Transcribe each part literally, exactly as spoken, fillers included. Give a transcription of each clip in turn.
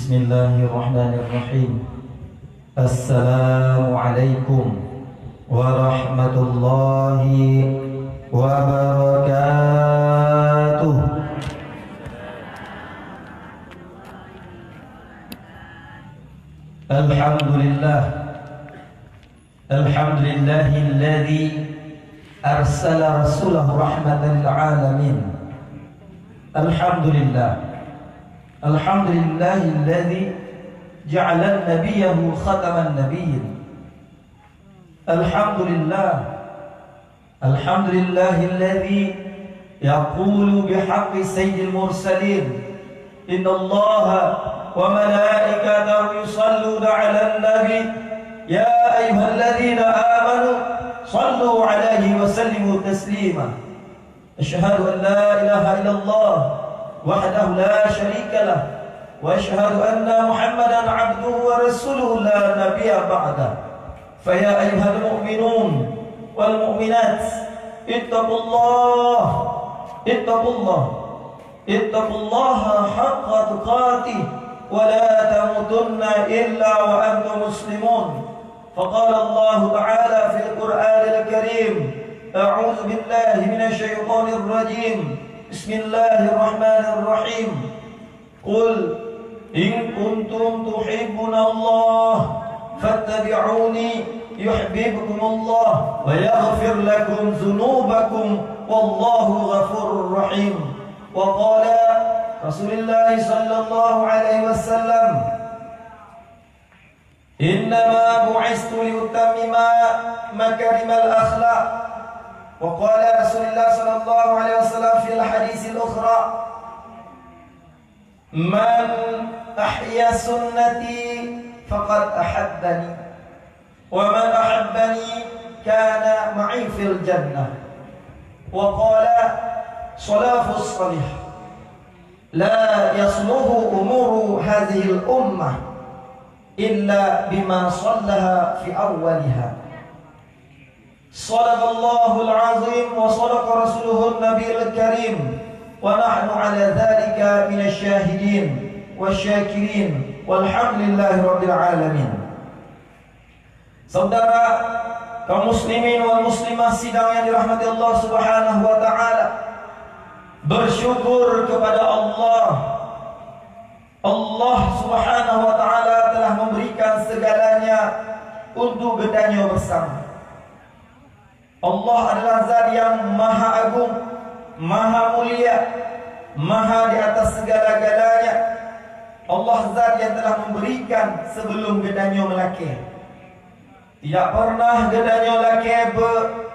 Bismillahirrahmanirrahim. Assalamualaikum warahmatullahi wabarakatuh. Alhamdulillah. Alhamdulillahilladzi arsala rasulahu rahmatan lil alamin. Alhamdulillah. Alhamdulillahilladzi ja'ala nabiyyahu khataman nabiyyin. Alhamdulillah. Alhamdulillahilladzi yaqulu bihaqqi sayyidil mursalin, innallaha wa malaikatahu yusalluna 'alan nabi, ya ayyuhalladzina amanu sallu 'alaihi wa sallimu taslima. Asyhadu an la ilaha illallah wahdahu la syarika lah, wa asyhadu anna Muhammadan abduhu wa rasuluhu la nabiyya ba'dah. Fa ya ayyuhal mu'minun wal mu'minat, ittaqullah, ittaqullah, ittaqullaha haqqa tuqatih, wa la tamutunna illa wa antum muslimun. Fa qala Allahu ta'ala fil Qur'anil Karim, a'udzu billahi minasy syaithanir rajim. Bismillahirrahmanirrahim. Qul in kuntum tuhibbunallah fattabi'uni yuhibbukumullah wa yaghfir lakum dzunubakum wallahu ghafurur rahim. Wa qala Rasulullah sallallahu alaihi wasallam, innama bu'istu liutammima makarimal akhlaq. Wa qala Rasulullah sallallahu alaihi wasallam fil hadisil ukhra, man ahya sunnati faqad ahabbani, wa man ahabbani kana ma'i fil jannah. Wa qala salafus salih, la yasluhu umuru hadhil ummah illa bima sallaha fi awwaliha. Sadaqallahul azim wa sadaqa rasuluhun nabiyul karim, wa nahnu ala dzalika minasy syahidin wasyakirin, walhamdulillahi rabbil alamin. Saudara kaum muslimin wal muslimah sidang yang dirahmati Allah Subhanahu wa taala, bersyukur kepada Allah. Allah Subhanahu wa taala telah memberikan segalanya untuk geutanyoe bersama. Allah adalah zat yang maha agung, maha mulia, maha di atas segala-galanya. Allah zat yang telah memberikan sebelum geutanyoe meulakée. Tidak pernah geutanyoe lakée beu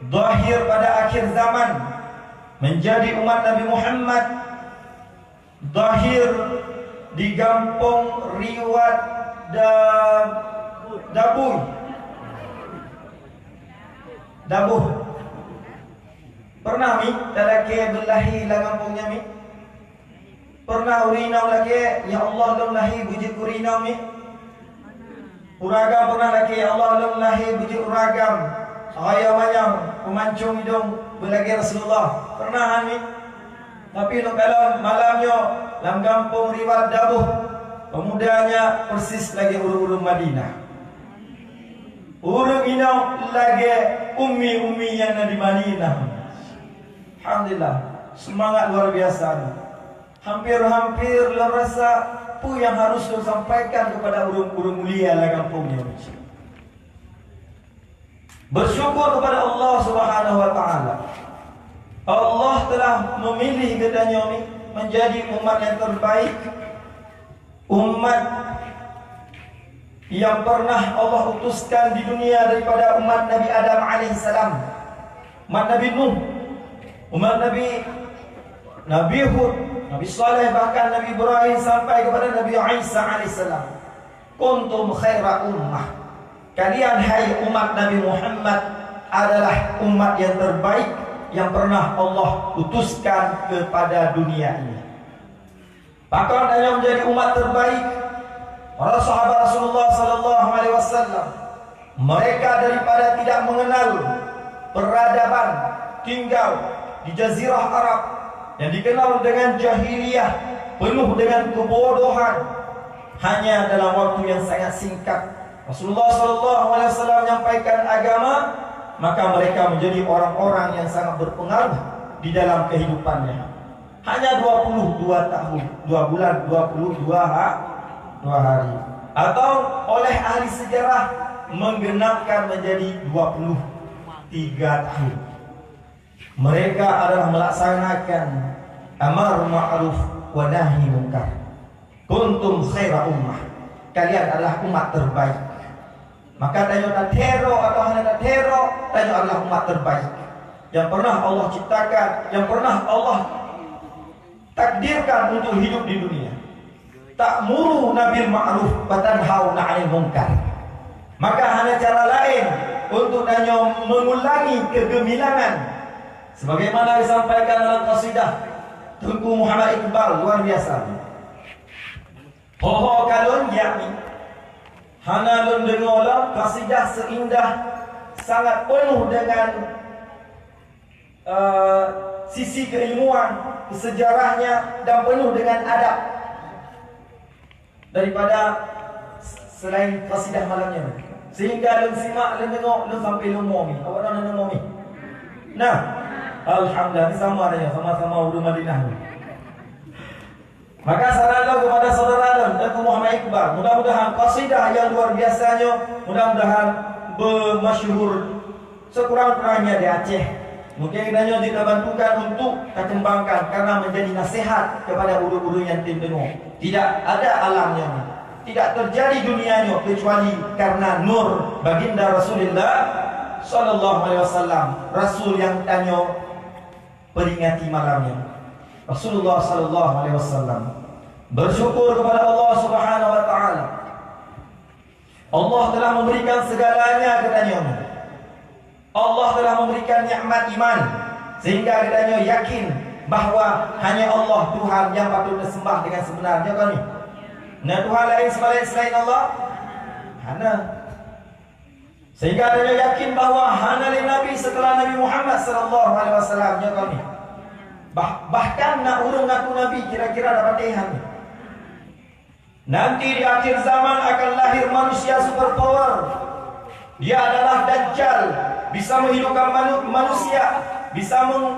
zahir pada akhir zaman menjadi umat Nabi Muhammad zahir di gampông Riwat Da-, Dabui. Dabuh. Pernah mi talakée beulahé lam gampông nyan mi? Pernah ureuëng inong lakée, "Ya Allah, lôn lahé beujeuet ureuëng inong mi." Ureuëng agam pernah lakée, "Ya Allah, lôn lahé beujeuet ureuëng agam, raya manyang, peumancong idong beulagée Rasulullah." Pernah han mi? Tapi nyoe kalon malam nyoe lam gampông Riwat Daboh, pemuda nyan persis lagée ureuëng-ureuëng Madinah. Ureuëng inong lagée ummi-ummi nyang na di Madinah. Alhamdulillah, semangat luar biasa. Hampir-hampir lôn rasa peue nyang harus lôn sampaikan keupada ureuëng-ureuëng mulia lam gampông nyoe. Bersyukur kepada Allah Subhanahu wa Taala. Allah telah memilih geutanyoe ni menjadi umat yang terbaik, umat yang pernah Allah utuskan di dunia daripada umat Nabi Adam alaihissalam, umat Nabi Nuh, umat Nabi, Nabi Hud, Nabi Saleh, bahkan Nabi Ibrahim sampai kepada Nabi Isa alaihissalam. Kuntum khaira ummah. Kalian, hai umat Nabi Muhammad, adalah umat yang terbaik yang pernah Allah utuskan kepada dunia ini. Pakon tanyoe menjadi umat terbaik? Para sahabat Rasulullah sallallahu alaihi wasallam, mereka daripada tidak mengenal peradaban, tinggal di jazirah Arab yang dikenal dengan jahiliyah, penuh dengan kebodohan, Hanya dalam waktu yang sangat singkat, Rasulullah sallallahu alaihi wasallam menyampaikan agama, maka mereka menjadi orang-orang yang sangat berpengaruh di dalam kehidupannya. Hanya dua puluh dua tahun, dua bulan, dua puluh dua ha-, dua hari. Atau oleh ahli sejarah menggenapkan menjadi dua puluh tiga tahun. Mereka adalah melaksanakan amar ma'ruf wa nahi munkar. Kuntum khaira ummah. Kalian adalah umat terbaik. Maka tanyoe tathero atau hana tathero, tanyoe adalah umat terbaik yang pernah Allah ciptakan, yang pernah Allah takdirkan untuk hidup di dunia. Ta'muruna bil ma'ruf wa tanhauna 'anil munkar. Maka hana cara lain untuk tanyoe mengulangi kegemilangan. Sebagaimana disampaikan dalam qasidah Teungku Muhammad Iqbal, luar biasa. Ho-ho ka lôn jak mi. Hana lôn deungoe lom qasidah seindah, sangat penuh dengan, eh, sisi keilmuan, sejarahnya, dan penuh dengan adab daripada selain qasidah malam nyoe. Sehingga lôn simak, lôn deungoe, lôn sampai lôn moe mi. Awak na deungoe mi? Nah, alhamdulillah, ni sama dah ya, sama-sama ureueng Madinah ni. Maka saran lôn kepada saudara lôn, Teungku Muhammad Iqbal, mudah-mudahan qasidah yang luar biasa nyoe, mudah-mudahan beumasyhur sekurang-kurangnya di Aceh. Mungkin geutanyoe jeuet tabantukan untuk takembangkan karena menjadi nasihat kepada ureueng-ureueng nyang tem deungoe. Tidak ada alam nyoe, tidak terjadi dunia nyoe kecuali karena nur Baginda Rasulullah sallallahu alaihi wasallam, Rasul yang tanyoe peringati malam nyoe, Rasulullah sallallahu alaihi wasallam. Bersyukur kepada Allah Subhanahu wa taala. Allah telah memberikan segalanya keu tanyoe. Allah telah memberikan nikmat iman sehingga geutanyoe yakin bahwa hanya Allah Tuhan yang patut disembah dengan sebenar. Nyoe kon? Na Tuhan lain selain, selain Allah? Hana. Sehingga tanyoe yakin bahwa hana lé nabi setelah Nabi Muhammad sallallahu alaihi wasallam. Nyoe kon? Bah-, bahkan na ureueng ngaku nabi kira-kira dapat tehan. Nanti di akhir zaman akan lahir manusia super power. Dia adalah Dajjal, bisa menghidupkan manu-, manusia, bisa meng-,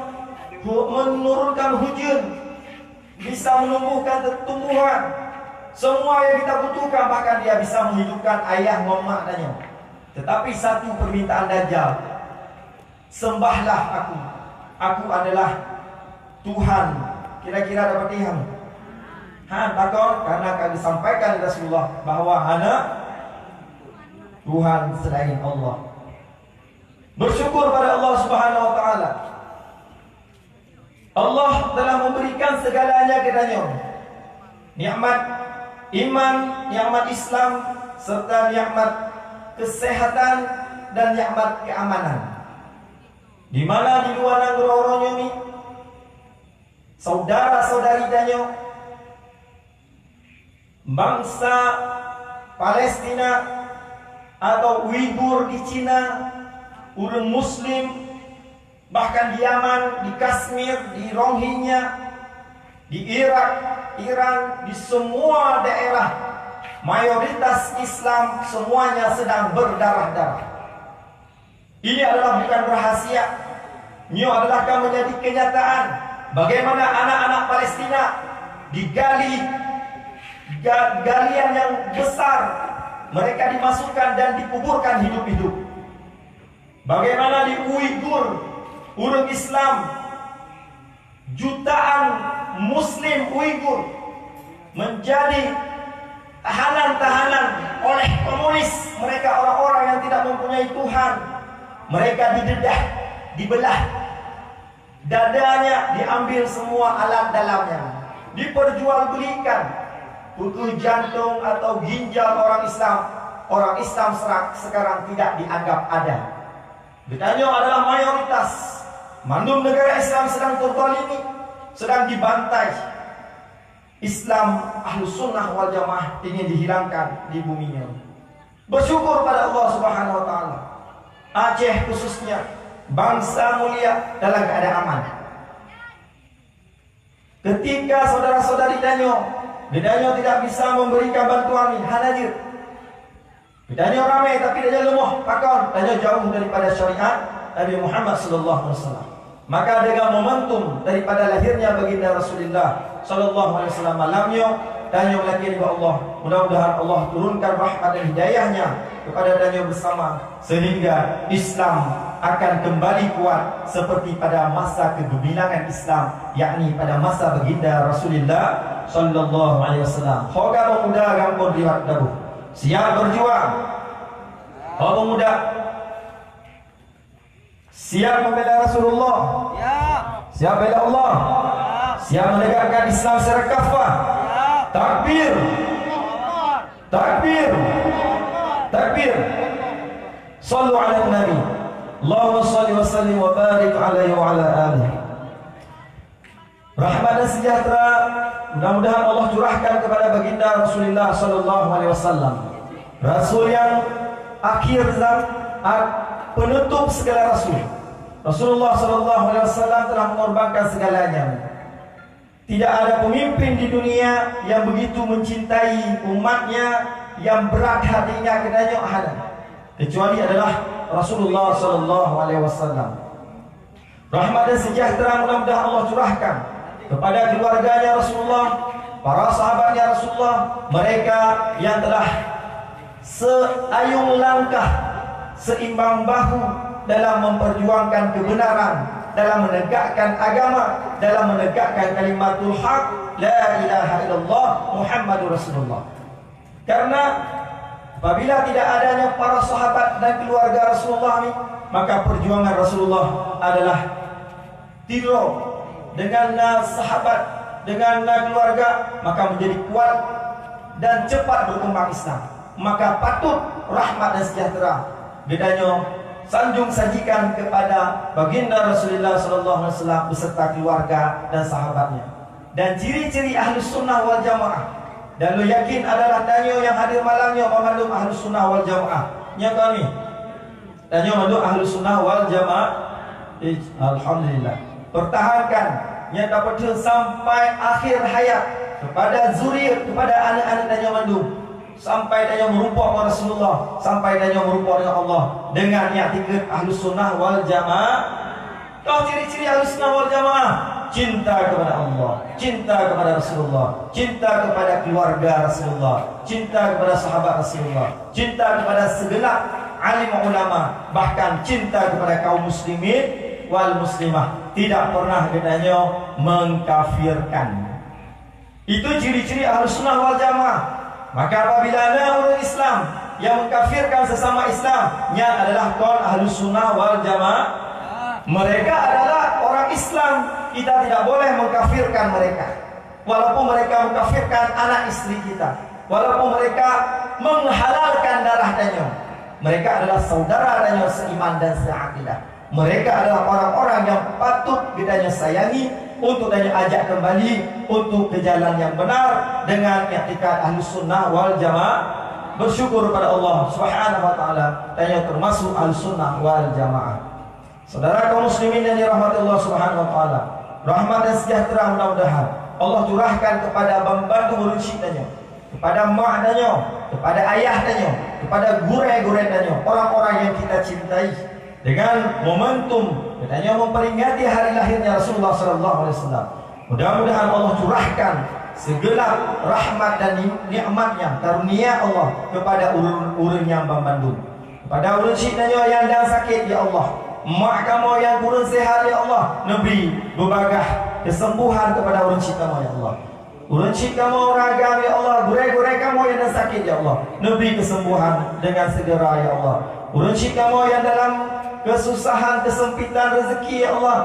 hu-, menurunkan hujan, bisa menumbuhkan tumbuhan. Semua yang kita butuhkan, bahkan dia bisa menghidupkan ayah ngon mak tanyoe. Tetapi satu permintaan Dajjal, "Sembahlah aku. Aku adalah Tuhan." Kira-kira dapat paham? Ha, takon karena ka disampaikan Rasulullah bahwa hana Tuhan selain Allah. Bersyukur pada Allah Subhanahu wa taala. Allah telah memberikan segalanya keu tanyoe. Nikmat iman, nikmat Islam, serta nikmat kesehatan dan nikmat keamanan. Di mana di luwa nanggroe uroe nyoe ni, saudara-saudari tanyoe, bangsa Palestina atau Uighur di Cina, ureueng Muslim, bahkan di Yaman, di Kashmir, di Rohingya, di Irak, Iran, di semua daerah mayoritas Islam, semuanya sedang berdarah-darah. Ini adalah bukan rahasia. Nyoe adalah ka menjadi kenyataan bagaimana anak-anak Palestina digali ga-, galian yang besar, mereka dimasukkan dan dikuburkan hidup-hidup. Bagaimana di Uighur, ureueng Islam, jutaan Muslim Uighur menjadi tahanan-tahanan oleh komunis. Mereka orang-orang yang tidak mempunyai Tuhan. Mereka didedah, dibelah. Dadanya diambil semua alat dalamnya. Diperjualbelikan. Pukul jantung atau ginjal orang Islam, orang Islam serak-, sekarang tidak dianggap ada. Geutanyoe adalah mayoritas. Mandum negara Islam sedang terzalimi, sedang dibantai. Islam Ahlus Sunnah wal Jamaah ingin dihilangkan di bumi nyoe. Bersyukur pada Allah Subhanahu wa taala. Aceh khususnya, bangsa mulia dalam keadaan aman. Ketika saudara-saudari tanyoe Geutanyoe tidak bisa memberikan bantuan ni, hana jeuet. Geutanyoe ramé, tapi tanyoe leumoh. Pakon? Tanyoe jauh daripada syariat Nabi Muhammad sallallahu alaihi wasallam. Maka dengan momentum daripada lahirnya baginda Rasulullah sallallahu alaihi wasallam malam nyoe, tanyoe lakée bak Allah, mudah-mudahan Allah turunkan rahmat dan hidayah-Nya kepada tanyoe bersama, sehingga Islam akan kembali kuat seperti pada masa kegemilangan Islam, yakni pada masa baginda Rasulullah sallallahu alaihi wasallam. Ho kamoe muda gampông riwat dabu, siap berjuang. Ho pemuda, siap membela Rasulullah. Siap. Siap bela Allah. Siap. Siap menegakkan Islam secara kafah. Siap. Takbir. Takbir. Takbir. Sallu ala Nabi. Allahumma salli wa sallim wa barik alaihi wa ala alihi. Rahmat dan sejahtera mudah-mudahan Allah curahkan kepada baginda Rasulullah sallallahu alaihi wasallam. Rasul yang akhir zam-, a-, penutup segala rasul. Rasulullah sallallahu alaihi wasallam telah mengorbankan segalanya. Tidak ada pemimpin di dunia yang begitu mencintai umatnya, yang berat hatinya keutanyoe, hana. Kecuali adalah Rasulullah sallallahu alaihi wasallam. Rahmat dan sejahtera mudah-mudahan Allah curahkan kepada keluarganya Rasulullah, para sahabatnya Rasulullah, mereka yang telah seayun langkah, seimbang bahu dalam memperjuangkan kebenaran, dalam menegakkan agama, dalam menegakkan kalimatul haq, la ilaha illallah Muhammadur Rasulullah. Karena apabila tidak adanya para sahabat dan keluarga Rasulullah ni, maka perjuangan Rasulullah adalah tiro. Dengan na sahabat, dengan na keluarga, maka menjadi kuat dan cepat berkembang Islam. Maka patut rahmat dan sejahtera geutanyoe sanjung sajikan kepada baginda Rasulullah sallallahu alaihi wasallam beserta keluarga dan sahabatnya. Dan ciri-ciri Ahlus Sunnah wal Jamaah, dan lôn yakin adalah tanyoe nyang hadir malam nyoe banmandum Ahlus Sunnah wal Jamaah. Nyoe kami. Tanyoe mandum Ahlus Sunnah wal Jamaah. Eh, alhamdulillah. Pertahankan nyang tapeuteueng sampai akhir hayat, kepada zuriat, kepada aneuk-aneuk tanyoe mandum. Sampai tanyoe meurumpok ngon Rasulullah, sampai tanyoe meurumpok ngon Allah dengan iktikad Ahlus Sunnah wal Jamaah. Toh ciri-ciri Ahlus Sunnah wal Jamaah? Cinta kepada Allah, cinta kepada Rasulullah, cinta kepada keluarga Rasulullah, cinta kepada sahabat Rasulullah, cinta kepada segenap alim ulama, bahkan cinta kepada kaum muslimin wal muslimah. Tidak pernah geutanyoe mengkafirkan. Itu ciri-ciri Ahlus Sunnah wal Jamaah. Maka apabila ada ureuëng Islam yang mengkafirkan sesama Islam, nyan adalah kon Ahlus Sunnah wal Jamaah. Mereka adalah orang Islam, kita tidak boleh mengkafirkan mereka. Walaupun mereka mengkafirkan anak istri kita, walaupun mereka menghalalkan darah tanyoe, mereka adalah saudara tanyoe seiman dan seakidah. Mereka adalah orang-orang yang patut geutanyoe sayangi untuk tanyoe ajak kembali untuk ke jalan yang benar dengan i'tikad Ahlus Sunnah wal Jamaah. Bersyukur pada Allah Subhanahu wa Taala, tanyoe termasuk Ahlus Sunnah wal Jamaah. Saudara kaum muslimin yang dirahmati Allah Subhanahu wa Taala, rahmat dan sejahtera mudah-mudahan Allah curahkan kepada banmandum ureuëng syiek tanyoe, kepada mak tanyoe, kepada ayah tanyoe, kepada gurée-gurée tanyoe, orang-orang yang kita cintai. Dengan momentum geutanyoe memperingati hari lahirnya Rasulullah sallallahu alaihi wasallam, mudah-mudahan Allah curahkan segenap rahmat dan ni-, nikmat-Nya, karunia Allah kepada ureuëng-ureuëng nyang banmandum. Pada ureuëng syiek tanyoe nyang dan sakét, ya Allah. Mak kamoe nyang kureueng seuhat, ya Allah, neubri beubagaih keuseumbôhan keupada ureuëng syiek kamoe, ya Allah. Ureuëng syiek kamoe ureuëng agam, ya Allah, gurée-gurée kamoe nyang dan sakét, ya Allah, neubri keuseumbôhan dengan segera, ya Allah. Ureuëng syiek kamoe nyang dalam keususahan, keusempitan reuzeki, ya Allah,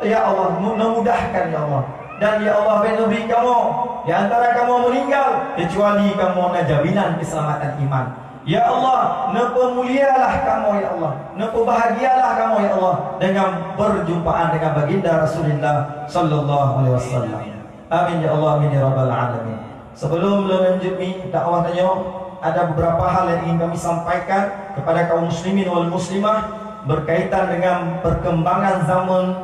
ya Allah, mu-, neumudahkan, ya Allah. Dan, ya Allah, bèk neubri kamoe di antara kamoe meuninggal, keucuali kamoe na jaminan keuseulamatan iman. Ya Allah, neupeumulialah kamoe, ya Allah. Neupeubahagialah kamoe, ya Allah, dengan berjumpaan dengan baginda Rasulullah sallallahu alaihi wasallam. Amin, ya Allah, amin, ya rabbal alamin. Sebelum lôn lanjut mi dakwah tanyoe, ada beberapa hal yang ingin kami sampaikan kepada kaum muslimin wal muslimah berkaitan dengan perkembangan zaman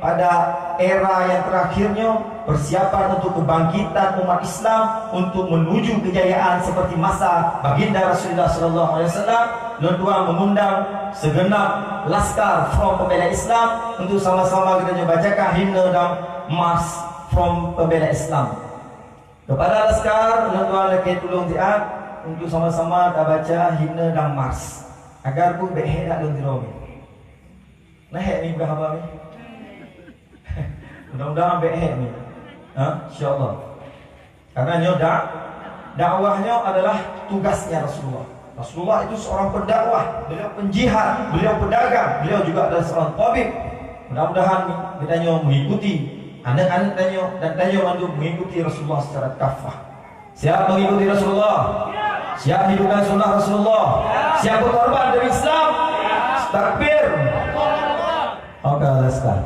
Pada era yang terakhir nyoe, persiapan untuk kebangkitan umat Islam untuk menuju kejayaan seperti masa Baginda Rasulullah sallallahu alaihi wasallam, lôn tuan mengundang segenap laskar Front Pembela Islam untuk sama-sama kita nyoe bacakan himne dan mars Front Pembela Islam. Kepada laskar, lôn tuan lakée tulông siat untuk sama-sama tabaca himne dan mars. Agar bu bék hék that lôn tiroe. Nah, hék ni bukan haba ni. Mudah-mudahan bék hék ni. Ha, insya-Allah. Karena nyoe dak-, dakwah nyoe adalah tugasnya Rasulullah. Rasulullah itu seorang pendakwah, beliau penjihad, beliau pedagang, beliau juga adalah seorang tabib. Mudah-mudahan ni kita nyoe mengikuti, aneuk-aneuk tanyoe dan tanyoe mandum mengikuti Rasulullah secara kafah. Siap mengikuti Rasulullah? Siap hidupkan sunnah Rasulullah? Siap berkorban demi Islam? Takbir. Oke, laskar.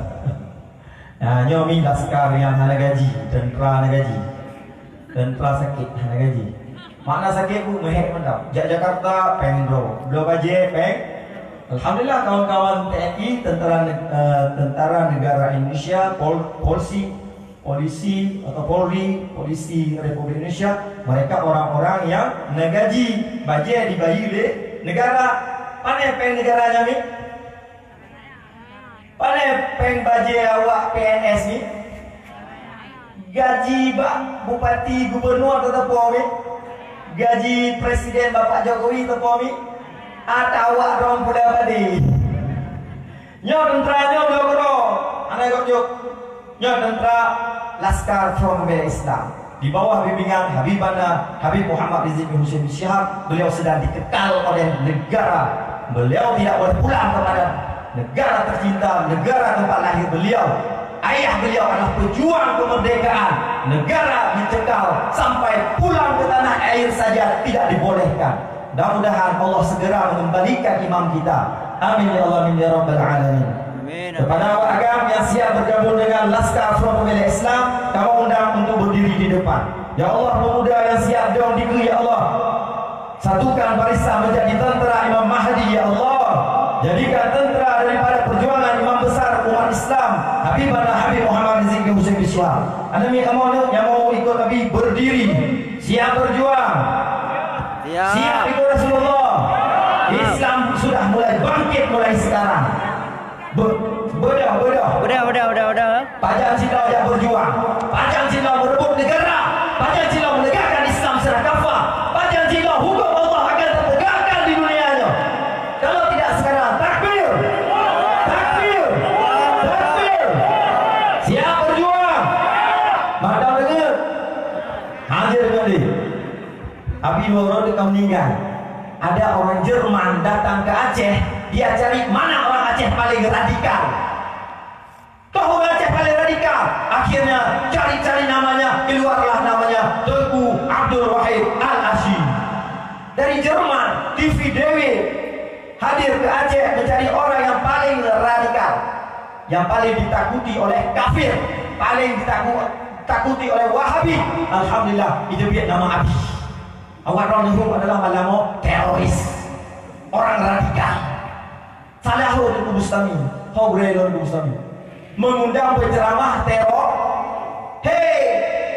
Nah, nyoe mi laskar nyang hana gaji, tentera hana gaji. Tentera sakét hana gaji. Makna sakét bu meuhék mantap. Jak Jakarta péng droe, bloe bajée péng. Alhamdulillah kawan-kawan T N I, tentara neg-, eh, tentara negara Indonesia, Pol-, Polsi, polisi atau Polri, polisi Republik Indonesia, mereka orang-orang yang na gaji, bajée dibayeue lé negara. Pane péng negara nyan mi? Pane péng bajée awak P N S ni? Gaji bak bupati, gubernur teuteupeu mi? Gaji presiden Bapak Jokowi teuteupeu mi? Atawa droe pula badi? Nyoe tentera nyoe bloe keudroe, hana gop jok. Nyoe tentera Laskar Front Pembela Islam. Di bawah bimbingan Habibana Habib Muhammad Rizik bin Hussein bin Syihab, beliau sedang dikekal oleh negara. Beliau tidak boleh pulang kepada negara tercinta, negara tempat lahir beliau. Ayah beliau adalah pejuang kemerdekaan. Negara dicekal sampai pulang ke tanah air saja tidak dibolehkan. Mudah-mudahan Allah segera mengembalikan imam kita. Amin ya Allah, amin ya rabbal alamin. Amin, amin. Kepada awak agam yang siap bergabung dengan Laskar Front Pembela Islam, kamoe undang untuk berdiri di depan. Ya Allah, pemuda yang siap dong dikeue, ya Allah. Satukan barisan menjadi tentera Imam Mahdi, ya Allah. Jadikan tentera daripada perjuangan Imam Besar umat Islam, Habibana Habib Muhammad Rizik bin Hussein bin Syihab. Anak mi kamoe nyang mau ikut Nabi berdiri. Siap berjuang. Siap. Siap ikut Rasulullah. Siap. Islam sudah mulai bangkit mulai sekarang. Be-, bedah, bedah. Bedah, bedah, bedah, bedah. Pajan sidroe jak berjuang. Pajan sidroe merebut negara. Pajan sidroe menegakkan Islam secara kafah. Pajan sidroe hukum Allah akan ditegakkan di dunia nyoe. Kalau tidak sekarang, takbir. Takbir. Takbir. Siap berjuang. Mantap dengar. Hadir tadi. Abi dua orang ka meninggal. Ada orang Jerman datang ke Aceh, dia cari mana orang Aceh paling radikal. Toh orang Aceh paling radikal. Akhirnya cari-cari namanya, keluarlah namanya Teuku Abdul Wahid Al-Asyi. Dari Jerman, T V Dewi hadir ke Aceh mencari orang yang paling radikal, yang paling ditakuti oleh kafir, paling ditaku-, takuti oleh Wahabi. Alhamdulillah, itu dia nama Abi. Awak droe neuhom adalah malamo teroris, orang radikal. Salah ho Teungku Bustami, ho gurée lôn Teungku Bustami. Mengundang penceramah teror. Hei,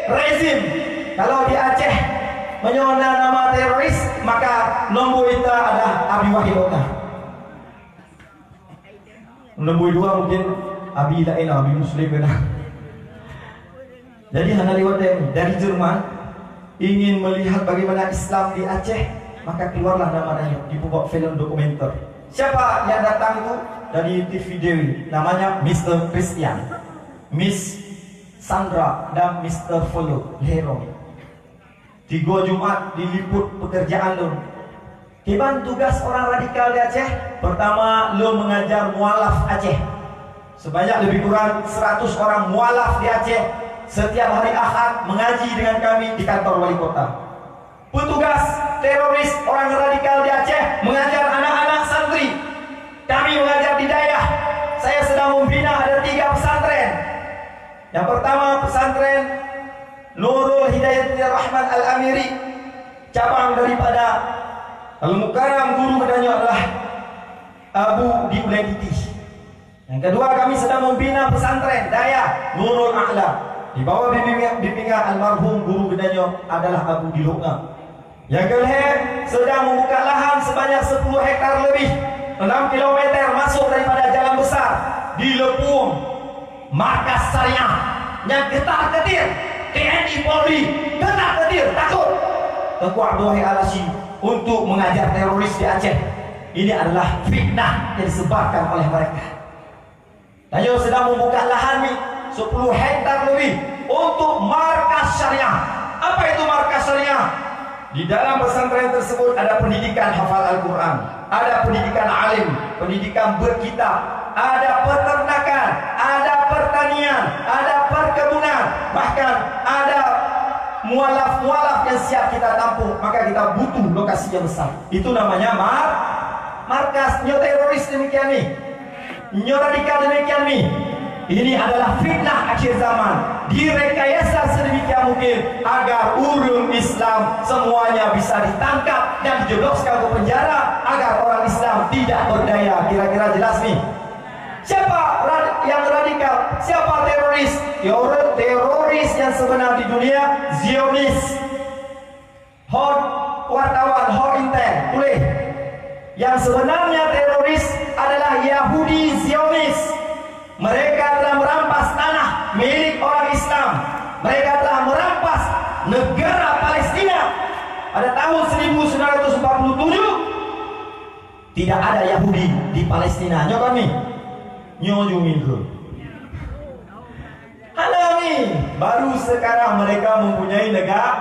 rezim, kalau di Aceh meunyoe na nama teroris, maka nombor ita adalah Abi Wahid Oka. Nombor dua mungkin Abi laén, Abi Muslim kena. Jadi hana lewat dari, dari Jerman ingin melihat bagaimana Islam di Aceh, maka keluarlah nama Dayok, dibuat film dokumenter. Siapa yang datang itu? Dari T V Dewi, namanya Mister Christian, Miss Sandra dan Mister Felo Herong. Tiga Jumat diliput pekerjaan lôn. Kiban tugas orang radikal di Aceh? Pertama, lôn mengajar mualaf Aceh. Sebanyak lebih kurang seratus orang mualaf di Aceh setiap hari Ahad mengaji dengan kami di kantor wali kota. Petugas teroris orang radikal di Aceh mengajar anak-anak santri. Kami mengajar di dayah. Saya sedang membina ada tiga pesantren. Yang pertama, pesantren Nurul Hidayatul Rahman Al-Amiri, cabang daripada Al-Mukarram, guru kita nyoe adalah Abu di Ulai Putih. Yang Kedua, kami sedang membina pesantren Dayah Nurul A'la di bawah bimbingan, bimbingan almarhum guru geutanyoe adalah Abu Dilu'na. Nyang keulhèe, sedang membuka lahan sebanyak sepuluh hektar lebih, enam kilometer masuk daripada jalan besar di Lepuong, markas syariah nyang geutar-geutir, T N I Polri geutar-geutir, takut Teungku Abdul Wahid Al-Hasyim untuk mengajar teroris di Aceh. Ini adalah fitnah yang disebarkan oleh mereka. Tanyoe sedang membuka lahan ni sepuluh hektar lebih untuk markas syariah. Apa itu markas syariah? Di dalam pesantren tersebut ada pendidikan hafal Al-Quran, ada pendidikan alim, pendidikan berkitab, ada peternakan, ada pertanian, ada perkebunan, bahkan ada mualaf-mualaf yang siap kita tampung, maka kita butuh lokasi yang besar. Itu namanya mar-, markas. Nyoe teroris demikian ni. Nyoe radikal demikian ni. Ini adalah fitnah akhir zaman. Direkayasa sedemikian mungkin agar ureuëng Islam semuanya bisa ditangkap dan dijebloskan ke penjara agar orang Islam tidak berdaya. Kira-kira jelas ni? Siapa rad-, yang radikal? Siapa teroris? Teori-, teroris yang sebenar di dunia Zionis. Ho wartawan, ho intel, tuléh. Yang sebenarnya teroris adalah Yahudi Zionis. Mereka telah merampas tanah milik orang Islam. Mereka telah merampas negara Palestina. Pada tahun seribu sembilan ratus empat puluh tujuh, tidak ada Yahudi di Palestina. Nyoe kami. Nyoe ju minggu. Hana mi, baru sekarang mereka mempunyai negara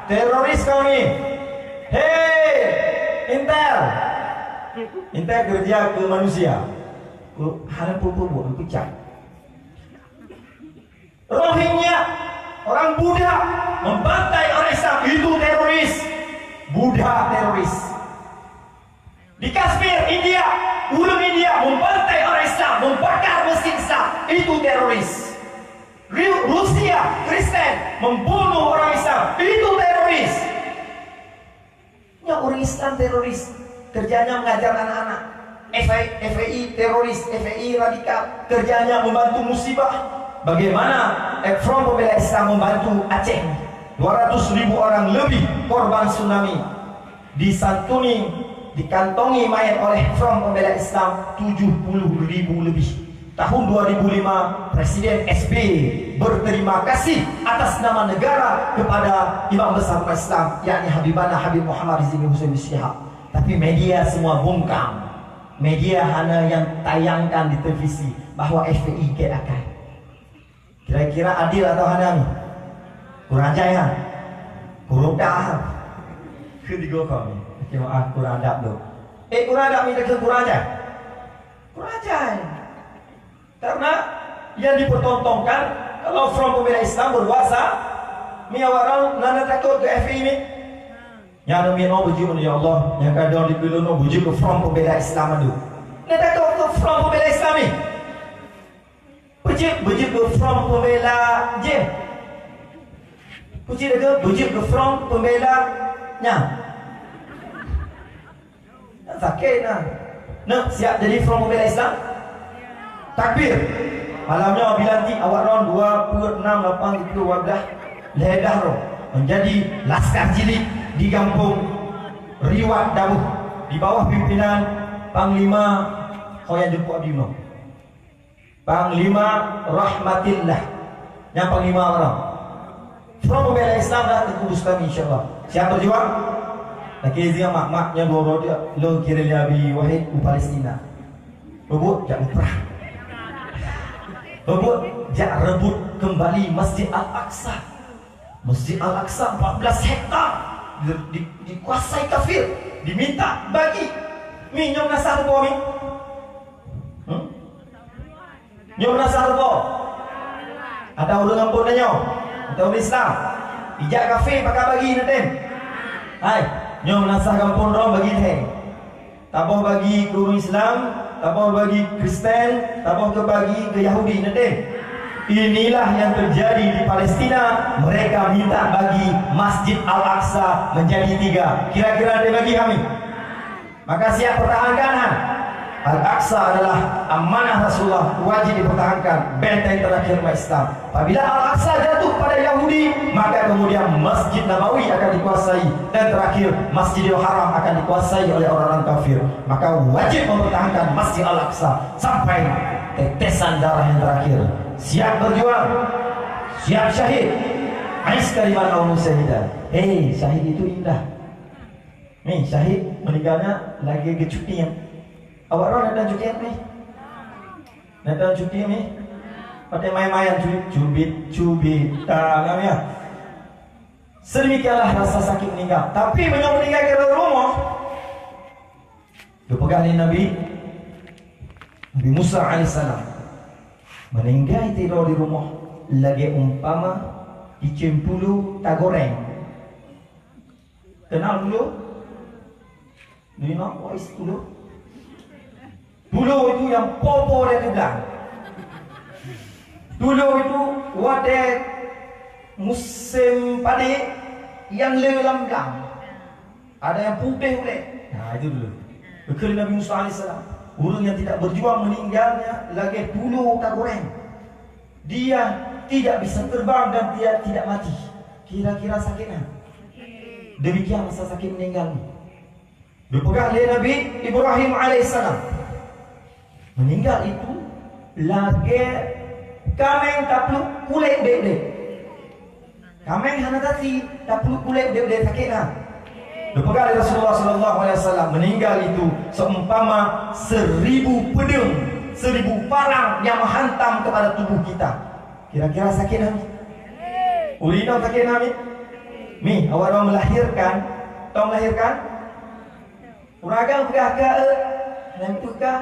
teroris kami. Hei, intel. Intel kerja ke manusia. Ku-, hana pupuk, pecah. Rohingya, orang Buddha, membantai orang Islam, itu teroris. Buddha teroris. Di Kashmir, India, ureuëng India membantai orang Islam, membakar masjid Islam, itu teroris. Ru-, Rusia, Kristen, membunuh orang Islam, itu teroris. Nyoe ureuëng Islam teroris, kerjanya mengajar anak-anak. F I, F I I teroris, F I I radikal, kerjanya membantu musibah. Bagaimana, eh, Front Pembela Islam membantu Aceh? Dua ratus ribu orang lebih korban tsunami. Disantuni, dikantongi mayat oleh Front Pembela Islam tujuh puluh ribu lebih. Tahun dua ribu lima, Presiden S B Y berterima kasih atas nama negara kepada Imam Besar umat Islam, yakni Habibana Habib Muhammad Rizieq bin Husain bin Syihab. Tapi media semua bungkam. Media hana yang tayangkan di televisi bahwa F P I get akai. Kira-kira adil atau hana ni? Kurang ajar, ha? Kurang ajar. Keu tiga kami. Okey, maaf, kurang adab tu. Eh, kurang adab ni, keu kurang ajar. Kurang ajar. Karena yang dipertontonkan, kalau Front Pembela Islam berkuasa, mi awak orang na takut ke F P I ni? Nyang na mi, oh, beujeuet, ya Allah, nyang kadang di keulono beujeuet ke Front Pembela Islam tu. Na takut ke Front Pembela Islam ni? Beujeuet, beujeuet keu Front Pembela jih. Beujeuet keu, beujeuet keu Front Pembela nyan. Sakét nah. Nah, siap jadi Front Pembela Islam? Takbir. Malam nyoe bila nanti awak ron dua puluh enam, lapan, tujuh belas, lhèe dah ron menjadi laskar jilid di gampông Riwat Dabuh di bawah pimpinan Panglima Khoyan Jempok Abdi Unoe. Panglima Rahmatillah. Nyang Panglima mana? Front Pembela Islam dah Teungku Bustami, insya Allah. Siap berjuang? Lagi izin mak-mak nyang dua-dua dia, lo kira dia Abi Wahid u Palestina. Rebut jak muprah. Rebut jak rebut kembali Masjid Al-Aqsa. Masjid Al-Aqsa empat belas hektar di, di, dikuasai kafir, diminta bagi. Mi nyom nasah tu mi? Hmm? Nyoe meunasah rupa. Ada ureuëng amphon tanyoe. Ada ureuëng Islam. Ijak kafé pakai bagi neutem. Hai, nyoe meunasah gampông droe bagi lhèe. Taboh bagi keu ureuëng Islam, taboh bagi Kristen, taboh keu bagi keu Yahudi neutem. Inilah yang terjadi di Palestina. Mereka minta bagi Masjid Al-Aqsa menjadi tiga. Kira-kira dia bagi kami. Maka siap pertahankan, ha? Al-Aqsa Al-Aqsa adalah amanah Rasulullah, wajib dipertahankan, benteng terakhir umat Islam. Apabila Al-Aqsa jatuh pada Yahudi, maka kemudian Masjid Nabawi akan dikuasai, dan terakhir Masjidil Haram akan dikuasai oleh orang-orang kafir. Maka wajib mempertahankan Masjid Al-Aqsa sampai tetesan darah yang terakhir. Siap berjuang, siap syahid. Ais kalimat syahida. Hei, syahid itu indah. Ni, syahid meninggalnya lagi geucuti. Awak roh nak cuti ni? Nak cuti ni? Pakai main-main, cubit, cubit, cubit. Tak, tak, ya. Sedemikianlah rasa sakit meninggal. Tapi meunyoe meninggal di rumoh, geupeugah lé Nabi, Nabi Musa alaihissalam, meninggal tidur di rumoh lagèe umpama cicém pulu tagoreng. Kenal pulu? Do you know what is pulu? Pulu itu yang po-po dari blang. Pulu itu watèe musim padé yang le lam blang. Ada yang putih ulèe. Nah, itu dulu. Betul Nabi Musa alaihissalam. Orang yang tidak berjuang meninggalnya lagèe pulu tagoreng. Dia tidak bisa terbang dan dia tidak mati. Kira-kira sakit kan? Demikian rasa sakit meninggal. Dipeugah lé Nabi Ibrahim alaihissalam, meninggal itu lagèe kaméng tapluek kulét udép-udép. Kaméng hana tasi, tapluek kulét udép-udép sakét na. Dipeugah lé Rasulullah sallallahu alaihi wasallam, meninggal itu seumpama seribu peudeueng, seribu parang nyang meuhantam kepada tubuh kita. Kira-kira sakét na? Ureueng inong sakét na? Mi, awak dong melahirkan, dong melahirkan? Ureueng agam peugah ka, eh, nyang peugah,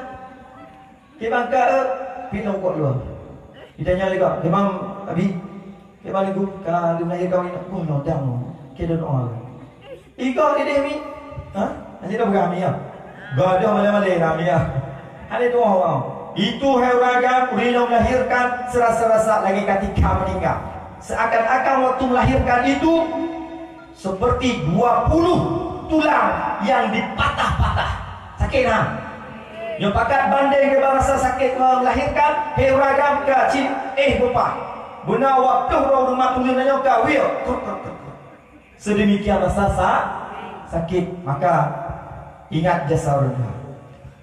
kiban ka, eh, pi lôn kok luwa. Ditanya lé kok, "Kiban, Abi, kiban lôn ka lôn lahé kawin?" "Oh, lôn dang, keu doa." Igoh idéh mi? Ha? Nanti dah peugah mi ya? Gadoh malé-malé dah mi ya? Ada dua orang. Itu hai ureueng agam, ureueng nyang melahirkan serasa-rasa lagi ketika meninggal. Seakan-akan waktu melahirkan itu, seperti dua puluh tulang yang dipatah-patah. Sakét na? Nyoe pakat bandéng keu rasa sakét melahirkan, he ureueng agam ka cit éh beupah. Beuna wak ploh droe rumoh tuléh nyoe ka wiek. Kruk, kruk, kruk, kruk. Sedemikian rasa sa-, sakét, maka ingat jasa ureueng tuha.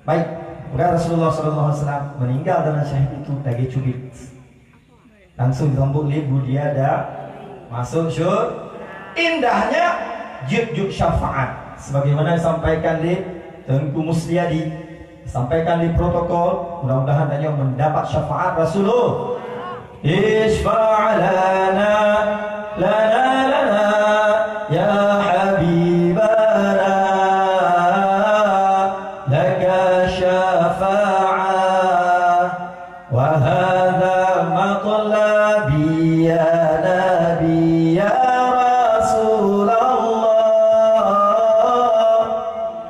Baik, bukan Rasulullah sallallahu alaihi wasallam meninggal dalam syahid itu lagi cubit. Langsung disambut lé Budiada masuk syur-, indahnya jeuet-jeuet syafaat. Sebagaimana disampaikan lé Teungku Musliadi, disampaikan lé protokol, mudah-mudahan tanyoe mendapat syafaat Rasulullah. Isyfa' lana, lana, lana, ya habibana, laka syafa'ah. Wa hadza matlabi ya Nabi ya Rasulullah.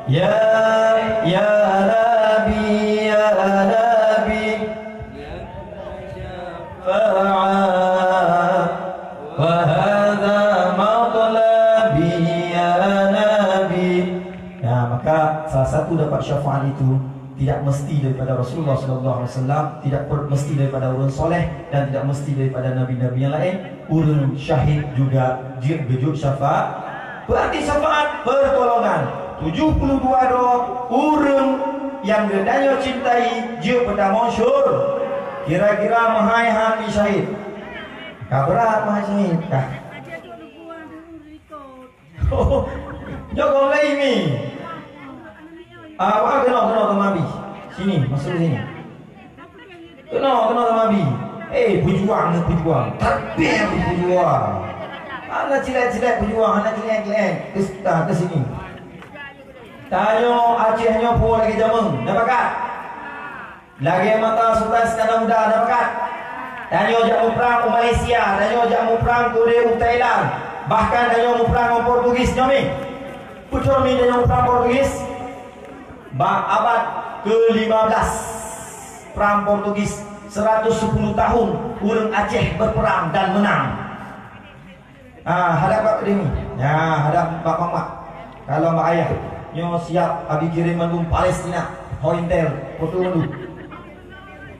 Ya, ya Nabi, ya Nabi. Wa hadza matlabi ya Nabi. Ya, maka salah satu dapat syafaat itu tidak mesti daripada Rasulullah sallallahu alaihi wasallam, tidak per-, mesti daripada ureueng soleh, dan tidak mesti daripada nabi-nabi yang lain. Ureueng syahid juga jeuet geujok syafaat. Berarti syafaat pertolongan. Tujuh puluh dua droe ureueng nyang geutanyoe cintai jeuet peutamong syur-, kira-kira meuhai han syahid. Ka brat meuhai syahid. Ka. Nyoe gob laén mi. Ah, wah, keunoe, keunoe teuma bi. Sini, masuk sini. Keunoe, keunoe teuma bi. Eh, peujuang ni peujuang. Tapi peujuang. Hana cilek-cilek peujuang, hana cilek-cilek. Ke, ah, ke sini. Tanyoe Aceh nyoe po lagèe jameun. Nampak tak? Lagèe masa Sultan Iskandar Muda, na pakat? Tanyoe jak muprang u Malaysia, tanyoe jak muprang keudéh u Thailand, bahkan tanyoe muprang ngon Portugis nyoe mi. Beutôi mi tanyoe muprang Portugis? Bak abad kelima belas, prang Portugis, seratus sepuluh tahun ureueng Aceh berperang dan menang. Ah, hadap bak demi. Ya, hadap bak mamak. Kalau bak ayah, nyoe siap abi kirim mandum Palestina. Ho intel, foto mandum.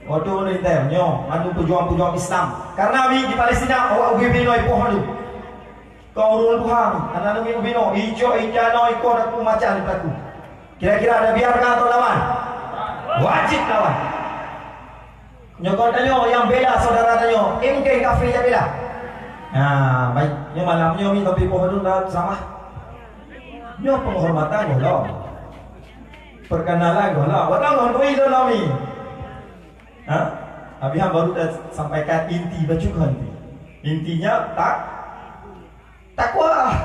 Foto mandum intel, nyoe, mandum pejuang-pejuang Islam. Karena mi di Palestina, awak ubé-ubé inoe ipoh mandum. Kon ureueng tuha mi, aneuk mi ubé inoe, icok, icano, ikoh dan macam-macam. Kira-kira ada biarkan atau lawan? Wajib lawan. Nyoe kon tanyoe nyang bela saudara tanyoe, eh, mungkin kafé nyang bela. Nah, baik. Nyoe malam nyoe mi tapi poh mandum dah sama. Nyoe penghormatan gohlom. Perkenalan gohlom. Watang lôn tui lôn lom mi. Ha? Habis han baru dah sampaikan inti bacut inti. Intinya tak takwa.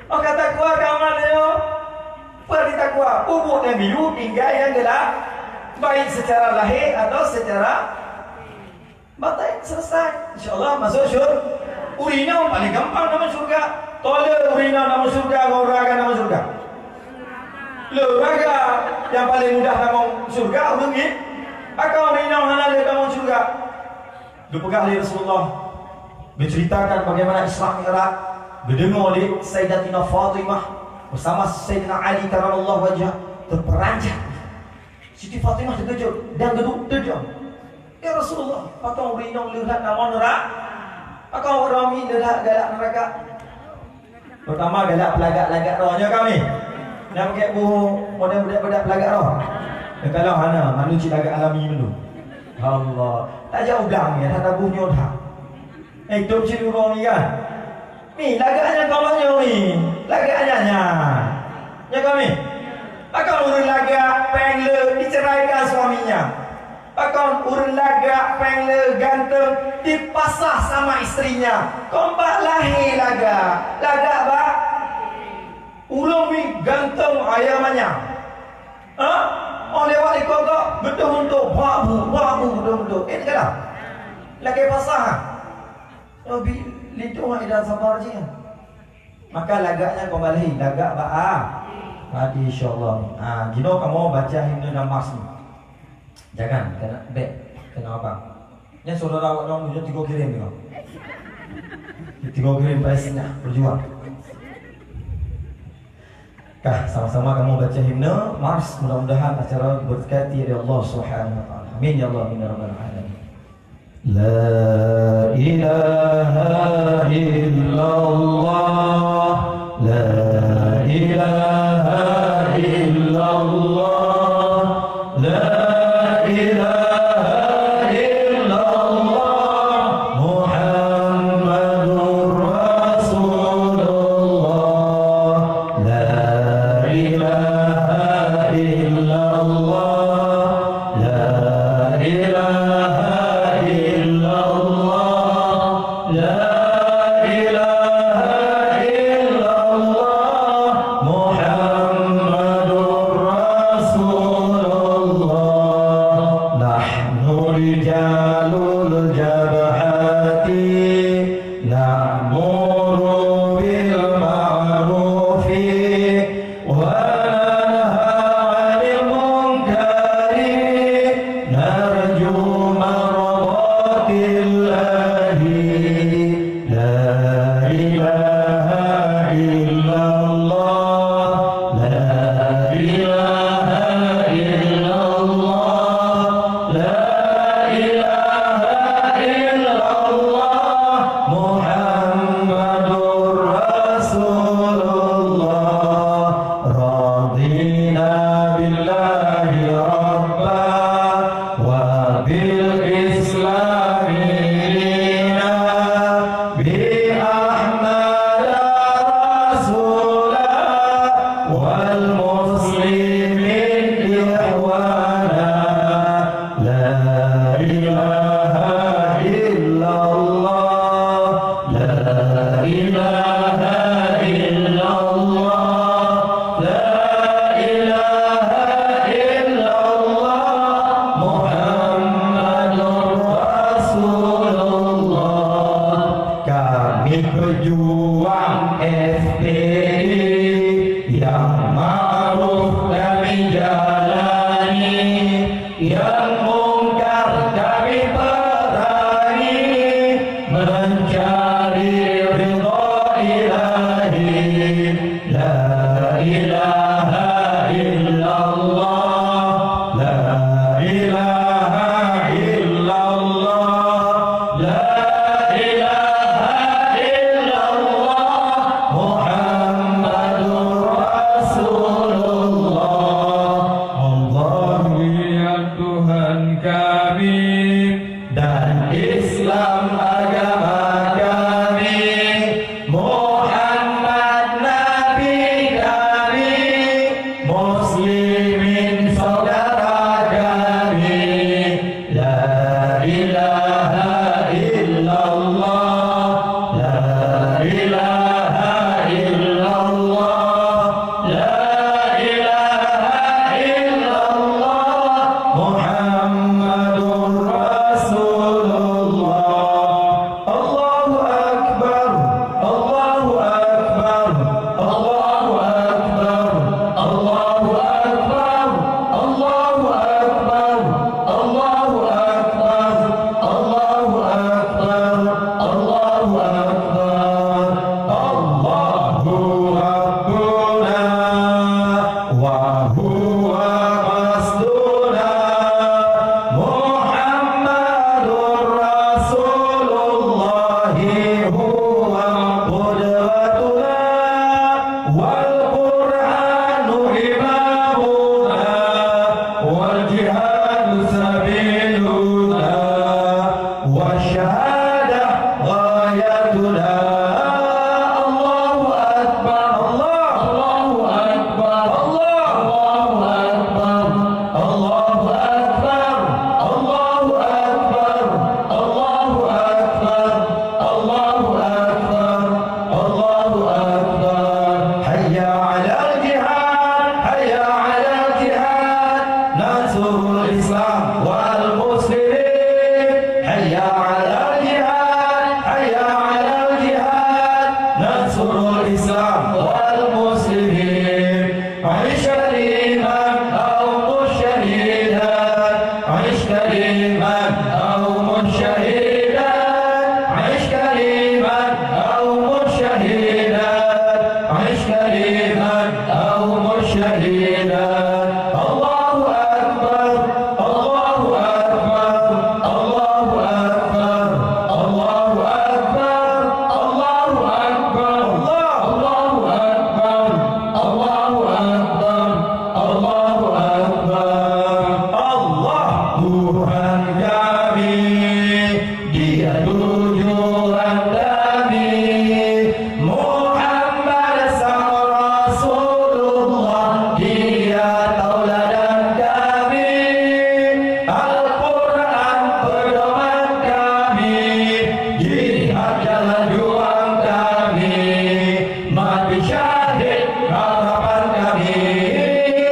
Maka takwa ka amat nyoe. Peue arti takwa? Peubuet nyang geuyue, tinggai nyang geula, baik secara lahé atau secara batin. Selesai. Insya Allah masuk syur-, ureueng inong paling gampang tamong syurga. Toh le ureueng inong tamong syurga ngon ureueng agam tamong syurga? Le ureueng agam nyang paling mudah tamong syurga, ureueng in-, maka ureueng inong hana le tamong syurga. Geupeugah lé Rasulullah, geuceritakan bagaimana Isra Mi'raj, geudeungoe lé Sayyidatina Fatimah bersama Sayyidina Ali karramallahu wajhah, teupeurancah. Siti Fatimah teukeujot dan geuduek teujam. "Ya Rasulullah, pakon ureueng inong leuhat tamong neuraka? Pakon ureueng mi leuhat galak neuraka?" Peurtama galak peulagak-lagak droe, nyoe kami. Nyang pakai buet model budak-budak peulagak droe. Nyang kalau hana, manusia lagak alami mandum. Allah. Tak jak ublang ya, tak tabuh nyoe that. Eh, dum cit uroe ni kan. Mi, lagak nyan ka banyoe mi. Lagak nyan nyan. Nyan kami. Pakon ureueng lagak péng le diceraikan suaminya. Pakon ureueng lagak péng le ganteng dipasah sama istrinya. Kon bak lahé lagak. Lagak bak ureueng mi ganteng ayam manyang. Ha? Oh lewat ikot kok, beutôi untuk babu, babu beutôi untuk. Eh, kadang. Lagak pasah. Nabi linto hai dan sabar je. Maka lagak nyan kembali, lagak ba a. Hati insyaallah. Ha, jinoe kamoe baca himne dan mars ni. Jangan kena bek kena abang. Nyan saudara awak dong nyoe tiga kirim ni. Tiga kirim Palestina berjuang. Kah sama-sama kamoe baca himne mars, mudah-mudahan acara diberkati oleh Allah Subhanahu wa taala. Amin ya Allah, amin ya rabbal alamin. La ilaha illallah, la ilaha illallah, la ilaha illallah, Muhammadur Rasulullah, la ilaha illallah, la ilaha illallah, la ilaha illallah, Muhammadur Rasulullah. Nahnu rijalul jabhati, na'muru bil ma'rufi, وننهى عن المنكر، نرجو مرضات الله. لا إله إلا الله، لا إله إلا الله، لا إله إلا الله، محمد رسول الله. رضينا بالله ربا وبالإسلام دينا، بأحمد رسولا والمسلمين إخوانا. لا إله إلا الله، لا إله إلا الله، لا إله إلا الله، محمد رسول الله. Kami pejuang F P I, yang ma'ruf kami jalani, yang mungkar kami perangi, mencari ridha Ilahi. La ilaha illallah, إله إلا الله، لا إله إلا الله، محمد رسول الله. Allah mulia Tuhan kami, dan Islam agama kami, Muhammad Nabi kami, Muslimin saudara kami. La ilaha illallah, la ilaha illallah, la ilaha illallah, Muhammadur Rasulullah. Allahu Akbar, Allahu Akbar, Allahu Akbar, Allahu Akbar, Allahu Akbar, Allahu Akbar, Allahu Akbar, Allahu Akbar. Allahu Rabbuna wa huwa qasduna, Muhammadur Rasulullah huwa qudwatuna, wal Qur'anu imamuna, wal jihadu sabiluna, wa syahadah ghayatuna. Allahu Akbar, Allah, Allahu Akbar, Allah, Allahu Akbar, Allahu Akbar, Allahu Akbar, Allahu Akbar, Allahu Akbar, Allahu Akbar. Hayya 'alal jihad, hayya 'alal jihad, nasrul Islam wal muslimin. Hayya 'alal jihad, hayya 'alal jihad, nasrul Islam wal muslimin. Ish kariman aw mush shahidan, ish kariman aw mush shahidan, ish kariman aw mush shahidan, ish kariman aw mush shahidan. Allahu Akbar, Allahu Akbar, Allahu Akbar, Allahu Akbar, Allahu Akbar, Allahu Akbar, Allahu Akbar, Allahu Akbar. Allah Tuhan kami, Dia tujuan kami, Muhammad sang Rasulullah, Dia tauladan kami, Al-Quran pedoman kami, jihad jalan juang kami, mati syahid harapan kami.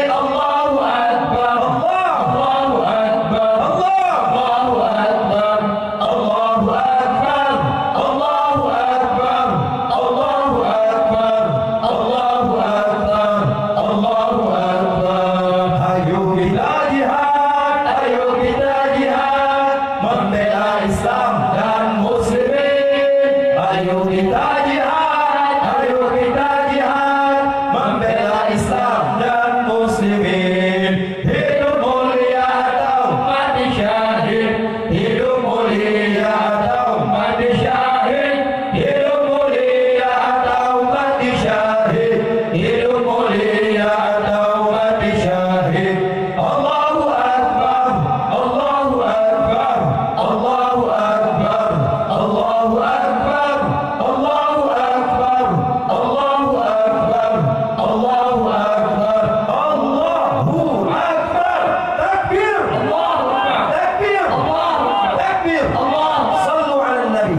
Allahu Akbar, Allahu Akbar, Allahu Akbar, Allahu Akbar, Allahu Akbar, Allahu Akbar, Allahu Akbar, Allahu Akbar. Ayo kita jihad, ayo kita jihad membela Islam dan muslimin. Ayo kita jihad, ayo kita jihad membela Islam dan muslimin. Hidup mulia atau mati syahid. Hidup mulia atau mati syahid. Hidup mulia atau mati syahid. Hidup mulia atau mati syahid. Allahu Akbar, Allahu Akbar, Allahu Akbar, Allahu Akbar, Allahu Akbar, Allahu Akbar, Allahu Akbar, Allahu Akbar. Takbir. Allahu Akbar. Takbir. Allahu Akbar. Takbir. Allahu Akbar. Sallu 'alan Nabi.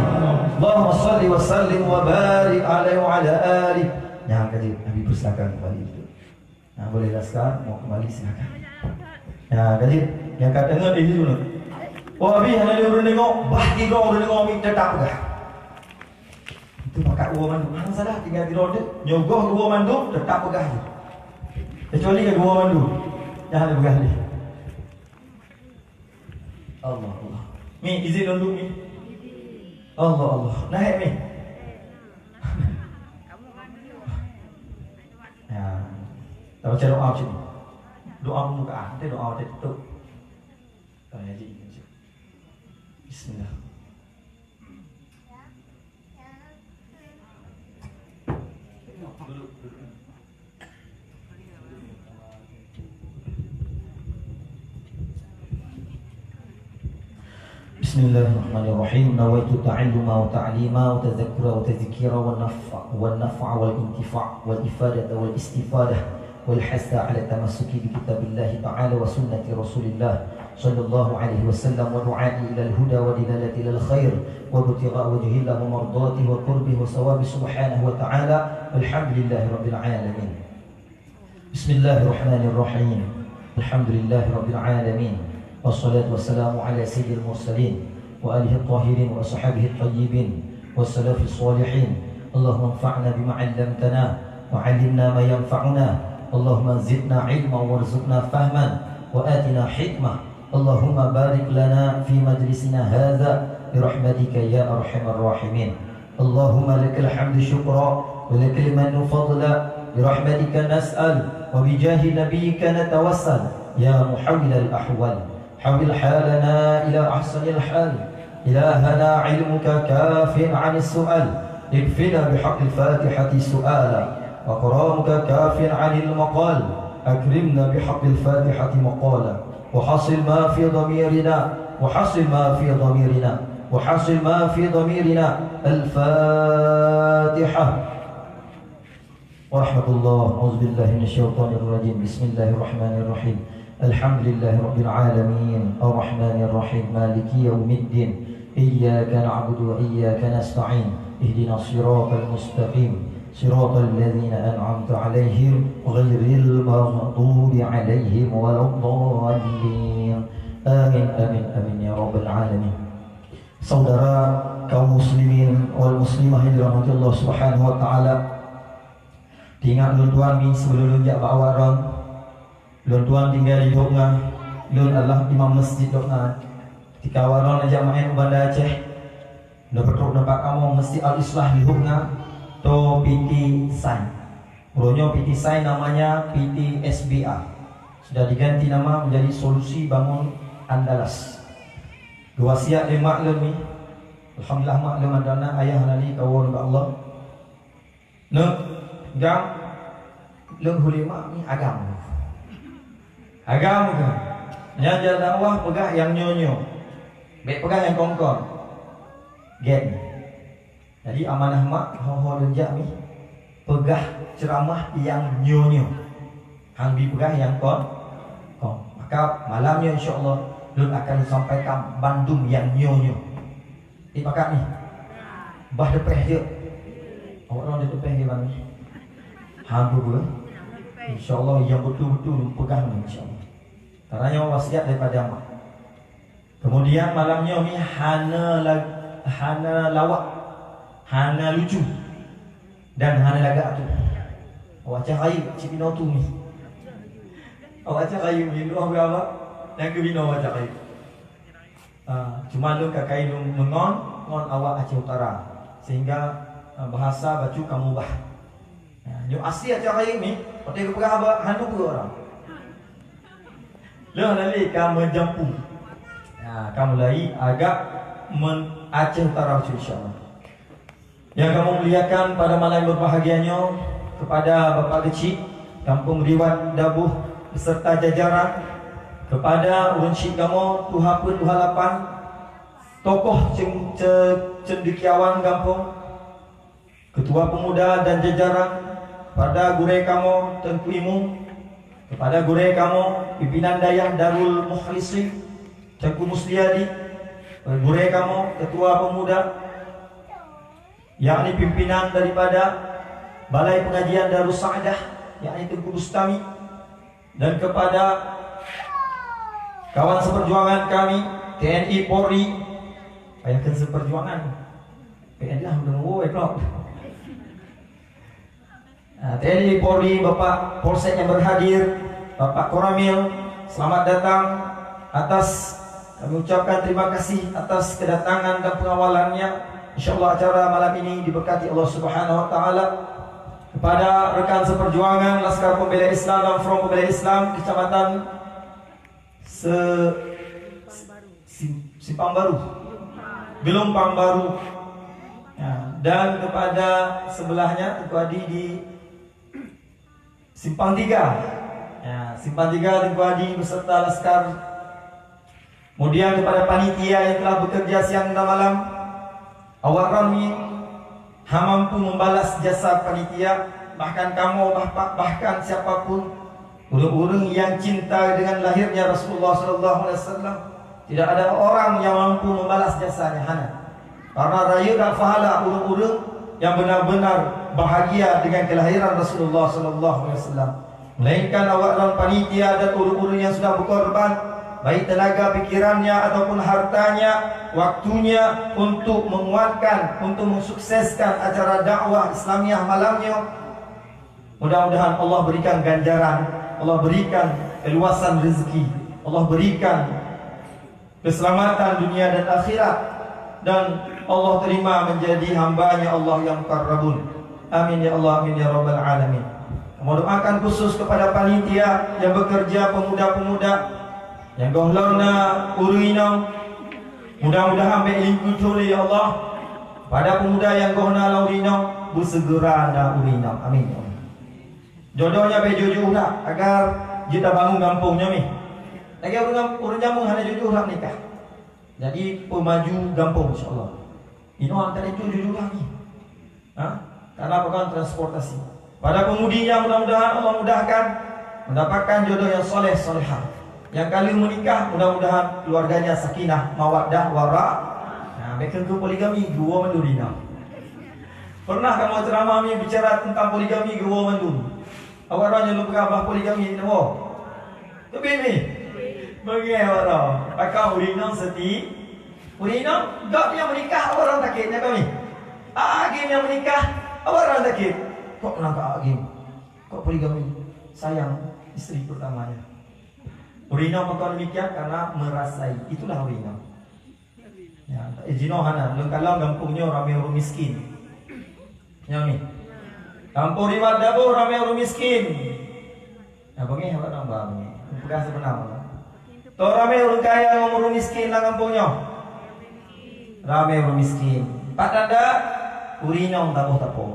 Allahumma salli wa sallim wa barik alaihi wa ala alihi. Nyang ka jeuet, Nabi persilakan kembali duduk. Nah, boleh dah sekarang, mau kembali silakan. Nah, ka jeuet, nyang ka teungeut di situ. Oh, Abi, hana lé ureueng deungoe, bah tiga ureueng deungoe, Abi, teutap peugah. Itu pakat dua mandum. Hana salah, tinggal di roda. Nyoe goh dua mandum, teutap peugah je. Kecuali ka dua mandum. Jangan peugah lé. Allah, Allah. Mi, izin lôn duek, Mi. Allah, Allah. Nah, Mi. Ya. Kita baca doa macam ni. Doa pembukaan, nanti doa watèe tutup. Bismillah. بسم الله الرحمن الرحيم. نويت التعلم والتعليم والتذكر والتذكير والنفع، والنفع والانتفاع والإفادة والاستفادة والحث على التمسك بكتاب الله تعالى وسنة رسول الله صلى الله عليه وسلم والدعاء إلى الهدى والدلالة إلى الخير وابتغاء وجه الله ومرضاته وقربه وثوابه سبحانه وتعالى. والحمد لله رب العالمين. بسم الله الرحمن الرحيم. الحمد لله رب العالمين. والصلاة والسلام على سيد المرسلين وآله الطاهرين وأصحابه الطيبين والسلف الصالحين. اللهم انفعنا بما علمتنا وعلمنا ما ينفعنا. اللهم زدنا علما وارزقنا فهما وآتنا حكمة. اللهم بارك لنا في مجلسنا هذا برحمتك يا أرحم الراحمين. اللهم لك الحمد شكرا ولك المن فضلا، برحمتك نسأل وبجاه نبيك نتوسل. يا محول الأحوال، حول حالنا إلى أحسن الحال. إلهنا علمك كاف عن السؤال، اكفنا بحق الفاتحة سؤالا، وكرمك كاف عن المقال، أكرمنا بحق الفاتحة مقالا، وحصل ما في ضميرنا، وحصل ما في ضميرنا، وحصل ما في ضميرنا. الفاتحة. ورحمة الله. أعوذ بالله من الشيطان الرجيم. بسم الله الرحمن الرحيم. الحمد لله رب العالمين. الرحمن الرحيم. مالك يوم الدين. إياك نعبد وإياك نستعين. اهدنا الصراط المستقيم. صراط الذين أنعمت عليهم غير المغضوب عليهم ولا الضالين. آمين، آمين، آمين يا رب العالمين. Saudara kaum muslimin wal muslimah yang dirahmati Allah Subhanahu wa taala, teuingat lôn tuan mi sibeulom lôn jak bak awak droen. Lôn tuan tinggai di Doknga, lôn adalah imam masjid Doknga. Tika awak droen jak maén u Banda Aceh, lôn peutrok teumpat kamoe Masjid Al-Islah di Doknga, toe P T Sign. Uroe nyoe P T Sign namanya P T S B A. Sudah diganti nama menjadi Solusi Bangun Andalas. Geuwasiat lé mak lôn mi. Alhamdulillah, mak lôn mandana, ayah lali kawoe bak Allah. Neuk, gam, lôn huli mak ni agam. Agam ke? Nyang jak dakwah peugah nyang nyoe-nyoe. Bèk peugah nyang kon-kon. Gèt. Jadi amanah mak, ho-ho lôn jak mi, peugah ceuramah nyang nyoe-nyoe. Hang bi peugah nyang kon, kon. Maka malam nyoe insya Allah lôn akan sampaikan bandum nyang nyoe-nyoe. Ipakat ni? Bah teupeh jeuet. Awak droen teupeh jeuet bang ni. Hang peue? Insya Allah nyang beutôi-beutôi lôn peugah ni insya Allah. Karena nyoe wasiat daripada mak. Kemudian malam nyoe mi hana la-, hana lawak, hana lucu, dan hana lagak tu. Awak cah rayeuk cit binoe tu mi. Awak cah rayeuk mi, luwah beuraba, nyang keu binoe awak cah rayeuk. Ah, cuma lôn ka kayém lôn meungon ngon awak Aceh Utara, sehingga, ah, bahasa bacut ka mubah. Nyoe asie Aceh Rayeuk ni, watèe geupeugah haba hana peue orang. Lheueh lali ka meujampu. Ya, ka mulai agak men Aceh Utara bacut insya Allah. Yang kamoe muliakan pada malam yang berbahagia nyoe, kepada Bapak Geuchik Kampung Riwat Daboh beserta jajaran, kepada ureueng chik kamoe tuha peuet tuha lapan, tokoh cen-, ce-, cendekiawan gampông, Ketua Pemuda dan jajaran, kepada gurèe kamoe Teungku Imum, kepada gurèe kamoe pimpinan dayah Darul Mukhlisin Teungku Musliadi, gurèe kamoe Ketua Pemuda, yakni pimpinan daripada Balai Pengajian Darus Sa'adah, yakni Teungku Bustami, dan kepada kawan seperjuangan kami, T N I Polri, payah kheun seperjuangan, P N lah menunggu, eh, Prof. Ah, T N I Polri, Bapak Polsek yang berhadir, Bapak Koramil, selamat datang. Atas, kami ucapkan terima kasih atas kedatangan dan pengawalannya. Insya Allah acara malam ini diberkati Allah Subhanahu wa Taala. Kepada rekan seperjuangan Laskar Pembela Islam dan Front Pembela Islam Kecamatan Se-, Sim-, Simpang Baru. Gelombang Baru. Ya, dan kepada sebelahnya, Teungku Adi di Simpang Tiga. Ya, Simpang Tiga, Teungku Adi beserta laskar. Kemudian kepada panitia yang telah bekerja siang dan malam. Awak droe nyoe hana mampu membalas jasa panitia, bahkan kamoe, bah-, bahkan siapapun, ureuëng-ureuëng yang cinta dengan lahirnya Rasulullah sallallahu alaihi wasallam, tidak ada orang yang mampu membalas jasanya, hana. Karena rayeuk dak pahala ureuëng-ureuëng yang benar-benar bahagia dengan kelahiran Rasulullah sallallahu alaihi wasallam. Melainkan awak droe panitia dan ureuëng-ureuëng yang sudah berkorban, baik tenaga pikirannya ataupun hartanya, waktunya untuk menguatkan, untuk mensukseskan acara dakwah Islamiah malam nyoe. Mudah-mudahan Allah berikan ganjaran, Allah berikan keluasan rezeki, Allah berikan keselamatan dunia dan akhirat, dan Allah terima menjadi hamba-Nya Allah yang muqarrabun. Amin ya Allah, amin ya rabbal alamin. Kamoe doakan khusus kepada panitia yang bekerja, pemuda-pemuda nyang gohlom na ureuëng inong. Mudah-mudahan bék lingkue thon lé ya Allah pada pemuda nyang goh na lam ureuëng inong, beuseugeura na ureuëng inong. Amin ya Allah. Jodoh nyan bék jujur urat, agar jeuet tabangun gampông nyoe mih. Lagée ureuëng, ureuëng jameun hana jujur urat nikah. Jadi, peumaju gampông, insya Allah. Inoe akan itu jujur urat nyoe. Ha? Karena bukan transportasi. Pada pemudi nyan, mudah-mudahan Allah mudahkan mendapatkan jodoh yang soleh, solehah. Nyang ka lheueh meunikah, mudah-mudahan keluarganya sakinah, mawaddah, wara. Nah, bék keu poligami, geuwoe mandum rinang. Pernah kamoe ceramah mi bicara tentang poligami, geuwoe mandum. Awak droe nyang lôn peugah bah poligami, nyoe woe. Teubiet mi. Beungéh awak droe. Pakon ureuëng inong seuti? Ureuëng inong, gob nyang meunikah, awak droe sakét, nyan kami. Agim nyang meunikah, awak droe sakét. Kok meunangka agim? Kok poligami? Sayang istri pertamanya. Ureuëng inong pakon demikian, karena merasai. Itulah ureuëng inong. Ya, eh, jinoe hana, lôn kalon gampông nyoe ramé ureuëng miskin. Nyoe ni. Gampông Ribat Daboh ramé ureuëng miskin. Nah, beungéh awak nang ba beungéh. Peugah sibeuna meunan. Toh ramé ureuëng kaya ngon ureuëng miskin lam gampông nyoe? Ramé ureuëng miskin. Pat tanda ureuëng inong taboh tapong.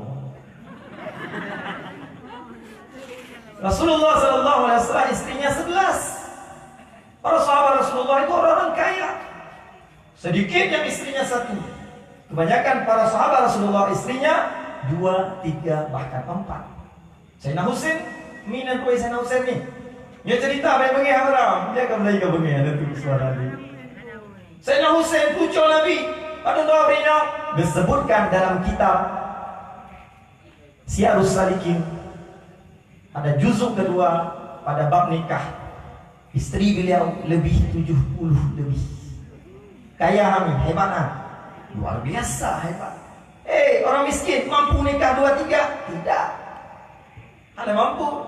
Rasulullah sallallahu alaihi wasallam istrinya sebelas. Para sahabat Rasulullah itu orang-orang kaya. Sedikit yang istrinya satu. Kebanyakan para sahabat Rasulullah istrinya dua, tiga, bahkan empat. Sayyidina Husain, mi nan kueh Sayyidina Husain ni. Nyoe cerita baik beungéh haram. Dia akan mulai ke beungéh ada tu suara dia. Sayyidina Husain, cucu Nabi, pada dua beliau disebutkan dalam kitab Siyarus Salikin, ada juzuk kedua pada bab nikah. Istri beliau lebih tujuh puluh lebih. Kaya kami, hebat kan? Luar biasa hebat. Eh, orang miskin mampu nikah dua tiga? Tidak. Hana mampu.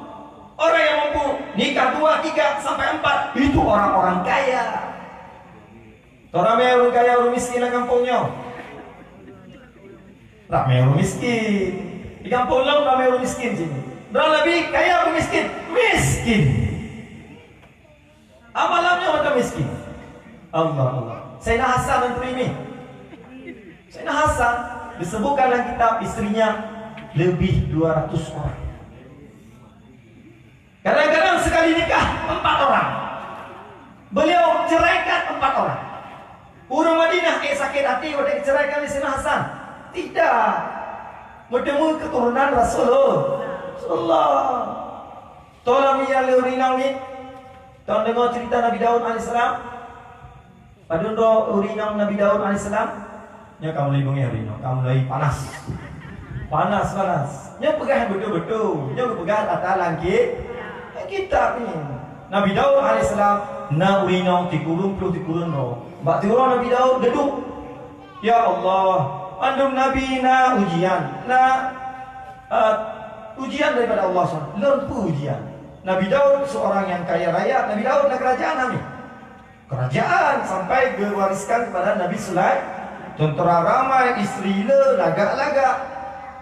Orang yang mampu nikah dua, tiga, sampai empat, itu orang-orang kaya. Toh ramé ureuëng kaya, ureuëng miskin lam gampông nyoe? Ramé ureuëng miskin. Di gampông lom ramé ureuëng miskin sini. Droe Nabi kaya atau miskin? Miskin. Amat lam nyoe mantong miskin. Allah, Allah. Sayyidina Hasan dan Turimi. Sayyidina Hasan disebutkan dalam kitab istrinya lebih dua ratus orang. Kadang-kadang sekali nikah empat orang. Beliau ceraikan empat orang. Ureuëng Madinah, eh, sakét hati watée diceraikan lé Sayyidina Hasan. Tidak. Meuteumeung keuturonan Rasulullah. Rasulullah. Toh lam ia lé ureuëng inong ni. Toh deungoe cerita Nabi Daud alaihissalam. Padub droe ureuëng inong Nabi Daud alaihissalam? Nyoe ka mulai beungéh ureuëng inong, ka mulai panas. Panas, panas. Nyoe peugah beutôi-beutôi. Nyoe peugah ata lam ki-, kitab ni. Nabi Daud alaihissalam na ureuëng inong tikureueng ploh tikureueng droe. Bak tiroe Nabi Daud geuduek. Ya Allah, mandum nabi na ujian, na, eh, ujian daripada Allah subhanahu. Lôn peue ujian? Nabi Daud seorang yang kaya raya. Nabi Daud na kerajaan hana? Kerajaan sampai gewariskan kepada Nabi Sulaiman. Tentera ramai, isteri le, lagak-lagak.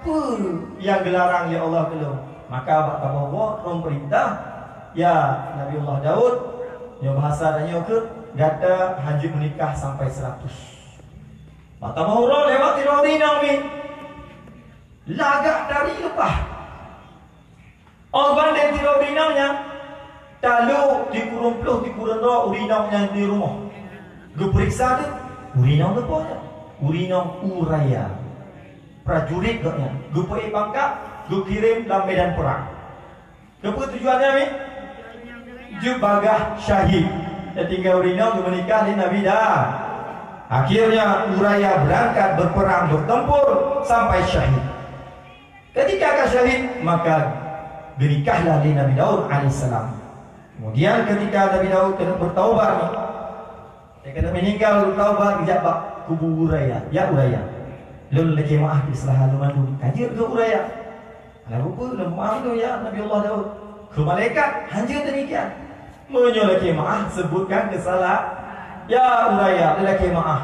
Peue nyang geularang lé Allah keu lôn? Maka bak saboh woe lôn peurintah, ya Nabiullah Daud, nyoe bahasa tanyoe keuh, Gata hanjeuet meunikah sampai seratus. Mata meuhurô lewat sidroe inong mi. Lagak dari leupah. Oh bandeng sidroe inong nyan. Talô tikureueng ploh tikureueng droe ureueng inong nyan di rumoh. Geupeuriksa tu, ureueng inong leupah nyan. Ureueng inong uraya. Prajurit gobnyan. Geupeuék pangkat, geukirém lam medan perang. Keupeue tujuan nyan mi? Jeuet bagah syahid. Tinggai ureueng inong geumeunikah lé Nabi Daud. Akhirnya, uraya berangkat berperang, bertempur sampai syahid. Ketika ka syahid, maka geunikahlah lé Nabi Daud alaihissalam. Kemudian ketika Nabi Daud keuneuk bertaubat, Nyang keuneuk meuninggai ureueng taubat geujak bak kubu uraya, "Ya uraya, lôn lakée meu'ah keu keusalahan lôn mandum." Ka jeuet keu uraya. Alah peue lôn meu'ah lôn ya Nabi Allah Daud. Keu malaikat hanjeuet demikian. Meunyoe lakée meu'ah, sebutkan keusala-, "Ya uraya, lôn lakée meu'ah.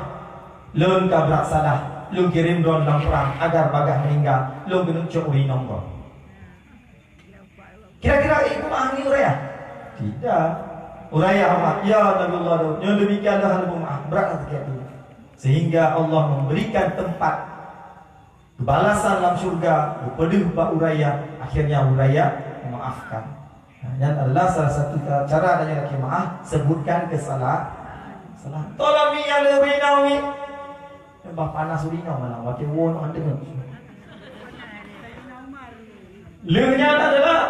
Lôn ka brat salah, lôn kirém droe lam prang agar bagah meuninggai, lôn keuneuk cok ureueng inong gob." Kira-kira ibu mah ni uraya? Tidak. Uraya amat, ya Nabi Allah Daud. Yang demikian dah Nabi Muhammad. Berat hati dia tu. Sehingga Allah memberikan tempat balasan dalam syurga, geupeudeuh bak uraya, akhirnya uraya memaafkan. Nah, dan adalah salah satu cara dan yang maaf, sebutkan kesalahan. Salah. Tolong ni yang lebih nawi. Bah panas ureueng inong malam, watée woe nyoe teungoh. Lheueh nyan adalah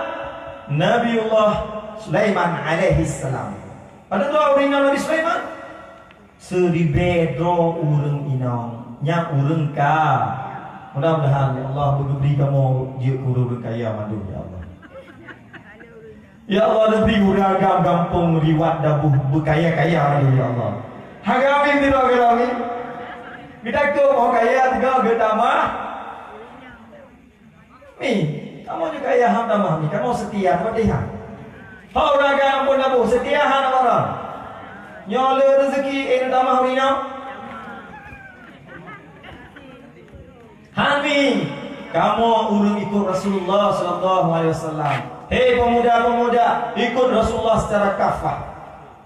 Nabiullah Sulaiman alaihissalam. Padahai ureueng inong Nabi Sulaiman, siribée droe ureueng inong, nyang ureueng ka. Mudah-mudahan, ya Allah, beugeubri kamoe jeuet keu ureueng kaya mandum, ya Allah. Ya Allah, neubri ureueng agam gampông liwat daboh beukaya-kaya laju, ya Allah. Hana amin sidroe-droe amin. Geutanyoe oh kaya tiga geutamah. Mi, kamoe nyoe kaya han tamah mi, kamoe seutia Fatihah. Ho ureueng agam gampông daboh seutia hana barang. Nyoe le rezeki eh tamah ureueng inong. Hami, kamoe ureueng ikut Rasulullah sallallahu alaihi wasallam. Hei pemuda-pemuda, ikut Rasulullah secara kafah.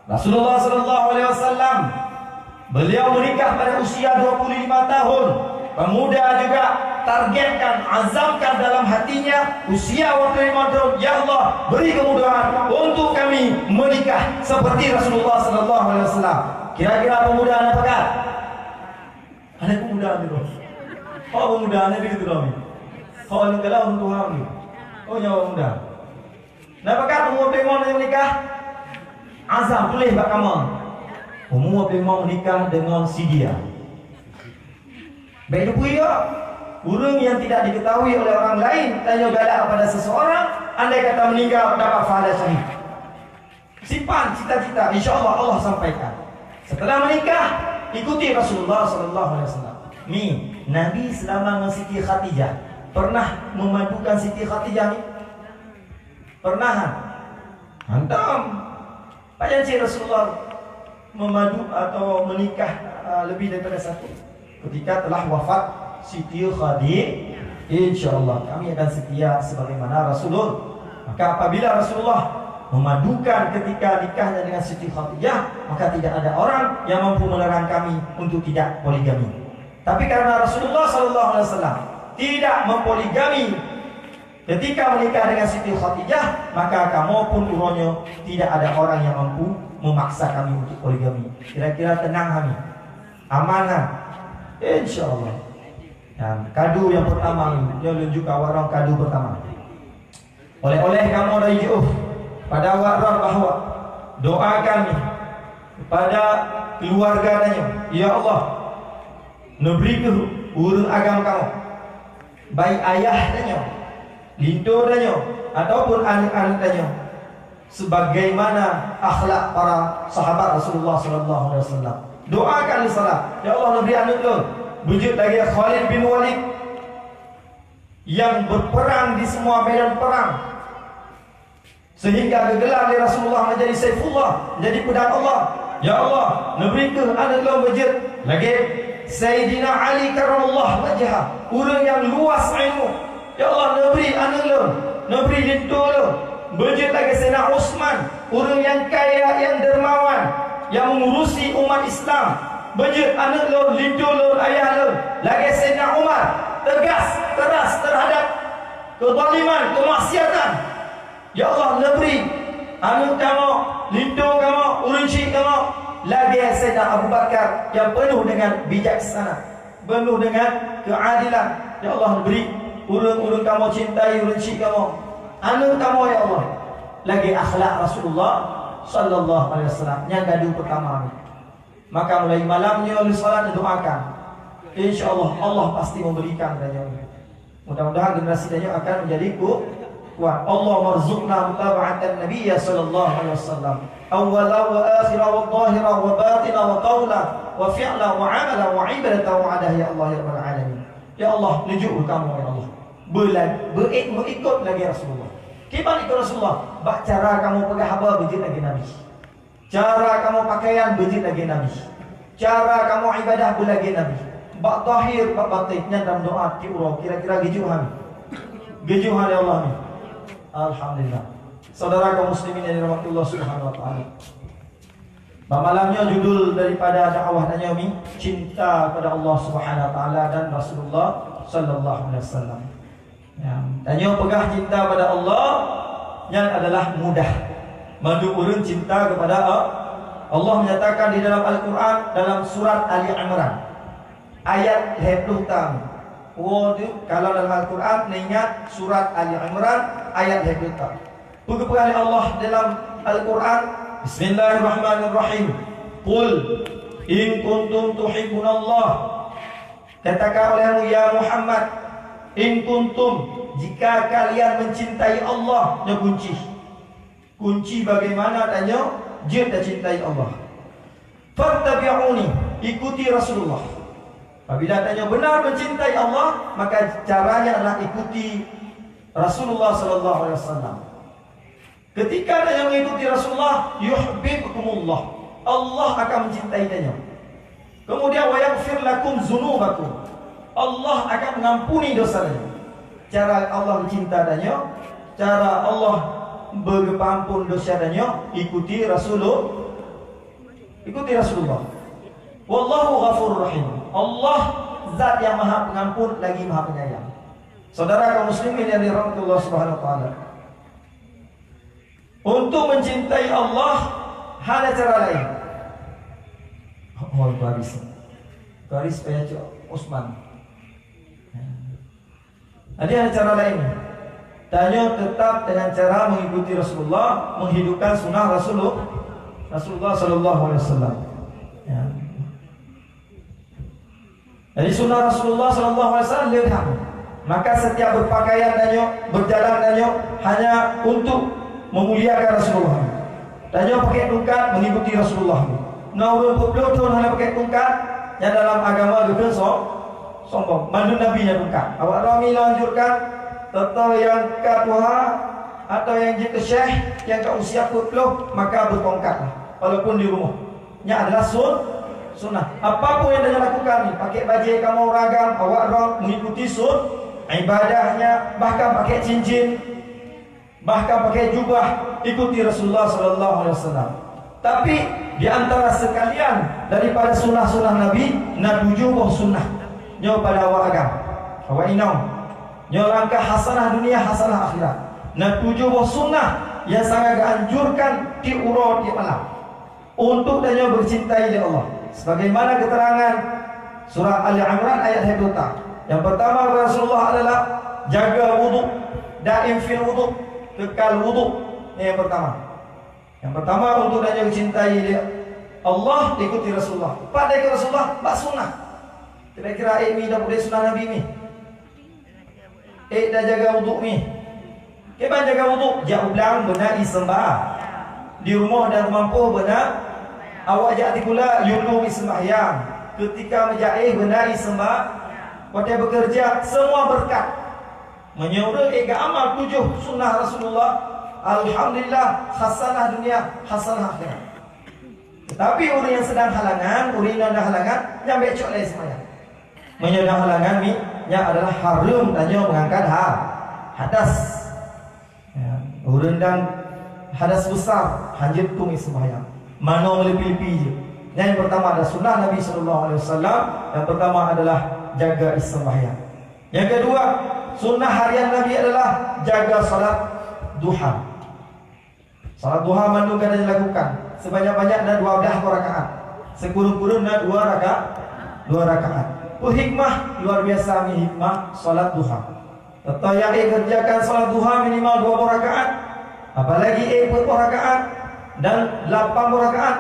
Rasulullah sallallahu alaihi wasallam, beliau menikah pada usia dua puluh lima tahun. Pemuda juga targetkan, azamkan dalam hatinya, usia dua puluh lima tahun, "Ya Allah, beri kemudahan untuk kami menikah seperti Rasulullah sallallahu alaihi wasallam." Kira-kira pemuda na pakat? Ada pemuda ni, bro. Oh, pemuda ni begitu, bro. Oh, ni kalau orang tua ni. Oh, nyawa muda. Nah, pakat umur lima tahun nikah? Azam tulis bak kamar. Umur lima nikah dengan si dia. Baik tu ya, ureueng yang tidak diketahui oleh orang lain, tanyoe galak kepada seseorang, andai kata meninggal, dapat pahala syahid. Simpan cita-cita, insya Allah, Allah sampaikan. Setelah menikah, ikuti Rasulullah sallallahu alaihi wasallam. Mi, Nabi selama dengan Siti Khadijah pernah memadukan Siti Khadijah ni? Pernah? Hantam. Pajan cit Rasulullah memadu atau menikah, uh, lebih daripada satu? Ketika telah wafat Siti Khadijah, insya Allah kami akan setia sebagaimana Rasulullah. Maka apabila Rasulullah memadukan ketika nikahnya dengan Siti Khadijah, maka tidak ada orang yang mampu melarang kami untuk tidak poligami. Tapi karena Rasulullah sallallahu alaihi wasallam tidak mempoligami ketika menikah dengan Siti Khadijah, maka kamoe pun uroe nyoe tidak ada orang yang mampu memaksa kami untuk poligami. Kira-kira tenang kami. Aman kan? Insya Allah. Dan kado yang pertama ni, nyoe lôn jok awak droe kado pertama. Oleh-oleh kamoe dari jeuh pada awak droe bahwa doakan ni kepada keluarga tanyoe, "Ya Allah, neubri keuh ureueng agam kamoe, baik ayah tanyoe, linto tanyoe, ataupun aneuk-aneuk tanyoe, sebagaimana akhlak para sahabat Rasulullah sallallahu alaihi wasallam." Doakan salah, "Ya Allah, neubri aneuk lôn beujeuet lagée Khalid bin Walid yang berperang di semua medan perang, sehingga geugelar lé Rasulullah menjadi Saifullah, menjadi pedang Allah. Ya Allah, neubri keuh aneuk lôn beujeuet lagée Saidina Ali karramallahu wajhah, ureueng nyang luas ilmu. Ya Allah, neubri aneuk lôn, neubri linto lôn beujeuet lagée Saidina Utsman, ureueng nyang kaya, nyang dermawan, nyang meungurusi umat Islam, beujeuet aneuk lôn, linto lôn, ayah lôn, lagée Saidina Umar, teugas, keras terhadap kezaliman, kemaksiatan. Ya Allah, neubri aneuk kamoe, linto kamoe, ureuëng syik kamoe lagée Saidina Abu Bakar nyang peunoh dengan bijaksana, peunoh dengan keuadilan. Ya Allah, neubri ureuëng-ureuëng kamoe cintai, ureuëng syik kamoe, aneuk kamoe, ya Allah, lagée akhlak Rasulullah sallallahu alaihi wasallam nyang gadu peutama nyoe. Maka mulai malam nyoe lheueh salat neudoakan. Insya Allah, Allah pasti memberikan tanyoe. Mudah-mudahan generasi tanyoe akan menjadi ku-, kuat. Allahumma rzuqna mutaba'atan Nabi sallallahu alaihi wasallam. Awwala wa akhira wa zahira wa batina wa qaula wa fi'la wa amala wa ibadata wa adah ya Allah ya rabbal alamin. Ya Allah, nujuk kamoe ya Allah. Bela-, beu-, meuikot lagée Rasulullah. Kiban ikot Rasulullah, bak cara kamoe peugah haba beujeuet lagée Nabi. Cara kamoe pakaian beujeuet lagée Nabi. Cara kamoe ibadah beulagée Nabi. Bak zahir, bak batin, nyan dalam doa tiep uroe kira-kira geujok han. Geujok han lé Allah ni. Alhamdulillah. Saudara kaum muslimin yang dirahmati Allah Subhanahu wa taala. Bak malam nyoe judul daripada dakwah tanyoe mi, cinta kepada Allah Subhanahu wa taala dan Rasulullah sallallahu alaihi wasallam. Ya, tanyoe peugah cinta pada Allah nyan adalah mudah. Mandum ureuëng cinta kepada A-, Allah menyatakan di dalam Al-Quran dalam surat Ali Imran ayat lhée ploh tam. Woe, kalau dalam Al-Quran neuingat surat Ali Imran ayat lhée ploh tam. Peugah lé Allah dalam Al-Quran, Bismillahirrahmanirrahim. Qul in kuntum tuhibbunallah. Katakan olehmu, ya Muhammad, in kuntum, jika kalian mencintai Allah, nyoe kunci. Kunci bagaimana tanyoe jeuet tacintai Allah. Fattabi'uni, ikuti Rasulullah. Apabila tanyoe benar mencintai Allah, maka caranya adalah ikuti Rasulullah sallallahu alaihi wasallam. Ketika tanyoe mengikuti Rasulullah, yuhibbukumullah. Allah akan mencintai tanyoe. Kemudian, wa yaghfir lakum dzunubakum. Allah akan mengampuni dosa tanyoe. Cara Allah mencinta tanyoe, cara Allah beugeupeuampon dosa tanyoe, ikuti Rasulullah. Ikuti Rasulullah. Wallahu ghafurur rahim. Allah zat yang Maha Pengampun lagi Maha Penyayang. Saudara kaum muslimin yang dirahmati Allah Subhanahu wa taala. Untuk mencintai Allah, hana cara lain. Oh, itu habis. Itu habis payah cok Osman. Jadi, hana cara lain. Tanyoe tetap dengan cara mengikuti Rasulullah, menghidupkan sunnah Rasulullah, Rasulullah sallallahu alaihi wasallam. Ya. Jadi, sunnah Rasulullah sallallahu alaihi wasallam le that. Maka, setiap berpakaian tanyoe, berjalan tanyoe hanya untuk memuliakan Rasulullah. Tanyoe pakai tungkat mengikuti Rasulullah. Na ureuëng peuet ploh thon hana pakai tungkat, nyang dalam agama geukheun so-, sombong. Mandum nabi nyang tungkat. Awak Rami anjurkan, teuntang nyang ka tuha atau nyang jeuet keu syekh, nyang ka usia peuet ploh, maka beutongkat lah, walaupun di rumoh. Nyan adalah sun-, sunnah. Apapun yang tanyoe lakukan ni, pakai bajée kamoe ragam, awak droe mengikuti sun-, ibadahnya, bahkan pakai cincin, bahkan pakai jubah, ikuti Rasulullah sallallahu alaihi wasallam. Tapi, di antara sekalian daripada sunnah-sunnah Nabi, na tujoh boh sunnah. Nyoe pada awak agam, awak inong. Nyoe langkah hasanah dunia, hasanah akhirat. Na tujoh boh sunnah yang sangat geuanjurkan tiep uroe, tiep malam. Untuk tanyoe beucintai lé Allah. Sebagaimana keterangan surah Ali Imran ayat lhée ploh tam. Yang pertama Rasulullah adalah jaga wudhu, daim fil wudhu, kekal wudhu. Ini yang pertama. Yang pertama untuk tanyoe cintai lé Allah, ikuti Rasulullah. Pat ikut Rasulullah, bak sunnah. Kira-kira, eh, mi dah pudeh sunnah Nabi mi. Eh, dah jaga wudhu mi. Kiban jaga wudhu, jak u blang beuna ie seumbah. Di rumoh dan teumampoh beuna, awak jak sikula, yue lom ie seumbahyang. Ketika meujaéh beuna ie seumbah. Watée bekerja, semua berkat. Meunyoe ureuëng ék geuamal tujoh sunnah Rasulullah, alhamdulillah, hasanah dunia, hasanah akhirat. Tetapi ureuëng nyang sedang halangan, ureuëng nyang na halangan, nyan bék cok lé seumayang. Meunyoe na halangan ni, nyan adalah hareuem tanyoe meungangkat ha-, hadas. Ya, ureuëng dan hadas besar, hanjeuet keu seumayang. Manoe meulipi-lipi jih. Nyang pertama adalah sunnah Nabi sallallahu alaihi wasallam. Yang pertama adalah jaga sembahyang. Yang kedua, sunnah harian Nabi adalah jaga salat duha. Salat duha mandum ka dilakukan. Sebanyak-banyak na dua belas rakaat. Sekureueng-kureueng na dua raka-, dua rakaat. Peue hikmah? Luar biasa mi hikmah salat duha. Teutap nyang ék kerjakan salat duha minimal dua boh rakaat, apalagi ék peuet boh rakaat dan lapan boh rakaat.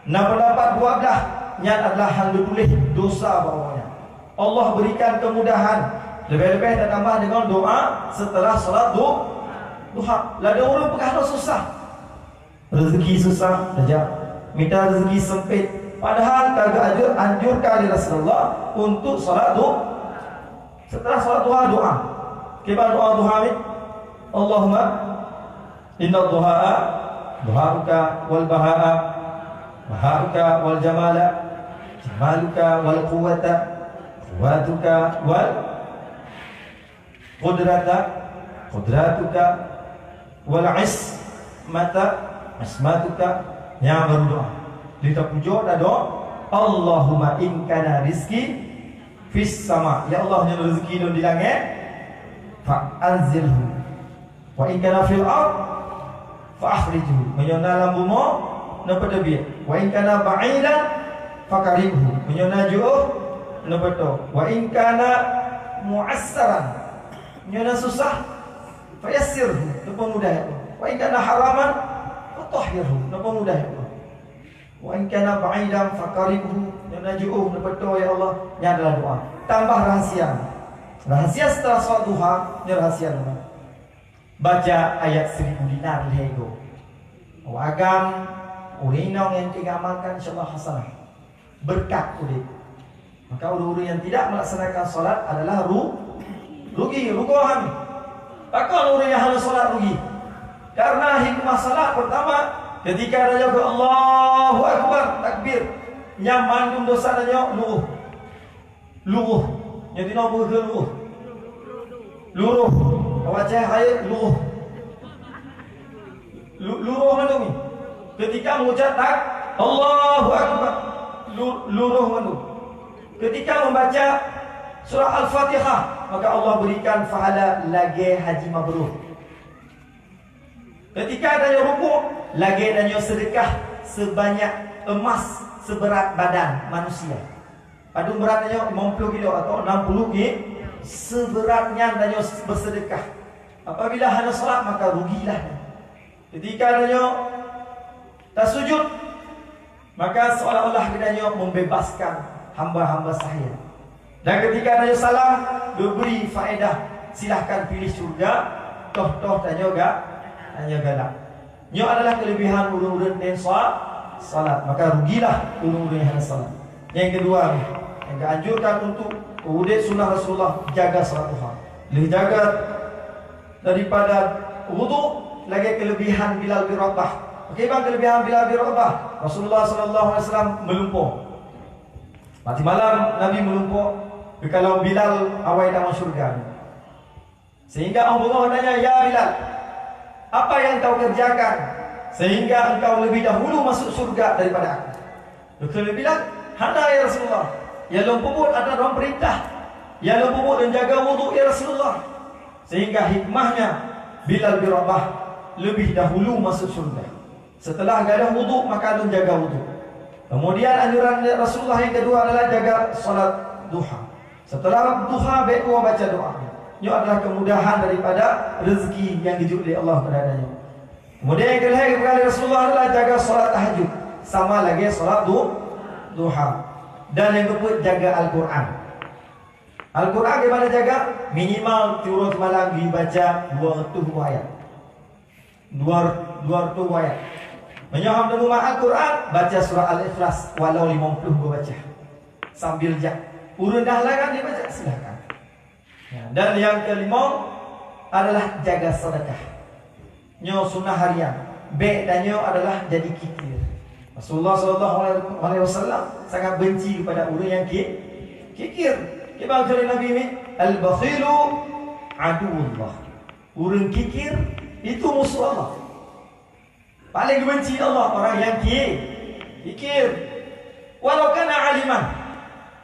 Na pendapat dua belas, nyan adalah hana tuléh dosa bak awaknyan. Allah berikan kemudahan, leubeh-leubeh tatambah deungon doa setelah salat du-, duha. Ladôm ureuëng peugah lom susah. Rezeki susah saja. Mita rezeki sempit. Padahal ka geuanjurkan lé Rasulullah untuk salat du-, setelah salat duha, doa. Kiban doa duha ni? Allahumma inna duhaa, duhauka wal bahaa, bahauka wal jamala, jamaluka wal quwwata, quwwatuka wal qudrata, qudratuka, wal ismata, ismatuka. Nyan baru doa. Di tapujoe tadoa, Allahumma in kana rizqi fis sama. Ya Allah, nyoe rezeki lôn di langét, fa anzilhu. Wa in kana fil ard, fa akhrijhu. Meunyoe na lam bumoe, neupeuteubiet. Wa in kana ba'idan, fa qaribhu. Meunyoe na jiôh, neupeutoe. Wa in kana mu'assaran, meunyoe na susah, fa yassirhu, neupeumudah ya Allah. Wa in kana haraman, fa tahhirhu, neupeumudah ya Allah. Wa in kana ba'idan, fa qaribhu, meunyoe na jiôh, neupeutoe ya Allah. Nyan adalah doa. Tambah rahasia. Rahasia setelah salat duha, nyoe rahasia lom. Baca ayat seribu dinar lhèe goe. Awak agam, ureuëng inong nyang teuingat makan, insya Allah hasanah. Berkat udép. Maka ureuëng-ureuëng yang tidak melaksanakan salat adalah ru-, rugi, rugoe han. Pakon ureuëng nyang hana salat rugi? Karena hikmah salat pertama, ketika tanyoe Allahu Akbar, takbir, nyan mandum dosa tanyoe luruh. Luruh. Nyoe tinoe beuhe luruh. Luruh. Awak cahaya luruh. Lu-, luruh mandum ni. Ketika mengucap tak, Allahu Akbar. Lu-, luruh mandum. Ketika membaca surah Al-Fatihah, maka Allah berikan pahala lagèe haji mabrur. Ketika tanyoe rukuk, lagèe tanyoe sedekah sebanyak emas seberat badan manusia. Padum berat tanyoe, lima puluh kilo atau enam puluh ki-, seberat nyan tanyoe bersedekah. Apabila hana salat, maka rugilah. Ketika tanyoe tasujud, maka seolah-olah geutanyoe membebaskan hamba-hamba sahaya. Dan ketika tanyoe salam, geubri faedah, silahkan pilih syurga, toh-toh tanyoe ga-, tanyoe galak. Nyoe adalah kelebihan ureuëng-ureuëng nyang sa-, salat, maka rugilah ureuëng-ureuëng nyang hana salat. Yang kedua, yang dianjurkan untuk udép sunnah Rasulullah, jaga salat duha. Lheueh jaga daripada wudhu, lagèe kelebihan Bilal bin Rabah. Bagaimana kelebihan Bilal bin Rabah? Rasulullah sallallahu alaihi wasallam meulumpoe. Maté malam Nabi meulumpoe, geukalon Bilal awai tamong syurga. Sehingga Allah Bungo tanya, "Ya Bilal, apa yang kau kerjakan sehingga engkau lebih dahulu masuk syurga daripada aku?" Geukheun lé Bilal, "Hana, ya Rasulullah. Nyang lôn peubuet atra droe peurintah. Nyang lôn peubuet lôn jaga wudhu, ya Rasulullah." Sehingga hikmahnya Bilal bin Rabah lebih dahulu masuk syurga. Setelah gadôh wudhu, maka lôn jaga wudhu. Kemudian anjuran Rasulullah yang kedua adalah jaga salat duha. Setelah duha, bèk tuwoe baca doa. Nyoe adalah kemudahan daripada rezeki nyang geujok lé Allah keupada tanyoe. Kemudian yang kelhèe geupeugah lé Rasulullah adalah jaga salat tahajud, sama lagèe salat du-, duha. Dan yang keempat, jaga Al-Quran. Al-Quran gimana jaga? Minimal tiep uroe malam dibaca dua ratus ayat. Dua, dua ratus ayat. Meunyoe hana teuma Al-Quran, baca surah Al-Ikhlas walau limong ploh go baca. Sambil jak. Ureuëng dah halangan dibaca, silakan. Ya, dan yang kelima adalah jaga sedekah. Nyoe sunnah harian. Bèk tanyoe adalah jadi kikir. Rasulullah sallallahu alaihi wasallam sangat benci kepada ureuëng nyang ki-, kikir. Kiban kheun Nabi ni, "Al-bakhilu aduwwullah." Ureuëng kikir itu musuh Allah. Paléng geubenci Allah orang nyang ki-, kikir. Walau kana aliman.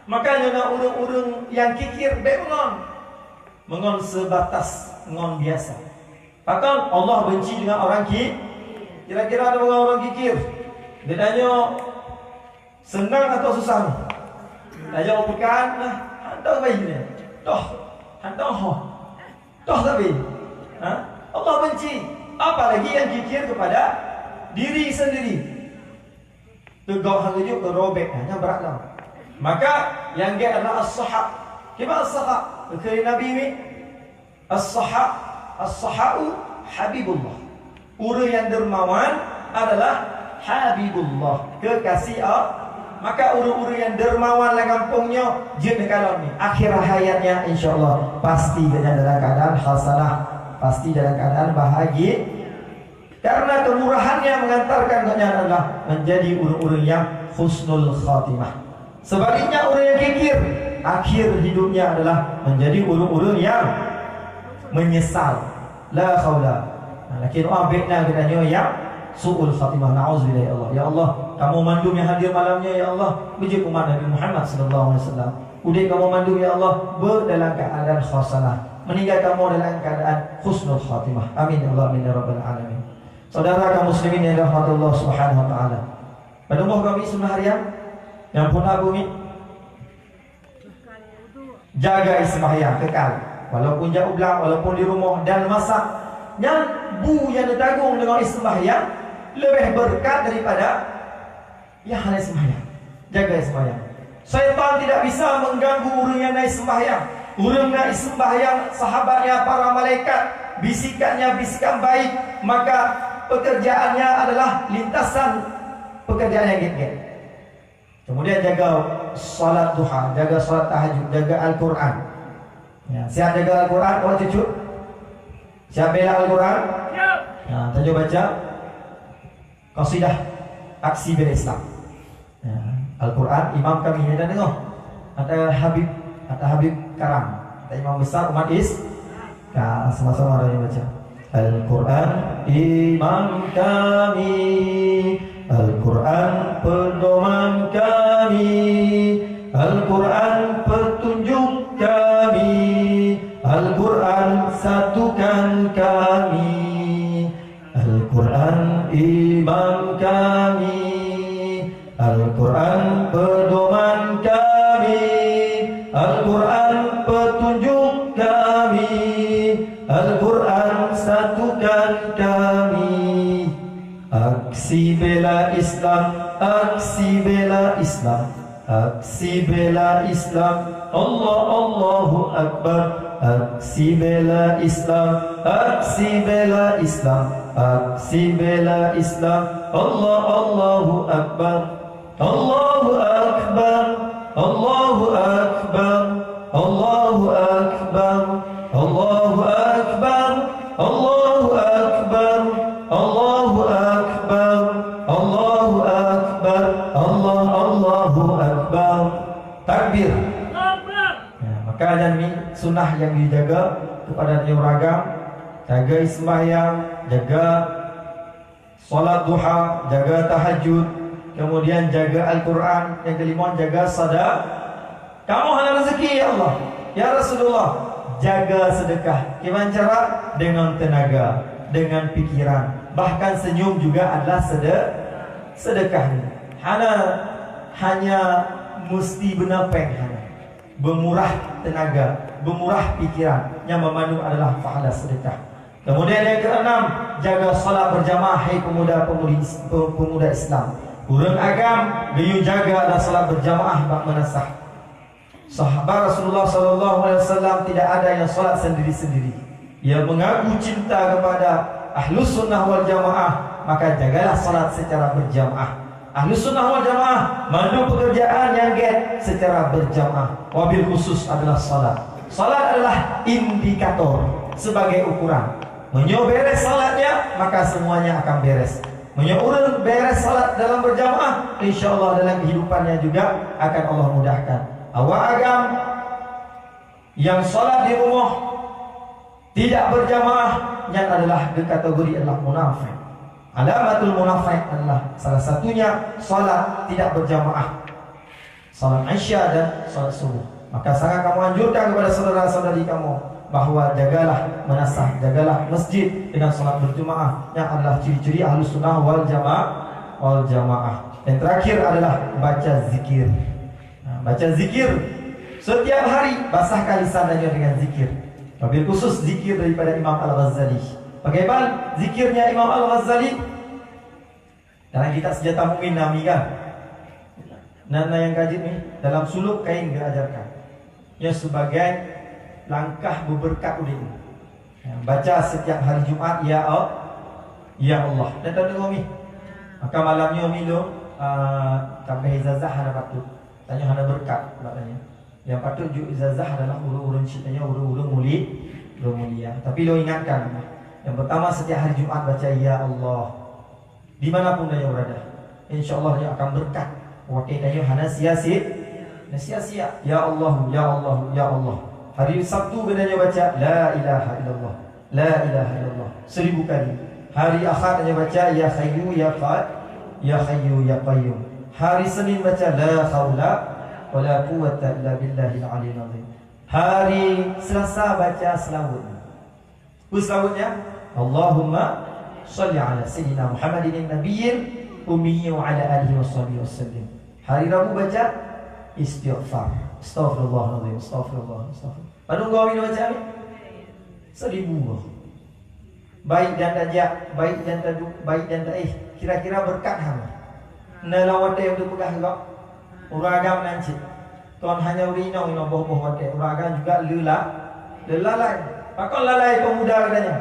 Maka nyoe na ureuëng-ureuëng nyang kikir bék meungon. Meungon seubatas ngon biasa. Pakon Allah benci dengan orang ki-, kira-kira ada orang, orang kikir. Geutanyoe seunang atau susah? Tanyoe bukan, nah, hantom bayi ni. Toh, hantom ho. Toh tapi, ha? Allah benci. Apalagi yang kikir kepada diri sendiri. Teugok hana jeuet, robek, ha, nyan brat lam. Maka, nyang gét adalah as-saha. Kiban as-saha? Keu Nabi ni, as-saha, as-sahau habibullah. Ureuëng nyang dermawan adalah habibullah, kekasih Allah. Maka ureuëng-ureuëng nyang dermawan lam gampông nyoe jeuet neukalon ni. Akhir hayatnya, insya Allah, pasti geuhnyan dalam keadaan hasanah, pasti dalam keadaan bahagia. Karena kemurahannya mengantarkan geuhnyan adalah menjadi ureuëng-ureuëng nyang husnul khatimah. Sebaliknya, ureuëng nyang kikir, akhir hidupnya adalah menjadi ureuëng-ureuëng nyang menyesal. La haula. Nah, lakén wah bék na geutanyoe nyang su'ul khatimah. Na'udzubillah, ya Allah. Ya Allah, kamoe mandum nyang hadir malam nyoe, ya Allah, beujeuet umat Nabi Muhammad sallallahu alaihi wasallam. Udeb kamoe mandum, ya Allah, beu dalam keadaan khasanah. Meninggal kamoe dalam keadaan husnul khatimah. Amin, ya Allah, amin, ya rabbal alamin. Saudara kaum muslimin yang dirahmati Allah Subhanahu wa taala. Padum boh kami sunnah harian nyang puna bumi. Jaga iseumahyang kekal, walaupun jak u blang, walaupun di rumoh, dan masa nyan bu nyang neutagong deungon iseumahyang leubeh beureukat daripada nyang hana iseumahyang. Jaga iseumahyang. Syaitan tidak bisa mengganggu ureuëng nyang na iseumahyang. Ureuëng na iseumahyang, sahabatnya para malaikat, bisikannya bisikan baik, maka pekerjaannya adalah lintasan pekerjaan nyang gét-gét. Kemudian jaga salat duha, jaga salat tahajud, jaga Al-Quran. Ya, siap jaga Al-Quran, awak cucu? Siap bela Al-Quran? Siap. Ya, tajak baca qasidah aksi bela Islam. Ya, Al-Quran, imam kami ni dah dengar. Ada Habib, ada Habib Karam. Ada imam besar umat Is-, Ka, sama-sama dah baca. Al-Quran imam kami, Al-Quran pedoman kami, Al-Quran petunjuk kami, Al-Quran satukan kami. Al-Quran imam kami, Al-Quran pedoman kami, Al-Quran petunjuk kami, Al-Quran satukan kami. Aksi bela Islam, aksi bela Islam, aksi bela Islam. Allah, Allahu Akbar. Aksi bela Islam, aksi bela Islam, aksi bela Islam. Allah, Allahu Akbar. Allahu Akbar, Allahu Akbar, Allahu Akbar, Allahu Akbar, Allahu Akbar, Allahu Akbar, Allahu Akbar, Allah, Allahu Akbar. Takbir. Ya, maka nyan ni sunnah yang dijaga kepada tiap ureueng agam, jaga iseumahyang, jaga salat duha, jaga tahajud, kemudian jaga Al-Quran, yang kelima jaga sada-, kamoe hana rezeki, ya Allah. Ya Rasulullah, jaga sedekah. Kiban cara? Dengan tenaga, dengan pikiran. Bahkan senyum juga adalah sede-, sedekah ni. Hana hanya mesti beuna péng, hana. Beumurah tenaga, beumurah pikiran, nyang meumandum adalah pahala sedekah. Kemudian yang keenam, jaga salat berjamaah, hai pemuda-pemudi, pe-, pemuda Islam. Ureueng agam geuyue jaga adalah salat berjamaah bak meunasah. Sahabat Rasulullah sallallahu alaihi wasallam tidak ada yang salat sendiri-sendiri. Ia mengaku cinta kepada Ahlus Sunnah wal Jamaah, maka jagalah salat secara berjamaah. Ahlus Sunnah wal Jamaah mandum pekerjaan nyang gét secara berjamaah, wabil khusus adalah salat. Salat adalah indikator sebagai ukuran. Meunyoe beres salatnya, maka semuanya akan beres. Meunyoe ureueng beres salat dalam berjamaah, insya Allah dalam kehidupannya juga akan Allah mudahkan. Awak agam nyang salat di rumoh tidak berjamaah, nyan adalah geukategori adalah munafik. Alamatul munafiq adalah salah satunya salat tidak berjamaah. Salat Isya dan salat Subuh. Maka sangat kamu anjurkan kepada saudara-saudari kamu bahwa jagalah meunasah, jagalah masjid dengan salat berjamaah yang adalah ciri-ciri Ahlus Sunnah wal Jamaah, wal Jamaah. Yang terakhir adalah baca zikir. Nah, baca zikir setiap hari, basahkan lisan tanyoe dengan zikir. Wabil khusus zikir daripada Imam Al-Ghazali. Bagaimana zikirnya Imam Al-Ghazali? Dalam kitab Senjata Mukmin nami kan? Nana yang kaji ni dalam suluk kain diajarkan. Ia sebagai langkah berberkat ulih. Ya, baca setiap hari Jumat, "Ya Allah, ya Allah." Dan tak dengar mi. Maka malam nyoe mi lo, ah, tambah ijazah hana patut. Tanyoe hana berkat, maknanya. Yang patut ju ijazah adalah ureueng-ureueng cit tanyoe, ureueng-ureueng muli-, ureueng mulia. Tapi lo ingatkan, yang pertama setiap hari Jumat baca, "Ya Allah." Di mana pun tanyoe berada, insya Allah nyoe akan berkat. Watée tanyoe hana sia-sia, hana sia-sia. Ya Allah, ya Allah, ya Allah. Hari Sabtu geutanyoe baca, "La ilaha illallah, la ilaha illallah," seribu kali. Hari Ahad tanyoe baca, "Ya Hayyu ya Qa-, ya Hayyu ya Qayyum." Hari Senin baca, "La haula wala quwwata illa billahil aliyyil azim." Hari Selasa baca selawat. Peue selawatnya? Allahumma shalli ala sayyidina Muhammadin nabiyil ummi wa ala alihi wa sahbihi wasallim. Hari Rabu baca istighfar. Astaghfirullahalazim, astaghfirullah, astaghfirullah. Padum goe minum baca ni? Seribu goe. Baik dan tajak, baik dan tadu, baik dan taéh. Kira-kira berkat hana. Na lam watée untuk peugah lom. Ureueng agam nan cit. Kon hanya ureueng inong, inong boh-boh watée. Ureueng agam juga leula-, leulalai. Pakon lalai pemuda katanya?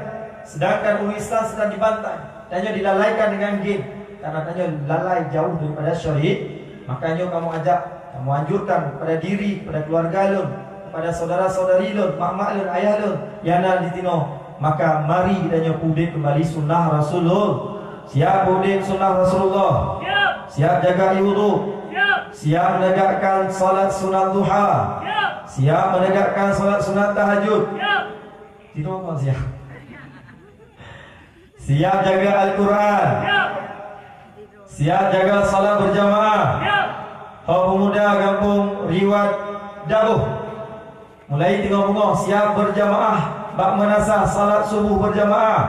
Sedangkan ureueng Islam sedang dibantai. Tanyoe dilalaikan dengan game. Karena tanyoe lalai jauh daripada syari-, Makanya kamu ajak, kamu anjurkan kepada diri, kepada keluarga lôn, kepada saudara-saudari lôn, mak-mak lôn, ayah lôn, nyang na di tinoe. Maka mari tanyoe peuudeb kembali sunnah Rasulullah. Siap peuudeb sunnah Rasulullah? Siap. Siap jaga wudu? Siap. Siap menegakkan salat sunat duha? Siap. Siap menegakkan salat sunat tahajud? Siap. Tidak mau siap. Siap jaga Al-Quran? Siap. Siap jaga salat berjamaah? Siap. Ho pemuda gampông Riwat Daboh. Mulai teungoh beungoh siap berjamaah bak meunasah salat subuh berjamaah.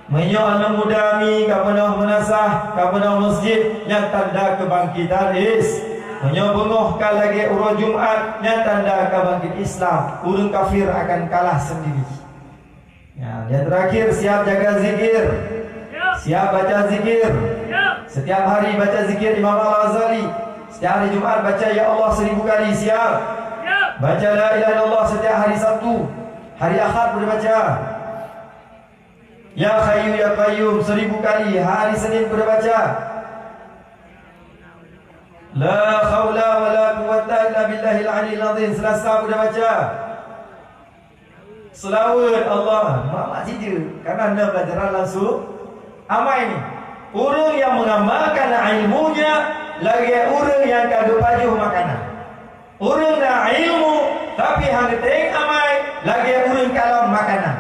Meunyoe aneuk muda mi ka peunoh meunasah, ka peunoh masjid, nyan tanda kebangkitan Is-, meunyoe beungoh ka lagée uroe Jumat, nyan tanda kebangkit Islam. Ureueng kafir akan kalah sendiri. Ya, yang terakhir, siap jaga zikir. Siap baca zikir. Setiap hari baca zikir Imam Al-Ghazali. Setiap hari Jumat baca Ya Allah seribu kali. Siap. Baca La ilaha illallah setiap hari Sabtu. Hari Ahad boleh baca. Ya Hayyu Ya Qayyum seribu kali. Hari Senin boleh baca. La haula wala quwwata illa billahil aliyil azim. Selasa boleh baca. Seulaweuet Allah, mak-mak cije, karena na pelajaran langsung. Amai ni, ureueng nyang mengamalkan ilmunya lagée ureueng nyang ka geupajoh makanan. Ureueng na ilmu, tapi hana teueng amai, lagée ureueng kalon makanan.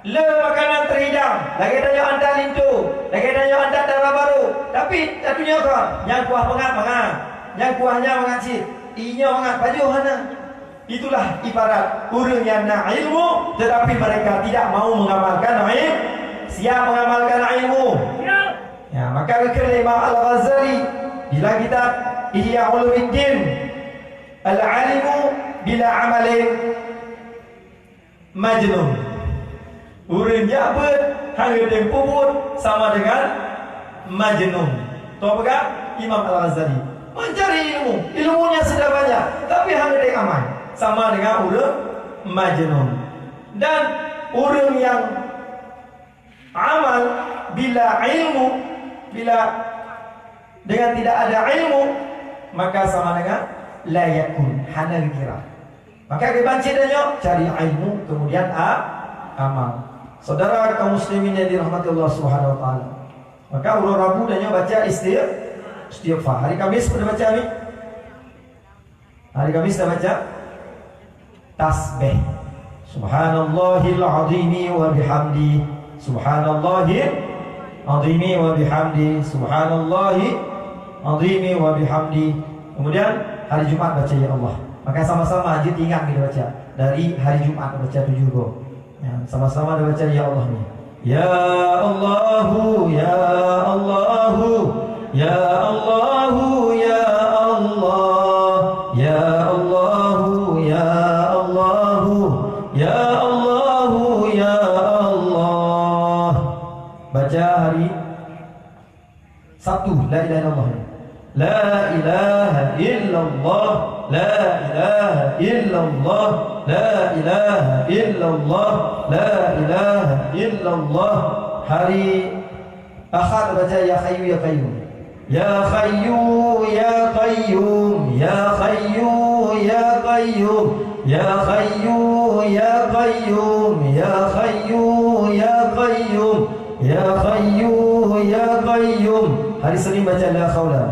Le makanan terhidang, lagée tanyoe anta linto, lagée tanyoe anta dara barô, tapi tatunyok kon, nyang kuah mangat mangat, nyang kuah nyan mangat cit, inyoe mangat pajoh hana. Itulah ibarat ureueng nyang na ilmu, tetapi mereka tidak mau mengamalkan il-, siap mengamalkan ilmu. Ya, maka geukheun lé Imam Al-Ghazali dalam kitab Ihya Ulumuddin, "Al-alimu bila amalin majnun." Ureueng jak beuet hana teupeue buet sama dengan majnun. Toh peugah Imam Al-Ghazali, mencari ilmu, ilmunya sudah banyak, tapi hana teueng amai, sama dengan ureueng majnun. Dan ureueng nyang amal bila ilmu, bila dengan tidak ada ilmu, maka sama dengan la yakun, hana geukira. Maka kiban cit tanyoe cari ilmu, kemudian a-, amal. Saudara kaum muslimin yang dirahmati Allah Subhanahu wa taala. Maka uroe Rabu tanyoe baca isti-, istighfar. Hari Kamis pada baca ni? Hari Kamis dah baca tasbih. Subhanallahil azimi wa bihamdi. Subhanallahil Azimi wa bihamdi, subhanallahi azimi wa bihamdi. Kemudian hari Jumat baca ya Allah. Maka sama-sama aja ingat kita baca. Dari hari Jumat baca tujuh go. Ya, sama-sama dah baca ya Allah ni. Ya Allahu, ya Allahu, ya Allahu, ya Allah. Ya Allahu, ya Allahu, ya Allahu, ya Allah. Baca hari Sabtu, la ilaha illallah. La ilaha illallah, la ilaha illallah, la ilaha illallah, la ilaha illallah. Hari Ahad baca ya Hayyu ya Qayyum. Ya Hayyu ya Qayyum, ya Hayyu ya Qayyum, ya Hayyu ya Qayyum, ya Hayyu ya Qayyum. Ya Hayyu ya Qayyum. Hari Senin baca la haula.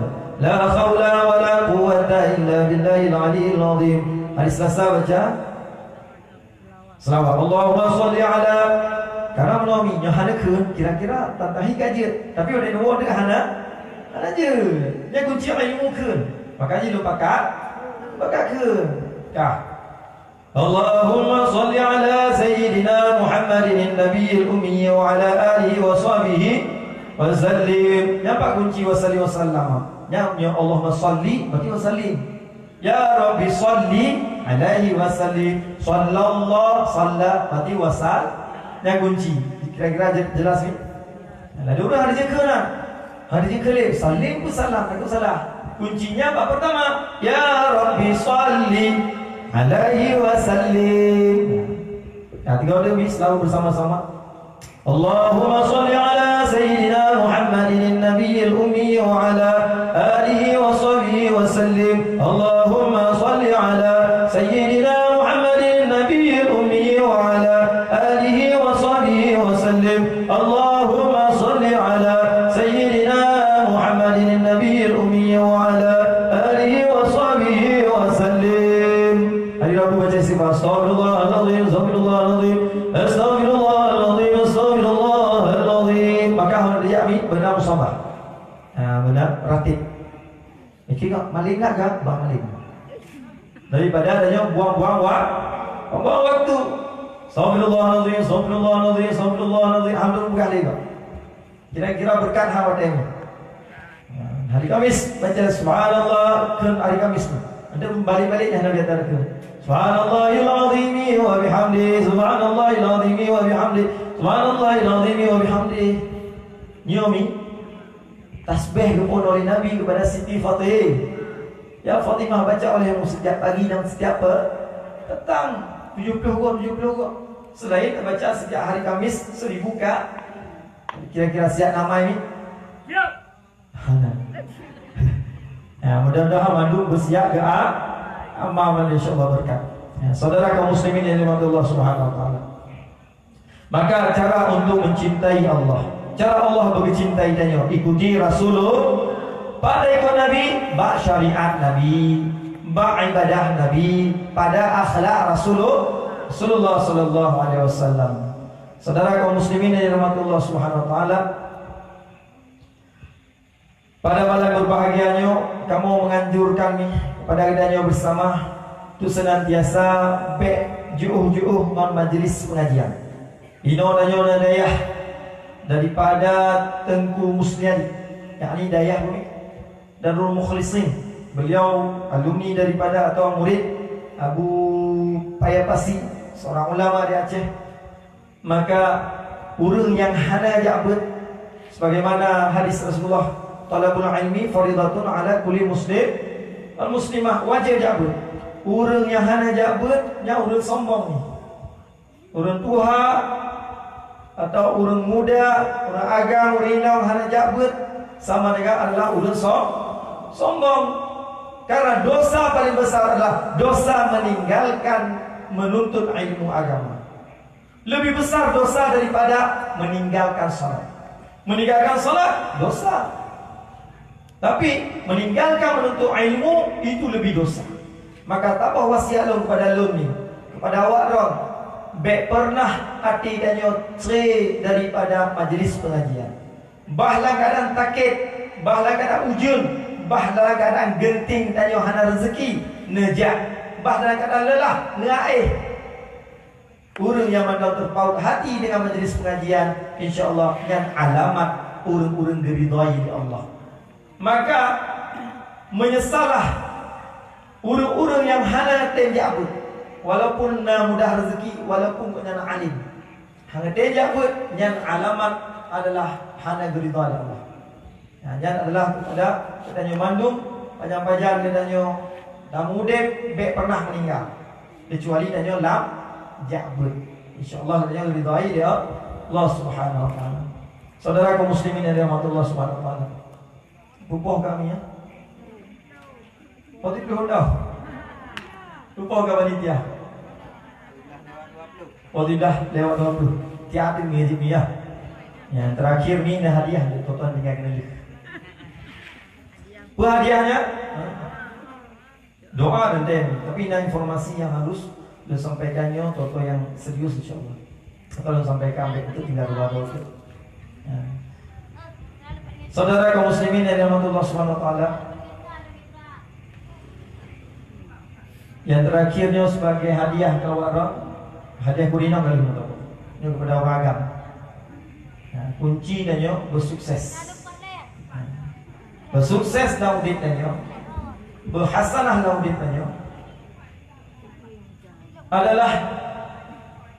La haula wa la quwwata illa billahil aliyyil azim. Hari Selasa baca selawat. Allahumma shalli ala. Karena meunyoe nyoe hana kheun, kira-kira tatahi ka jeuet. Tapi udah nyoe hana, hana jeuet. Dia kunci ilmu kheun. Makanya lu pakat, pakat kheun. Kah. Allahumma shalli ala sayyidina Muhammadin nabiyil ummi wa ala alihi wa sahbihi wa sallim. Nyan pat kunci wa sallim wa sallam. Nyan, ya Allahumma shalli, berarti wa sallim. Ya Rabbi shalli alaihi wa sallim. Sallallahu, salla, berarti wa sal-, nyan kunci. Kira-kira je-, jelas ni? Lalu dah ada jengkeuna. Hari jeuet keu lhèe, salim pun salam, takot salah. Kuncinya bak pertama, ya Rabbi shalli alaihi wa sallim. Nah, tiga udah wis, selalu bersama-sama. Allahumma shalli ala sayyidina Muhammadin nabiyil ummi wa ala alihi wa sahbihi wa sallim. Allahumma shalli ala sayyidina Muhammadin nabiyil ummi wa ala alihi wa sahbihi wa sallim. Allahumma shalli ala sayyidina Muhammadin nabiyil ummi wa ala alihi wa sahbihi wa sallim. Hari Rabu baca istighfar, astaghfirullahalazim, astaghfirullahalazim, astaghfirullahalazim, astaghfirullahalazim. Maka hana dia ambil benar musabah. Ha, benar ratib. Niki ka maleng ingat ka? Bah maleng. Daripada adanya buang-buang wa-, buang-buang waktu. Astaghfirullahalazim, astaghfirullahalazim, astaghfirullahalazim. Alhamdulillah, bukan lagi. Kira-kira berkat hal watèe nyoe. Hari Kamis baca subhanallah, kheun hari Kamis tu. Ada balik-balik yang Nabi kata tu. Subhanallahil azimi wa bihamdi, subhanallahil azimi wa bihamdi, subhanallahil azimi wa bihamdi. Nyoe mi. Tasbih geuphon oleh Nabi kepada Siti Fatimah. Ya Fatimah, baca olehmu setiap pagi dan setiap pe-, petang, tujuh puluh go, tujuh puluh go. Selain baca setiap hari Kamis seribu ka-, kira-kira siap nama ini? Siap. Ya, mudah-mudahan mandum bersiap ke a-, amal, insyaallah berkat. Ya, saudara kaum muslimin yang dirahmati Allah Subhanahu wa taala. Maka cara untuk mencintai Allah, cara Allah beucintai tanyoe, ikuti Rasulullah. Pada ikut Nabi, bak syariat Nabi, bak ibadah Nabi, pada akhlak Rasulullah, Rasulullah sallallahu alaihi wasallam. Saudara kaum muslimin yang dirahmati Allah Subhanahu wa taala, pada malam berbahagia nyoe, kamoe menganjurkan mi kepada geutanyoe bersama tu senantiasa bèk jiôh-jiôh ngon majlis pengajian. Inoe tanyoe na dayah daripada Teungku Musliadi, yakni dayah Bumi Darul Mukhlisin. Beliau alumni daripada atau murid Abu Paya Pasi, seorang ulama di Aceh. Maka ureuëng nyang hana jak beuet, sebagaimana hadis Rasulullah, "Thalabul ilmi faridatun ala kulli muslim wal muslimah," wajéb jak beuet. Ureuëng nyang hana jak beuet, nyan ureuëng sombong ni. Ureuëng tuha atau ureuëng muda, ureuëng agam, ureuëng inong hana jak beuet, sama dengan adalah ureuëng som-, sombong. Karena dosa paling besar adalah dosa meninggalkan menuntut ilmu agama. Lebih besar dosa daripada meninggalkan salat. Meninggalkan salat, dosa. Tapi, meninggalkan menuntut ilmu, itu lebih dosa. Maka, taboh wasiat lôn kepada lôn ni, kepada awak droe, bèk pernah até tanyoe tré daripada majlis pengajian. Bah lam keuadaan sakét, bah lam keuadaan ujeuen, bah lam keuadaan geunteng tanyoe hana reuzeuki, neujak, bah lam keuadaan leulah, neuaéh. Ureuëng nyang mantong teupaut hati deungon majlis pengajian, insya Allah nyan alamat ureuëng-ureuëng geuridhai lé Allah. Maka, meunyesalah ureuëng-ureuëng nyang hana tem jak beuet, walaupun na mudah reuzeuki, walaupun gobnyan alim. Hana tem jak beuet, nyan alamat adalah hana geuridha lé Allah. Nah, nyan adalah kepada geutanyoe mandum, pajan-pajan geutanyoe lam udeb bék pernah meuninggai, keucuali tanyoe lam jak beuet. Insya Allah tanyoe geuridhai lé Allah Subhanahu wa Taala. Saudara kaum muslimin yang dirahmati Allah Subhanahu wa Taala. Pupoh kami, ya. Oh, tujuh dah. Pupoh ke panitia? Oh, sudah lewat dua puluh. Tiap tu ni, ya. Yang terakhir ni, nah, hadiah tu, tuan tinggal kena lihat. Apa hadiahnya? Doa dan tem, tapi na informasi yang harus disampaikan nyoe, toto yang serius, insya Allah. Atau disampaikan baik itu tinggal dua doa tu. Ya. Saudara kaum muslimin yang dirahmati Allah Subhanahu wa Taala, yang terakhir nyoe sebagai hadiah keu awak droe, hadiah kurinong kali nyoe, nyoe kepada orang agam. Ya, kunci dan nyoe bersukses. Ya. Beusukses lam udeb tanyoe, beuhasanah lam udeb tanyoe adalah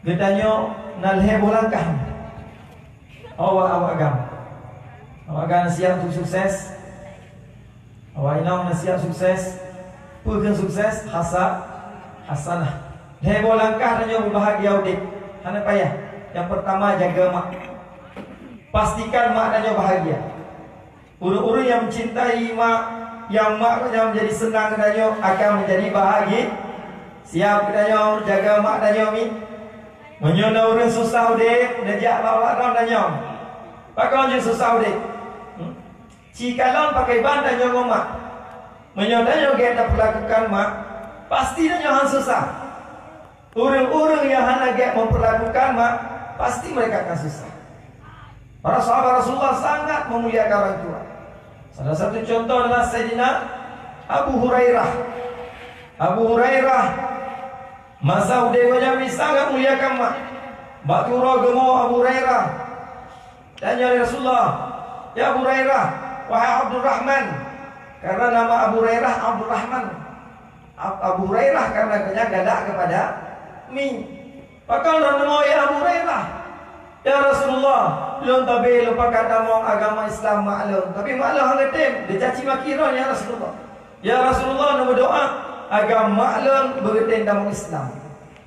geutanyoe na lhée boh langkah. Awak, awak agam. Awak agam siap untuk sukses. Awak inong na siap sukses. Peue kheun sukses? Hasa-, hasanah. Lhée boh langkah tanyoe beubahagia udeb. Hana payah. Yang pertama, jaga mak. Pastikan mak tanyoe bahagia. Ureuëng-ureuëng nyang mencintai mak, nyang mak nyang menjadi seunang geutanyoe akan menjadi bahagia. Siap geutanyoe jaga mak tanyoe, mi. Meunyoe na ureuëng susah udeb, neujak bak awak droe tanyoe. Pakon jeuet susah udeb? Hmm? Ci kalon pakriban tanyoe ngon mak. Meunyoe tanyoe gét tapeulakukan mak, pasti tanyoe han susah. Ureuëng-ureuëng nyang hana gét memperlakukan mak, pasti mereka akan susah. Para sahabat Rasulullah sangat memuliakan orang tua. Salah satu contoh adalah Saidina Abu Hurairah. Abu Hurairah masa udeb gobnyan sangat muliakan mak. Bak uroe geumo Abu Hurairah, tanyong lé Rasulullah, "Ya Abu Hurairah, wahai Abdurrahman," karena nama Abu Hurairah Abdurrahman. Ab-, Abu Hurairah karena gobnyan galak kepada mi. Pakon droeneuh, ya Abu Hurairah? "Ya Rasulullah, lôn tabé lupakan tamong agama Islam mak lôn, tapi mak lôn hana tem, dicaci maki droeneuh, ya Rasulullah." "Ya Rasulullah, neumeudoa agama mak lôn beugeutem tamong Islam."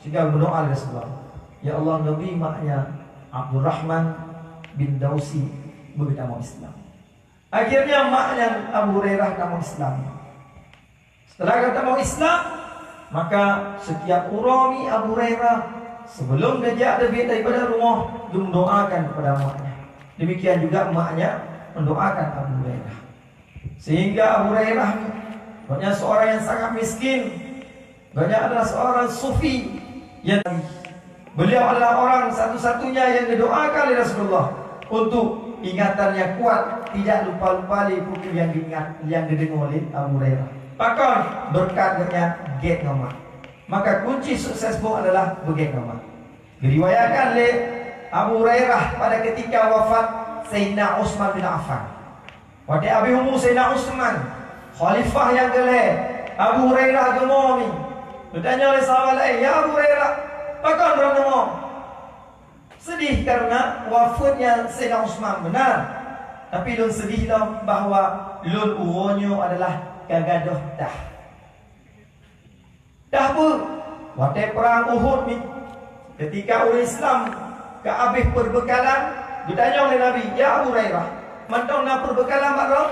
Sehingga meudoa lé Rasulullah, "Ya Allah, neubri mak nyan Abdurrahman bin Dausi beugeutamong Islam." Akhirnya mak nyan Abu Hurairah tamong Islam. Setelah geutamong Islam, maka setiap uroe mi Abu Hurairah, sebelum geujak teubiet daripada rumoh, geumeudoakan kepada maknya. Demikian juga maknya mendoakan Abu Hurairah. Sehingga Abu Hurairah ni, gobnyan seorang yang sangat miskin. Gobnyan adalah seorang sufi yang Beliau adalah orang satu-satunya yang didoakan oleh Rasulullah untuk ingatan yang kuat, tidak lupa-lupa lé peue yang diingat, yang dideungoe lé Abu Hurairah. Pakon? Berkat gobnyan gét ngon mak. Maka kunci sukses boh adalah beugét ngon mak. Diriwayatkan lé Abu Hurairah pada ketika wafat Sayyidina Utsman bin Affan. Watée habéh umu Saidina Utsman, khalifah nyang keulhée, Abu Hurairah geumoe mi. Geutanyong lé sahabat laén, "Ya Abu Hurairah, pakon droeneuh?" "Seudeh kareuna wafeuet nyan Saidina Utsman, beuna. Tapi lôn seudeh lom bahwa lôn uroe nyoe adalah ka gadôh tah." Dah beuh, watée perang Uhud nyoe, ketika ureuëng Islam ka habéh peubeukalan, geutanyong lé Nabi, "Ya Abu Hurairah, mantong na peubeukalan bak droe?"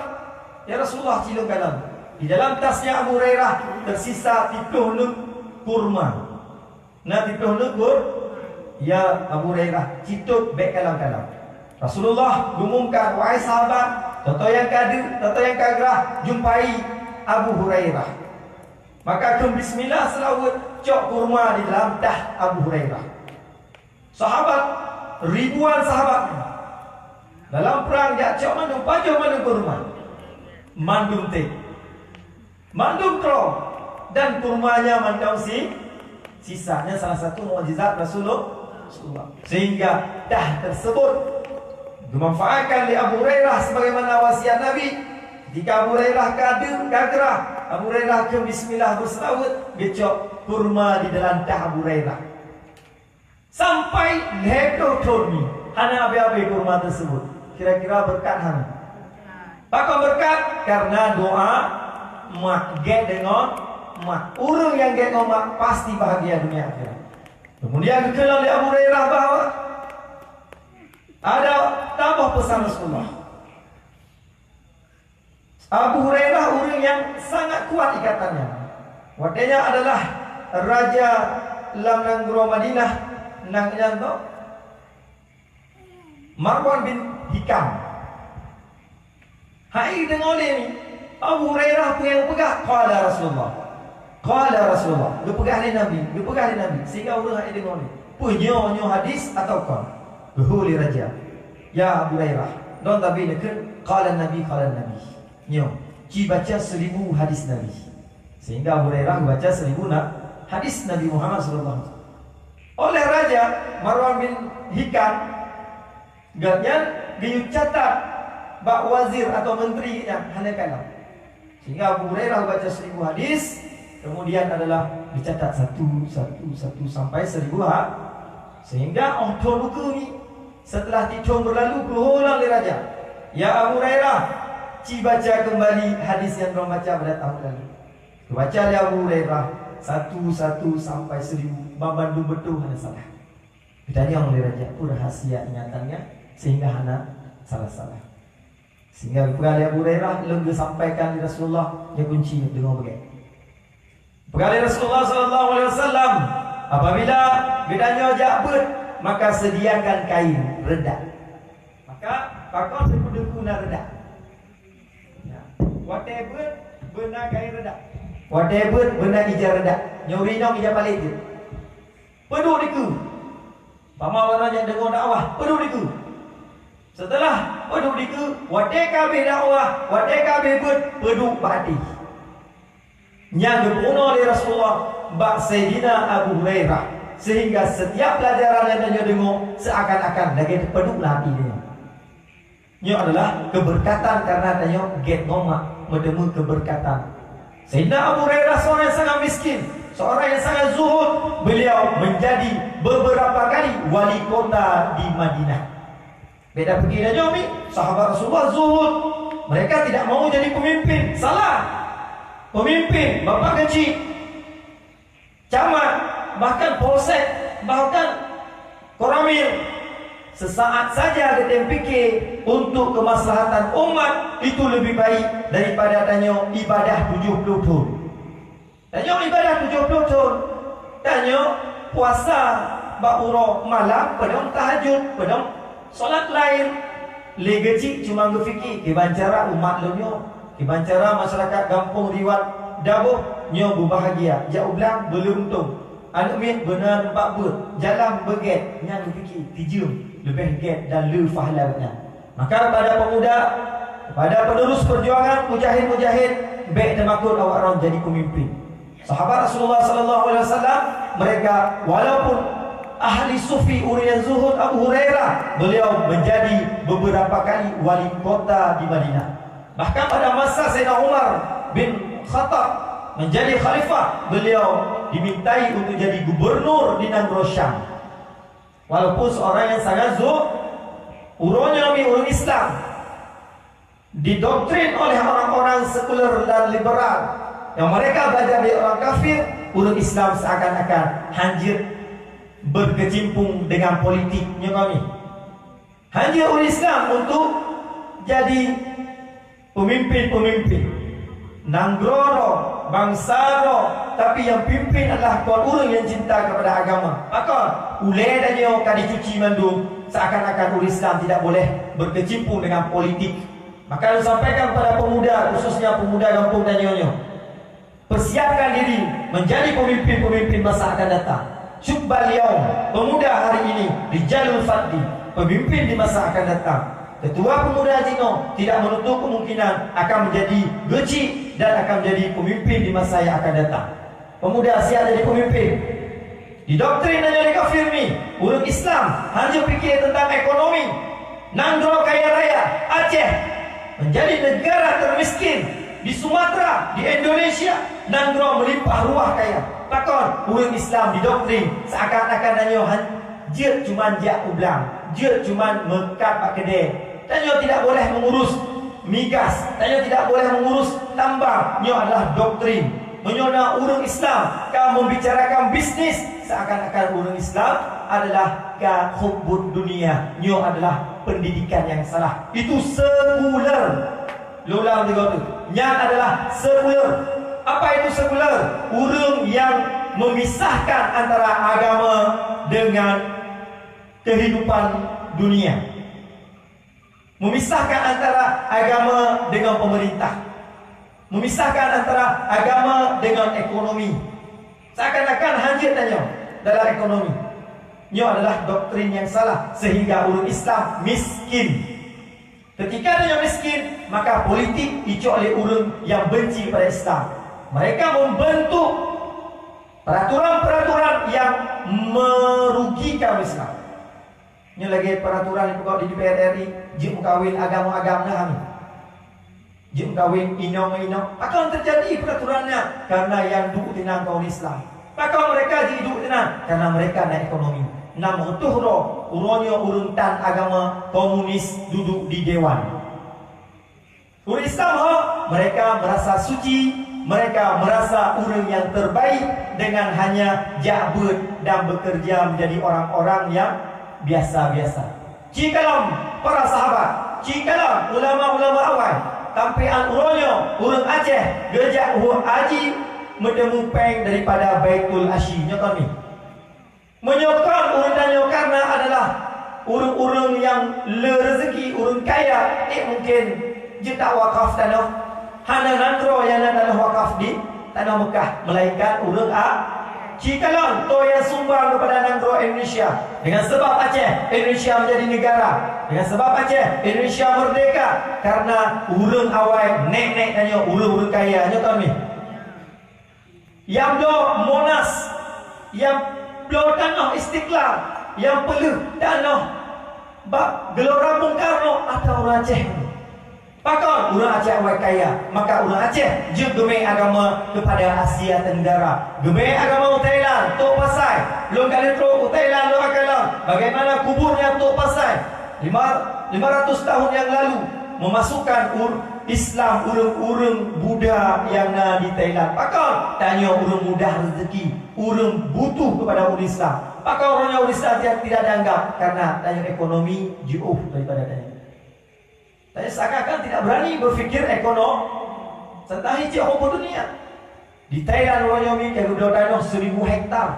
"Ya Rasulullah, ci lôn kalon." Di dalam tasnya Abu Hurairah tersisa siplôh neuk kurma. Na siplôh neuk kur-, "Ya Abu Hurairah, ci tôb, bék kalon-kalon." Rasulullah geumumkan, "Wahai sahabat, toto nyang ka deuek, toto nyang ka grah, jumpai Abu Hurairah." Maka kheun bismillah seulaweuet, cok kurma di dalam tah Abu Hurairah. Sahabat, ribuan sahabat. Dalam prang jak cok mandum, pajoh mandum kurma. Mandum teb. Mandum troe. Dan kurmanya mantong si, sisa. Nyan salah satu mukjizat Rasulullah. Sehingga tah tersebut dimanfaatkan lé Abu Hurairah sebagaimana wasiat Nabi. Ketika Abu Hurairah ka deuek, ka grah, Abu Hurairah kheun bismillah beuseulaweuet, geucok kurma di dalam tah Abu Hurairah. Sampai lhèe ploh thon nyoe hana abéh-abéh kurma tersebut. Kira-kira beureukat hana? Pakon beureukat? Karena doa mak, gèt deungon mak. Ureueng nyang gèt ngon mak pasti bahagia dunia akhirat. Kemudian geukheun lé Abu Hurairah bahwa ada taboh peusan Rasulullah. Abu Hurairah ureueng nyang sangat kuat ikatannya. Watèe nyan adalah raja lam nanggroe Madinah, nan nyan tu Marwan bin Hikam. Hai deungoe lé ni, Abu Hurairah peue nyang geupeugah, "Qala Rasulullah." "Qala Rasulullah." Geupeugah lé Nabi, geupeugah lé Nabi. Sehingga ureueng hai deungoe lé. Peue nyoe, nyoe hadis atawa kon? Geuhôi lé raja. "Ya Abu Hurairah, droen tabi neukheun, qala Nabi, qala Nabi." Nyoe, ci baca seribu hadis Nabi. Sehingga Abu Hurairah geubaca seribu na-, hadis Nabi Muhammad sallallahu alaihi wasallam. Oleh Raja Marwan bin Hikam, gobnyan geuyue catat bak wazir atau menteri nyan hana kalon. Sehingga Abu Hurairah geubaca seribu hadis, kemudian adalah dicatat satu, satu, satu sampai seribu ha-, sehingga 'oh thon ukeue nyoe, setelah sithon beurlalu, geuhôi lom lé raja, "Ya Abu Hurairah, ci baca keumbali hadis nyang droen baca pada tahun lalu." Geubaca lé Abu Hurairah satu, satu sampai seribu, banmandum beutôi hana salah. Geutanyong lé raja, "Peue rahsia ingatan nyan sehingga hana salah-salah?" Sehingga geupeugah lé Abu Hurairah, "Lôn geusampaikan lé Rasulullah, nyoe kunci, deungoe beugèt." Peugah lé Rasulullah sallallahu alaihi wasallam, "Apabila geutanyoe jak beuet, maka sediakan kain redak." Maka pakon teungku-teungku na redak? Ya. Watèe beuet, beuna kain redak. Watèe beuet, beuna ija redak. Nyoe ureueng inong ija palek jeuet. Peuduek dikeue. Umpama ureueng nyang deungoe dakwah, peuduek dikeue. Seuteulah peuduek dikeue, watèe ka abéh dakwah, watèe ka abéh beuet, peuduek bak até. Nyan geupeurunoe lé Rasulullah bak Saidina Abu Hurairah, sehingga setiap pelajaran nyang tanyoe deungoe seuakan-akan lagèe teupeuduek lam até tanyoe. Nyoe adalah keubeureukatan karena tanyoe gèt ngon mak, meuteumé keubeureukatan. Saidina Abu Hurairah seorang yang sangat miskin, seorang yang sangat zuhud, beliau menjadi beberapa kali wali kota di Madinah. Beda pergi dan nyoe mi, sahabat Rasulullah zuhud. Mereka tidak mau jadi pemimpin. Salah. Pemimpin, bapak keuchik, camat, bahkan polsek, bahkan koramil. Sesaat saja geutem pikir untuk kemaslahatan umat itu lebih baik daripada tanyoe ibadah tujuh puluh thon. Tanyoe ibadah tujuh puluh thon, tanyoe puasa bak uroe malam, peudong tahajud, peudong salat lail. Lé geuchik cuma geufikir, "Kiban cara umat lôn nyoe, kiban cara masyarakat gampông riwat daboh nyoe beubahagia, jak u blang beuleuntong, aneuk miet beuna teumpat beuet, jalan beugèt." Nyan geufikir, tijeuem leubeh gèt dan le pahala geuhnyan. Maka kepada pemuda, kepada penerus perjuangan mujahid-mujahid, bèk teumakot awak droen jadi pemimpin. Sahabat Rasulullah sallallahu alaihi wasallam, mereka walaupun ahli sufi, ureueng nyang zuhud, Abu Hurairah, beliau menjadi beberapa kali wali kota di Madinah. Bahkan pada masa Sayyidina Umar bin Khattab menjadi khalifah, beliau dimintai untuk jadi gubernur di nanggroe Syam. Walaupun seorang yang sangat zuhud, uroe nyoe mi ureueng Islam didoktrin oleh orang-orang sekuler dan liberal yang mereka belajar dari orang kafir, ureueng Islam seakan-akan hanjeuet berkecimpung dengan politik nyoe kami. Hanjeuet ureueng Islam untuk jadi pemimpin-pemimpin. Nanggroe droe, bansa droe, tapi nyang pimpin adalah kon ureueng nyang cinta kepada agama. Pakon? Ulèe tanyoe ka dicuci mandum, seakan-akan ureueng Islam tidak boleh berkecimpung dengan politik. Maka lôn sampaikan kepada pemuda, khususnya pemuda gampông tanyoe nyoe. Persiapkan diri menjadi pemimpin-pemimpin masa akan datang. Syubbal yaum, pemuda hari ini, rijalul fadli, pemimpin di masa akan datang. Ketua pemuda jinoe tidak menutup kemungkinan akan menjadi geuchik dan akan menjadi pemimpin di masa yang akan datang. Pemuda siap jadi pemimpin. Didoktrin dan jadi kafir mi, ureuëng Islam hanya pikir tentang ekonomi. Nanggroe kaya raya, Aceh, menjadi negara termiskin. Di Sumatera, di Indonesia, nanggroe melimpah ruah kaya. Pakon ureuëng Islam didoktrin seakan-akan tanyoe han-, jeuet cuman jak u blang, jeuet cuman meukat bak keudè. Tanyoe tidak boleh mengurus migas, tanyoe tidak boleh mengurus tambang. Nyoe adalah doktrin. Meunyoe na ureuëng Islam ka membicarakan bisnis, seakan-akan ureuëng Islam adalah ka hubbud dunia. Nyoe adalah pendidikan yang salah. Itu sekuler. Lôn ulang tiga tu. Nyan adalah sekuler. Apa itu sekuler? Ureuëng yang memisahkan antara agama dengan kehidupan dunia. Memisahkan antara agama dengan pemerintah. Memisahkan antara agama dengan ekonomi. Seakan-akan han jeuet tanyoe dalam ekonomi. Nyoe adalah doktrin yang salah sehingga ureuëng Islam miskin. Ketika tanyoe miskin, maka politik icok lé ureuëng yang benci kepada Islam. Mereka membentuk peraturan-peraturan yang merugikan Islam. Nyoe lagée peraturan nyang peugot di D P R R I, jeuet meukawen agam-agam na hami. Jeuet meukawen inong-inong. Pakon teujadi peraturan nyan? Karena nyang duek tinan kaum Islam. Pakon mereka jiduek tinan? Karena mereka na ekonomi. Nam reutôh droe, uroe nyoe ureuëng tan agama komunis duduek di dewan. Ureuëng Islam ho, mereka merasa suci, mereka merasa ureuëng yang terbaik dengan hanya jak beuet dan bekerja menjadi orang-orang yang biasa-biasa. Cikalon para sahabat, cikalon ulama-ulama awai, sampoe uroe nyoe ureuëng Aceh geujak u haji meuteumu péng daripada Baitul Asyi. Nyoe kami. Meunyoe kon ureuëng tanyoe karena adalah ureuëng-ureuëng nyang le rezeki, ureuëng kaya, eh, mungkin jeuet tawakaf tanoh. Hana nanggroe nyang na tanoh wakaf di tanoh Mekah, melainkan ureuëng a. Cikalon toh nyang sumbang kepada nanggroe Indonesia. Dengan sebab Aceh, Indonesia menjadi negara. Dengan sebab Aceh, Indonesia merdeka. Karena ureuëng awai, nek-nek tanyoe, ureuëng-ureuëng kaya. Nyoe kami. Nyang bloe Monas, nyang bloe tanoh Istiqlal, nyang peuleueh tanoh bak Gelora Bung Karno atra ureuëng Aceh. Pakon ureuëng Aceh awai kaya, maka ureuëng Aceh jeuet geumé agama kepada Asia Tenggara. Geumé agama u Thailand, Tok Pasai. Lôn ka lheueh trok u Thailand, lôn akan lom. Bagaimana kuburnya Tok Pasai? Lima, lima ratus tahun yang lalu, memasukkan ur-, Islam ureuëng-ureuëng Buddha nyang na di Thailand. Pakon? Tanyoe ureuëng mudah rezeki, ureuëng butuh kepada ureuëng Islam. Pakon uroe nyoe ureuëng Islam tidak, tidak dianggap? Karena tanyoe ekonomi jiôh daripada tanyoe. Tanyoe seakan-akan tidak berani berpikir ekonomi. Tentang ijek hukum dunia. Di Thailand uroe nyoe mi ka geubloe tanoh seribu hektar.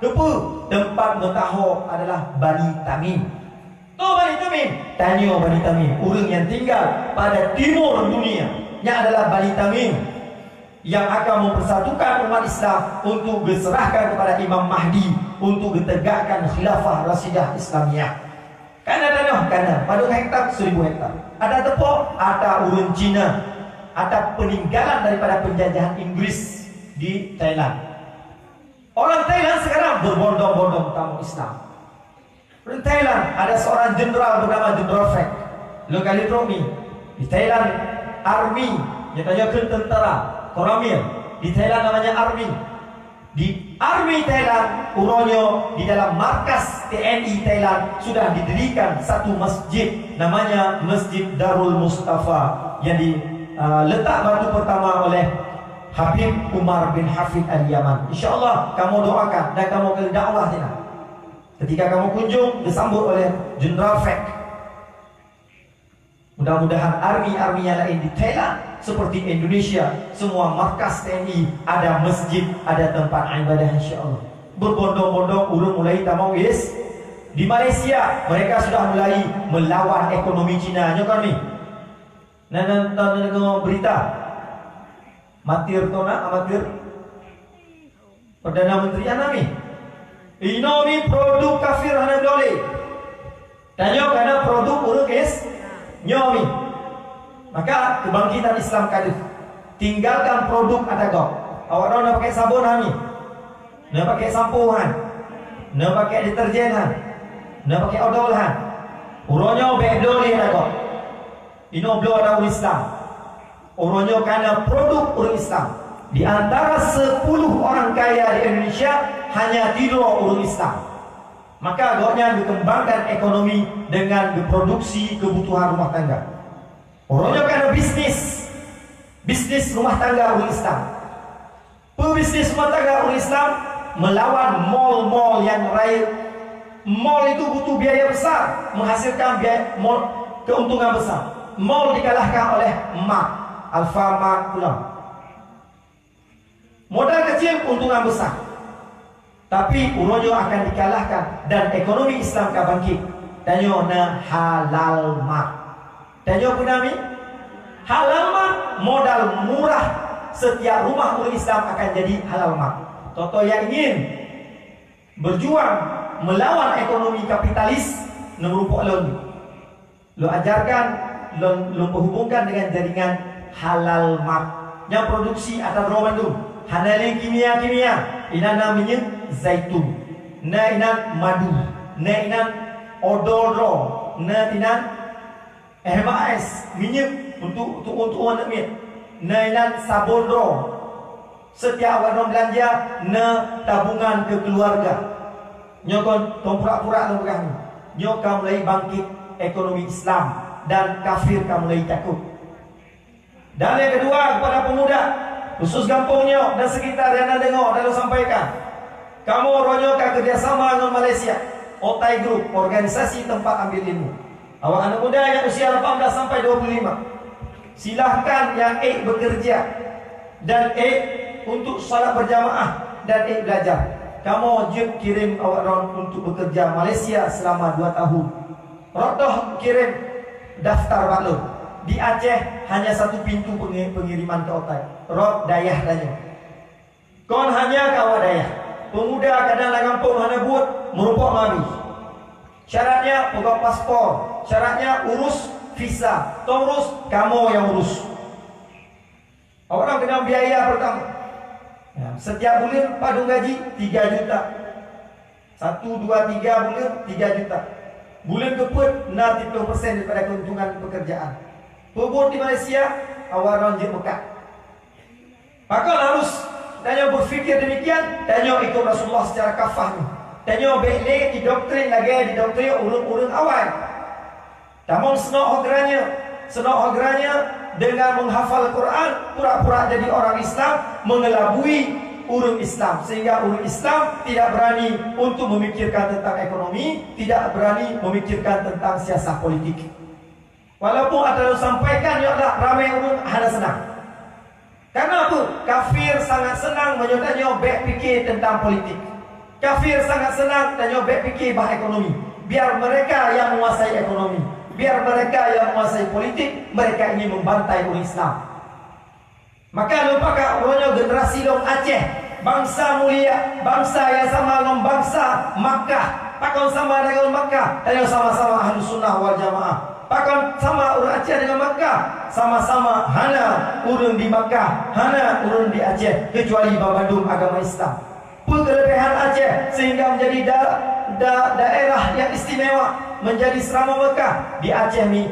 Keupeue? Teumpat meutaho adalah Bani Tamim. Toh Bani Tamim? Tanyoe Bani Tamim, ureuëng nyang tinggal pada timur dunia. Nyan adalah Bani Tamim yang akan mempersatukan umat Islam untuk geuseurahkan kepada Imam Mahdi untuk geutegakkan Khilafah Rasyidah Islamiyah. Kana tanoh, kana, padub hektar, seribu hektar. Atra teupeue? Atra ureuëng Cina, atra peninggalan daripada penjajahan Inggris di Thailand. Orang Thailand sekarang berbondong-bondong tamong Islam. Di Thailand ada seorang jenderal bernama Jenderal Fek. Lôn ka lheueh trok mi. Di Thailand, army, nyang tanyoe kheun tentara, koramil. Di Thailand namanya army. Di army Thailand, uroe nyoe di dalam markas T N I Thailand sudah didirikan satu masjid, namanya Masjid Darul Mustafa, yang di, uh, letak batu pertama oleh Habib Umar bin Hafid Al-Yaman. Insya Allah, kamu doakan dan kamu akan dakwah di sana. Ketika kamu kunjung, disambut oleh Jenderal Fek. Mudah-mudahan army-army yang lain di Thailand seperti Indonesia, semua markas T N I ada masjid, ada tempat ibadah, insya Allah. Berbondong-bondong ureuëng mulai tamong is. Di Malaysia, mereka sudah mulai melawan ekonomi Cina. Nyoe kan ni? Nan, nan, nan, nan, berita. Amatir tu nak, amatir. Perdana Menteri hana mi. Inoe mi produk kafir hana boleh. Tanyoe kana produk ureuëng is. Nyoe mi. Maka keubangkitan Islam ka deuh. Tinggalkan produk ata gob. Awak droe na pakai sabon han mi? Na pakai sampo han? Na pakai deterjen han? Na pakai odol han? Uroe nyoe bèk bloe lé ata gob. Inoe bloe ata ureueng Islam. Uroe nyoe kana produk ureueng Islam. Di antara sepuluh orang kaya di Indonesia, hanya sidroe ureueng Islam. Maka gobnyan geukeumbangkan ekonomi dengan geuproduksi keubutuhan rumah tangga. Uroe nyoe kana bisnis, bisnis rumah tangga ureueng Islam. Peubisnis rumah tangga ureueng Islam melawan mall-mall yang rayeuk. Mall itu butuh biaya besar, menghasilkan biaya mall, keuntungan besar. Mall dikalahkan oleh Mart, Alfamart pulang. Modal kecil, keuntungan besar. Tapi uroe nyoe akan dikalahkan dan ekonomi Islam ka bangkit. Tanyoe na Halal Mart. Tanyoe peue na mi? Halal Mart, modal murah, setiap rumah ureueng Islam akan jadi Halal Mart. Toh-toh nyang ingin berjuang melawan ekonomi kapitalis, neurupok lôn. Lôn ajarkan, lôn, lôn peuhubungkan dengan jaringan Halal Mart nyang produksi ata droe mandum. Hana lé kimia-kimia. Inan na minyeuk zaitun, na inan madu, na inan odol droe, na inan H M A S, minyeuk untuk tu'un-tu'un aneuk miet, na inan sabon droe. Setiap awak droe beulanja na tabungan keu keuluwarga. Nyoe kon, kon pura-pura lôn peugah nyoe. Nyoe ka mulai bangkit ekonomi Islam dan kafir ka mulai takot. Dan yang kedua, kepada pemuda, khusus gampông nyoe dan sekitar nyang na deungoe dan lôn sampaikan. Kamoe uroe nyoe ka kerjasama ngon Malaysia, Otai Group, organisasi tempat ambil ilmu. Awak aneuk muda nyang usia lapan belas sampai dua puluh lima, silahkan nyang ék bekerja dan ék untuk salat berjamaah dan ék belajar. Kamoe jeuet kirém awak droe untuk bekerja Malaysia selama dua tahun. Rot doh kirém daftar bak lôn. Di Aceh hanya satu pintu pengi-, pengiriman ke Otai. Rot dayah tanyoe. Kon hanya keu awak dayah. Pemuda kadang lam gampông hana buet, meureumpok mabi. Syaratnya peugah paspor, syaratnya urus visa, tong urus, kamoe nyang urus. Awak droe keunong biaya pertama. Ya, setiap buleuen padum gaji tiga juta. Satu, dua, tiga buleuen tiga juta. Buleuen keupeuet na tiga puluh persen daripada keuntungan pekerjaan. Peubuet di Malaysia, awak droe jeuet meukat. Pakon harus tanyoe berpikir demikian? Tanyoe ikut Rasulullah secara kafah nyoe. Tanyoe bèk lé didoktrin lagèe didoktrin ureueng-ureueng awai. Tamong seunoh geuranyeue, seunoh geuranyeue dengan menghafal Quran, pura-pura jadi orang Islam, mengelabui ureueng Islam, sehingga ureueng Islam tidak berani untuk memikirkan tentang ekonomi, tidak berani memikirkan tentang siasah politik. Walaupun ata lôn sampaikan nyoe adalah ramé ureueng hana seunang. Karena apa? Kafir sangat senang meunyoe tanyoe bèk pikir tentang politik. Kafir sangat senang tanyoe bèk pikir bah ekonomi. Biar mereka yang menguasai ekonomi. Biar mereka yang menguasai politik. Mereka ingin membantai ureueng Islam. Maka lôn pakat uroe nyoe generasi lôn Aceh, bangsa mulia, bangsa nyang sama ngon bangsa Makkah. Pakon sama dengan Makkah? Tanyoe sama-sama Ahlus Sunnah wal Jamaah. Pakon sama ureueng Aceh dengan Makkah? Sama-sama hana ureueng di Makkah, hana ureueng di Aceh, kecuali banmandum agama Islam. Peue keuleubèhan Aceh sehingga menjadi da-, da-, daerah yang istimewa, menjadi seuramoe Makkah? Di Aceh ni,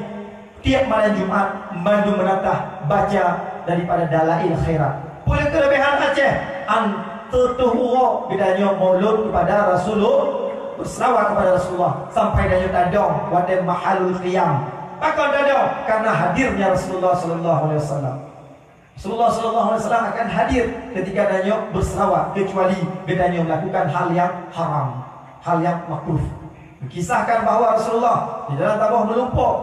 tiep malam Jumat, mandum meunatah baca daripada Dalail Khairat. Peue keuleubèhan Aceh? An teutoh uroe geutanyoe maulud kepada Rasulullah, berselawat kepada Rasulullah, sampai tanyoe tadong watèe Mahalul Qiyam. Pakon tadong? Karena hadirnya Rasulullah sallallahu alaihi wasallam. Rasulullah sallallahu alaihi wasallam akan hadir ketika tanyoe berselawat, kecuali geutanyoe melakukan hal yang haram, hal yang makruh. Dikisahkan bahwa Rasulullah di dalam taboh meulumpoe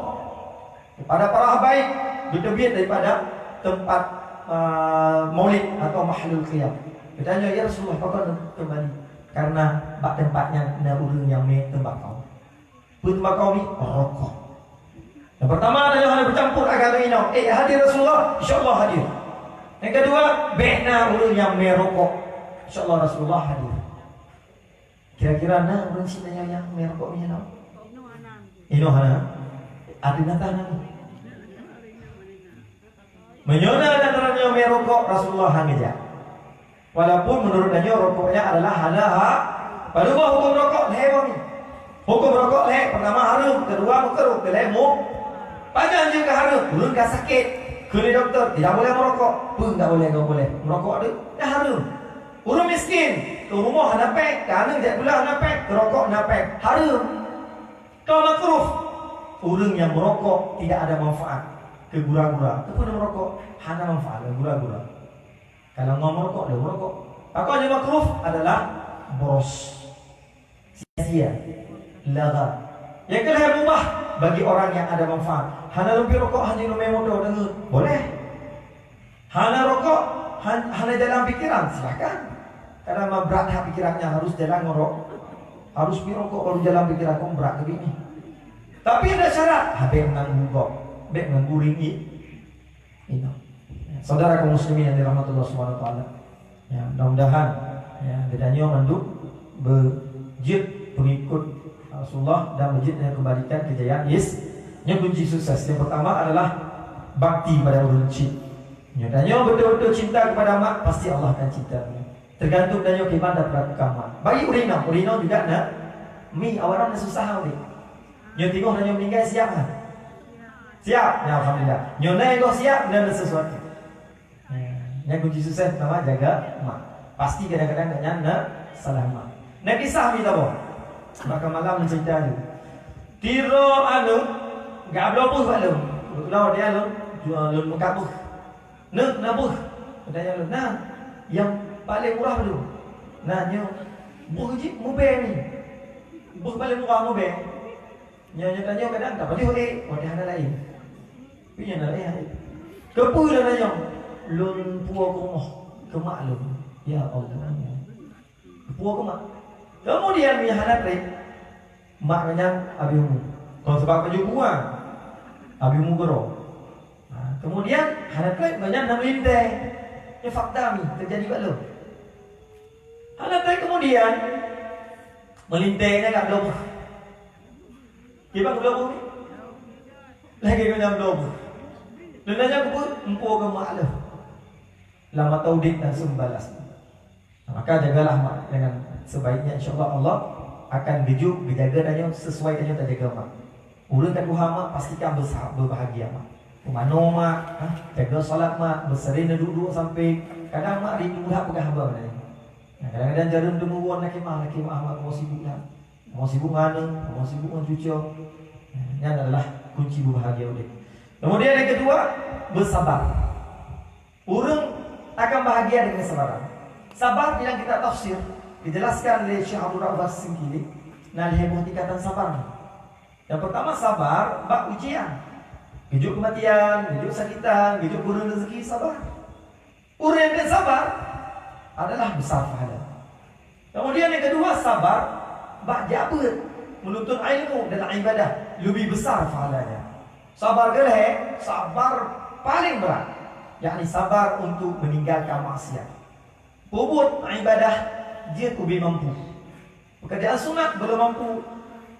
pada para habaib, geuteubiet daripada tempat, uh, maulid atau Mahalul Qiyam. Geutanyoe, "Ya Rasulullah, pakon keumbali?" "Karena bak tempat nyan na ureueng nyang mè teumbakau." Peue teumbakau ni? Rokok. Yang pertama, tanyoe hana bercampur agama inong. Eh, hadir Rasulullah, insya Allah hadir. Yang kedua, bèk na ureueng nyang mè rokok. Insya Allah Rasulullah hadir. Kira-kira na ureueng sinoe nyang mè rokok nyan? Inoe hana. Ada nyata na? Meunyoe na lam droeneuh mé rokok, Rasulullah hana geujak. Walaupun menurut tanyoe rokoknya adalah hana ha-, padahai huköm rokok lhèe boh nyoe. Huköm rokok lhèe, pertama hareuem, kedua makruh, keulhèe mu-, pajan jeuet ka hareuem, ureueng ka sakét. Kheun lé dokto, tidak boleh merokok. Peue tidak boleh, tidak boleh? Merokok tu dah hareuem. Ureueng miskin, tu rumoh hana péng, ka aneuk jak sikula hana péng, keurokok hana péng, hareuem. Ka makruh. Ureueng nyang merokok tidak ada manfaat. Keu gura-gura. Keupeue neumerokok? Hana manfaat, keu gura-gura. Kalau ngon merokok, lé merokok. Pakon nyang makruh adalah boros. Sia-sia. Lagha. Nyang keulhèe mubah bagi orang yang ada manfaat. Hana lom pih rokok, hana lom mé moto deungon. Boleh. Hana rokok, han-, hana jalan pikiran, silahkan. Kadang mah brat that pikirannya harus jalan ngon rokok. Harus pih rokok baru jalan pikiran, kok brat keu binèh. Tapi ada syarat, ha, bèk mengganggu gob, bèk mengganggu ringgit. Ingat. Saudara kaum muslimin yang dirahmati Allah Subhanahu wa taala. Ya, mudah-mudahan, ya, geutanyoe mandum beujeuet pengikut Rasulullah dan beujeuet nyang kembalikan kejayaan is-, nyoe kunci sukses. Yang pertama adalah bakti pada ureueng cit. Nyoe tanyoe betul-betul cinta kepada mak, pasti Allah akan cinta. Tergantung tanyoe kiban dan perlakukan mak. Bagi ureueng inong, ureueng inong juga na mi awak na susah ureueng. Nyoe tingoh tanyoe meninggai siap kan? Siap, ya alhamdulillah. Nyoe na goh siap dan sesuatu. Nyan kunci sukses pertama, jaga mak. Pasti kadang-kadang nyan na salah mak. Na kisah mi taboh. Maka malam ni cerita ni. Tiro anu, gak bloe beuh bak lôn. Kebetulan waktu nyan lôn, lôn meukat beuh. Neuk na beuh. Katanya lôn, na, yang paling murah dulu. Na nyoe, beuh jih mubèe ni. Beuh paling murah mubèe. Nyoe, nyoe tanyoe kadang tapajoh ék, watèe hana laén. Tapi nyoe na laén. Keupeue lôn nyoe? Lôn puwoe keu rumoh, keu mak lôn. Ya Allah. Puwoe keu mak. Kemudian meunyo hana trép, mak nyan abéh umu. Kon sabab pajoh buah. Abéh umu keudroe. Ha, kemudian hana trép, nyan na meulintèe. Nyoe fakta mi teujadi bak lôn. Hana trép kemudian meulintèe nyan ka bloe beuh. Kiban bloe beuh? Lagèe nyan bloe beuh. Lôn nanya keupeue? Meupuwoe keu mak lôn. Lam mata udép langsung balas. Maka jagalah mak dengan sebaiknya, insya Allah, Allah akan geujok geujaga tanyoe sesuai tanyoe tajaga mak. Ureueng ka tuha mak, pastikan beusa-, beubahagia mak. Peumanoe mak, ha, jaga salat mak, beusering neuduek-duek sampoe. Kadang mak rindu that peugah haba pada nyoe. Nah, kadang-kadang jareueng teumeuwoe, "Lakèe mah, lakèe mah, mak kamoe sibuk that. Kamoe sibuk ngon aneuk, kamoe sibuk ngon cucoe." Nah, nyan adalah kunci beubahagia udép. Kemudian yang kedua, bersabar. Ureueng akan bahagia dengan kesabaran. Sabar dalam kitab tafsir dijelaskan oleh Syekh Abdul Razzaq Singkili, na lhèe boh tingkatan sabar. Yang pertama, sabar bak ujian. Geujok keumatian, geujok sakitan, geujok kureueng rezeki, sabar. Ureueng nyang sabar adalah besar pahala. Kemudian yang kedua, sabar bak jak beuet, menuntut ilmu dan ibadah, lebih besar pahalanya. Sabar keulhèe, sabar paling berat, yakni sabar untuk meninggalkan maksiat. Peubuet ibadah jeuet ubé mampu. Pekerjaan sunat belum mampu.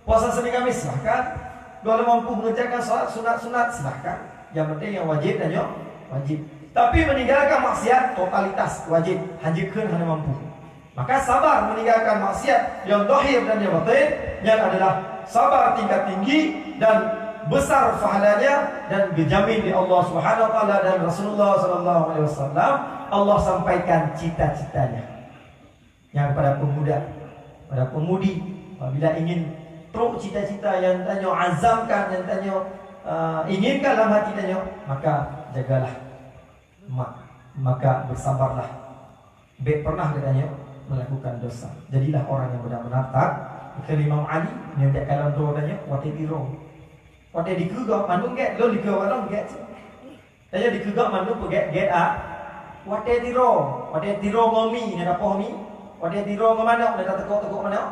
Puasa Senin Kamis, silahkan. Belum mampu mengerjakan salat sunat-sunat, silahkan. Yang penting yang wajib dan yang wajib. Tapi meninggalkan maksiat totalitas wajib, hanjeuet kheun hana mampu. Maka sabar meninggalkan maksiat yang zahir dan yang batin, nyan adalah sabar tingkat tinggi dan besar pahalanya dan dijamin di Allah Subhanahu wa taala dan Rasulullah sallallahu alaihi wasallam, Allah sampaikan cita-citanya. Nyang pada pemuda, pada pemudi, apabila ingin trok cita-cita yang tanyoe azamkan, yang tanyoe, eh, inginkan dalam hati tanyoe, maka jagalah mak, maka bersabarlah. Bèk pernah geutanyoe melakukan dosa. Jadilah orang yang benar-benar taat. Kheun Imam Ali, nyoe jak kalon droe tanyoe, watèe tiroe. Watèe dikeue gob mandum gèt, lôn dikeue awak lôn gèt. Tanyoe dikeue gob mandum peugèt-gèt, ah. Watèe tiroe, watèe tiroe ngon mi, na tapoh mi. Watèe tiroe ngon manok, na tateukok-teukok manok.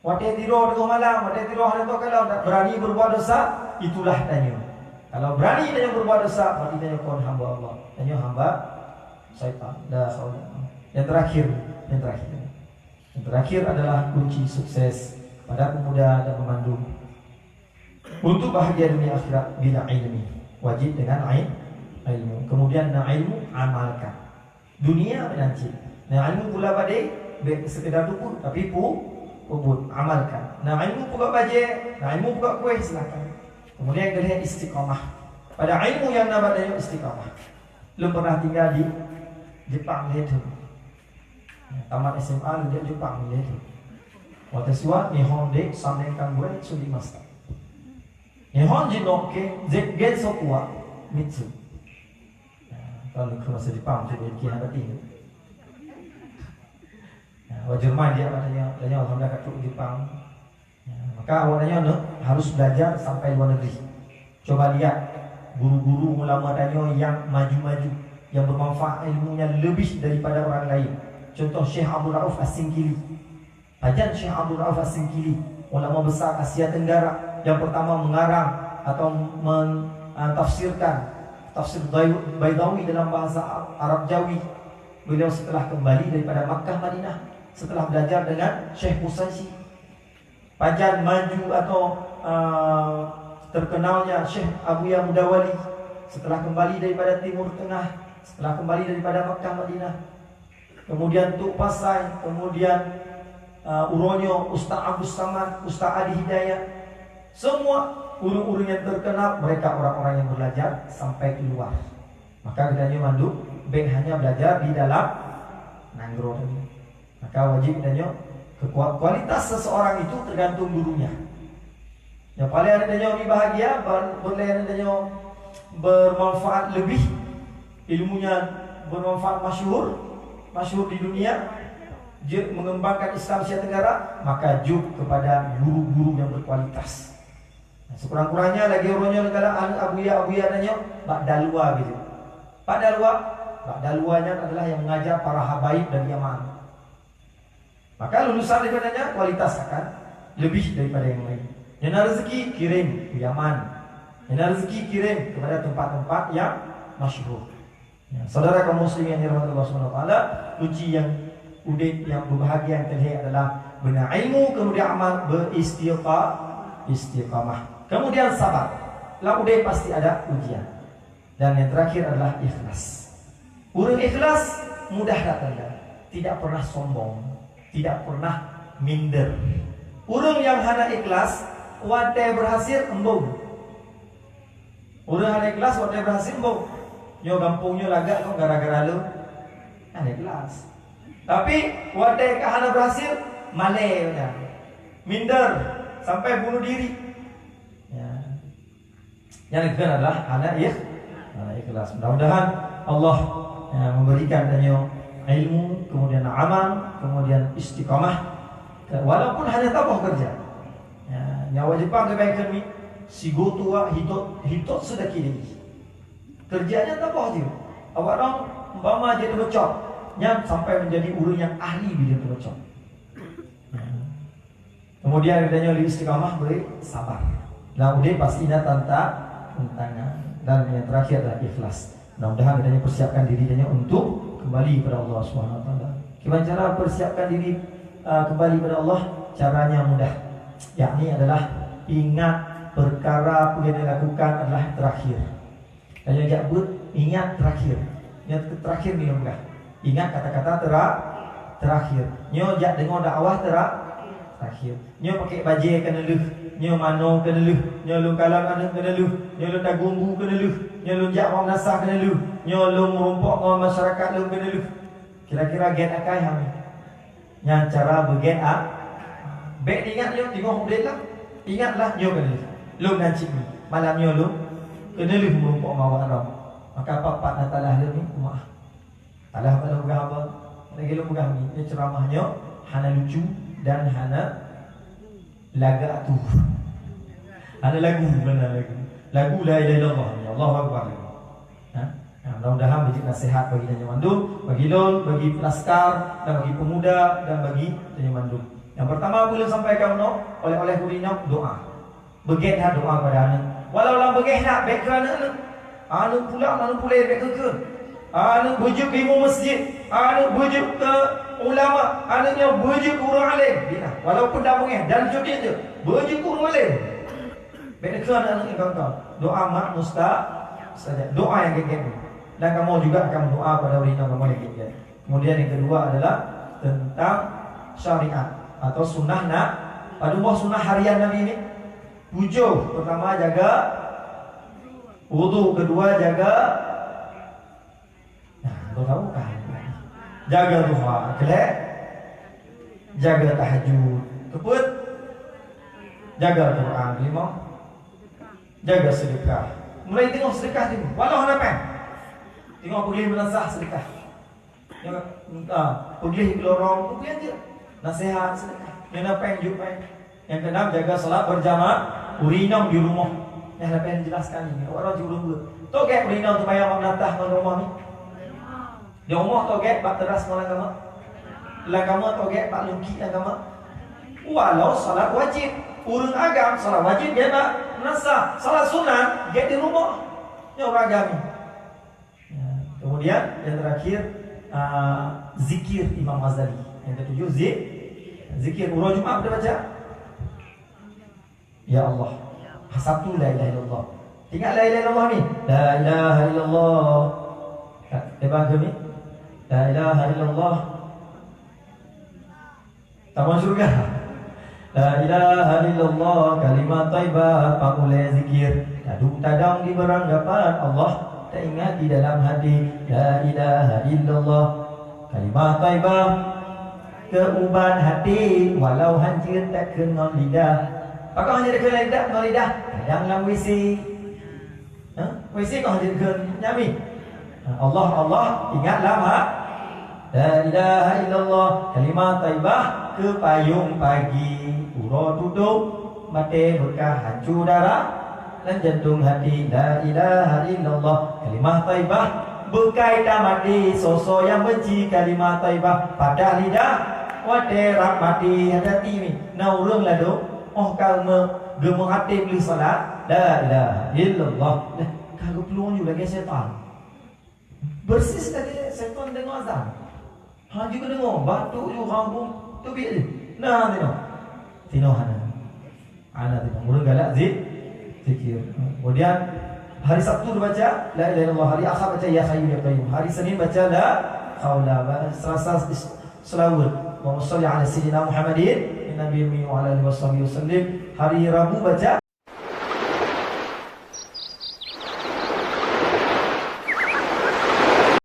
Watèe tiroe teungoh malam, watèe tiroe hana tôh kalon, tak berani berbuat dosa, itulah tanyoe. Kalau berani tanyoe berbuat dosa, berarti tanyoe kon hamba Allah. Tanyoe hamba syaitan. La haula. Yang terakhir, yang terakhir. Yang terakhir adalah kunci sukses pada pemuda dan pemandu. Untuk bahagia dunia akhirat bila ilmi. Wajib dengan il-, Ilmu. Kemudian na ilmu, amalkan. Dunia meunan cit. Na ilmu pula padé, bék sekedar tupeue, tapi pu-, peubuet, amalkan. Na ilmu peugah bajée, na ilmu peugah kuéh, silakan. Kemudian keulhèe istiqamah. Pada ilmu nyang na bak tanyoe istiqamah. Lôn pernah tinggal di Jepang lhèe thôn. Tamat S M A lôn jak Jepang lhèe thôn. Watèe suat Nihon de Sannen Kangbuen Surimasa. Nihon jinoe ke Zengen Sokuwa Mitsu. Kalau ke bahasa Jepang tu dia kira hati. Wajar mah dia katanya, katanya alhamdulillah kat Jepang. Ya, maka awak tanyoe harus belajar sampai luar negeri. Coba lihat guru-guru ulama tanyoe yang maju-maju, yang bermanfaat ilmunya lebih daripada orang lain. Contoh Syekh Abdul Rauf As-Singkili. Pajan Syekh Abdul Rauf As-Singkili, ulama besar Asia Tenggara yang pertama mengarang atau men-, ah, tafsirkan tafsir Bai-, Baidawi dalam bahasa Arab Jawi. Beliau setelah kembali daripada Makkah Madinah, setelah belajar dengan Syekh Musaisi. Pajan maju atau, ah, terkenalnya Syekh Abuya Mudawali setelah kembali daripada Timur Tengah, setelah kembali daripada Makkah Madinah. Kemudian Tok Pasai, kemudian, ah, uroe nyoe Ustaz Abdus Samad, Ustaz Adi Hidayat. Semua ureuëng-ureuëng yang terkenal, mereka orang-orang yang belajar sampai keluar. Maka geutanyoe mandum bék hanya belajar di dalam nanggroe tadi. Maka wajib geutanyoe kekua-, kualitas seseorang itu tergantung gurunya. Yang paling ada tanyoe bahagia, ber-, boleh ada tanyoe bermanfaat lebih, ilmunya bermanfaat, masyhur, masyhur di dunia, jeuet mengembangkan Islam Asia Tenggara, maka jok kepada guru-guru yang berkualitas. Sekurang-kurangnya lagi uroe nyoe lagèe aneuk abuya-abuya tanyoe bak dalwa gitu. Bak dalwa, bak dalwa nyan adalah yang mengajar para habaib dari Yaman. Maka lulusan daripadanya kualitas akan lebih daripada yang lain. Nyang na rezeki kirim ke Yaman. Nyang na rezeki kirim kepada tempat-tempat yang masyhur. Ya, saudara kaum muslimin yang dirahmati Allah Subhanahu wa taala, kunci nyang udép nyang berbahagia nyang keulhèe adalah beuna ilmu, kemudian amal, beristiqa-, istiqamah. Kemudian sabar. Lam udép pasti ada ujian. Dan yang terakhir adalah ikhlas. Ureuëng ikhlas mudah datang, tidak pernah sombong, tidak pernah minder. Ureuëng nyang hana ikhlas, watèe berhasil embong. Ureuëng hana ikhlas watèe berhasil embong. Nyoe gampông nyoe lagak kok gara-gara lôn. Hana ikhlas. Tapi watèe ka hana berhasil, malèe nyan. Minder sampai bunuh diri. Ya. Yang kedua adalah hana ikh-, hana ikhlas. Mudah-mudahan Allah, ya, memberikan tanyoe ilmu, kemudian amal, kemudian istiqamah. Walaupun hanya taboh kerja. Ya, nyawa Jepang keubanyakan mi, sigo tuak hitot, hitot sudah kini. Kerjanya taboh je. Awak orang umpama jadi bocor, nyan sampai menjadi ureuëng yang ahli bidang bocor. Ya. Kemudian geutanyoe lé istiqamah beri sabar. Lam udép pasti na tanta-, tantangan. Dan yang terakhir adalah ikhlas. Mudah-mudahan geutanyoe persiapkan diri geutanyoe untuk kembali kepada Allah Subhanahu wa taala. Kiban cara persiapkan diri, uh, kembali kepada Allah? Caranya mudah. Yakni adalah ingat perkara apa yang dilakukan adalah terakhir. Tanyoe jak beuet, ingat terakhir. Nyoe terakhir ni lôn peugah. Ingat kata-kata tera-, terakhir. Nyoe jak deungoe dakwah tera-, terakhir. Nyoe pakèk bajèe keuneulheueh, nyoe manoe keuneulheueh, nyoe lôn kalon aneuk keuneulheueh, nyoe lôn dagu bu keuneulheueh, nyoe lôn jak bak meunasah keuneulheueh, nyoe lôn meurumpok ngon masyarakat lôn keuneulheueh. Kira-kira gét akai hana? Nyan cara beugét a-, bék ingat nyoe teungoh udép lah. Ingatlah nyoe keuneulheueh. Lôn nan cit nyoe. Malam nyoe lôn keuneulheueh meurumpok ngon awak droe. Maka pat-pat na talah lôn ni, kumaah. Talah bak lôn peugah haba. Lagèe lôn peugah ni, nyoe ceuramah nyoe hana lucu dan hana lagak tu. Hana lagu, hana lagu. Lagu la ilaha illallah ni, Allahu Akbar. Ha? Ha, mudah-mudahan beujeuet nasihat bagi tanyoe mandum, bagi lôn, bagi pelaskar, dan bagi pemuda, dan bagi tanyoe mandum. Yang pertama, apa lôn sampaikan nyoe, oleh-oleh ureueng nyoe, doa. Beugét that doa pada aneuk. Walau lam beugét that, bék keu aneuk-aneuk. Aneuk pulang, aneuk puléh, bék keu keu. Aneuk beujeuet keu imum masjid, aneuk beujeuet keu ulama, aneuk nyoe beujeuet keu ureueng alim. Bila, walaupun dah beugét, dan jeuet jeuet, beujeuet keu ureueng alim. Bék keu aneuk-aneuk nyoe kau-kau. Doa mak musta-, saja. Doa nyang gét-gét. Dan kamoe juga akan berdoa pada ureuëng inong kamoe nyang gét-gét. Kemudian yang kedua adalah tentang syariat atau sunnah na-, padum boh sunnah harian Nabi ni. Tujuh. Pertama, jaga wudu. Kedua, jaga, nah, kau tahu kan? Jaga duha. Keulhèe, jaga tahajud. Keupeuet, jaga Al-Quran. Lima, jaga sedekah. Mulai teungoh sedekah tu, walau hana péng. Teungoh peugléh meunasah sedekah. Nyoe, ah, peugléh lorong, peugléh je. Nasihat sedekah. Nyoe na péng, jok péng. Nyang keenam, jaga salat berjamaah, ureuëng inong di rumoh. Nyang leubeh jelas sekali ni, awak orang di rumoh. Togét ureuëng inong seumayang bak meunatah ngon rumoh ni. Di rumoh togét bak teras ngon lam kama. Lam kama togét bak lungki lam kama. Walau salat wajib, ureuëng agam salat wajib gét bak meunasah, salat sunat gét di rumoh. Nyoe ureuëng agam ni. Ya, kemudian yang terakhir, ah, zikir Imam Ghazali. Yang ketujuh, zi-, zikir. Uroe Jumat apa baca? Ya Allah. Sabtu, la ilaha illallah. Ingat la ilaha illallah ni? La ilaha illallah. Ka-, eh, bang kami? La ilaha illallah. Tamong syurga. La ilaha illallah, kalimah thaibah, pangulée zikir. Taduek tadong di beurangkapan Allah, taingat di dalam hati. La ilaha illallah, kalimah thaibah, keu ubat hati, walau hanjeuet takheun ngon lidah. Pakon hanjeuet takheun ngon lidah? Ngon lidah, kadang lam W C. Ha? W C kah jeuet keu nyami? Ha, Allah, Allah, ingat lam ha-, la ilaha illallah, kalimah thaibah keu payong pagi, uroe tudong, maté beukah hanco darah, lam jantong hati, la ilaha illallah, kalimah thaibah, beukai tamaté, soe-soe nyang benci kalimah thaibah, padah lidah, watée rab maté, hati-hati mi, na ureuëng ladôm, oh ka meu-, geumeuaté beusalat, la ilaha illallah. Nah, ka geuplueng ju lagée setan. Persis lagée setan deungoe azan. Ha, juga deungoe, batuk ju, hambung, teubiet je. Nah, tinoe. Tinoe hana. Hana tinoe. Ureuëng galak zi-, zikir. Kemudian, hari Sabtu baca, la ilaha illallah. Hari Ahad baca, ya hayyu ya qayyum. Hari Senin baca, la haula. Ba-, Selasa is-, selawat. Allahumma shalli ala sayyidina Muhammadin, Nabi ummi wa ala alihi wa sahbihi wa sallim. Hari Rabu baca,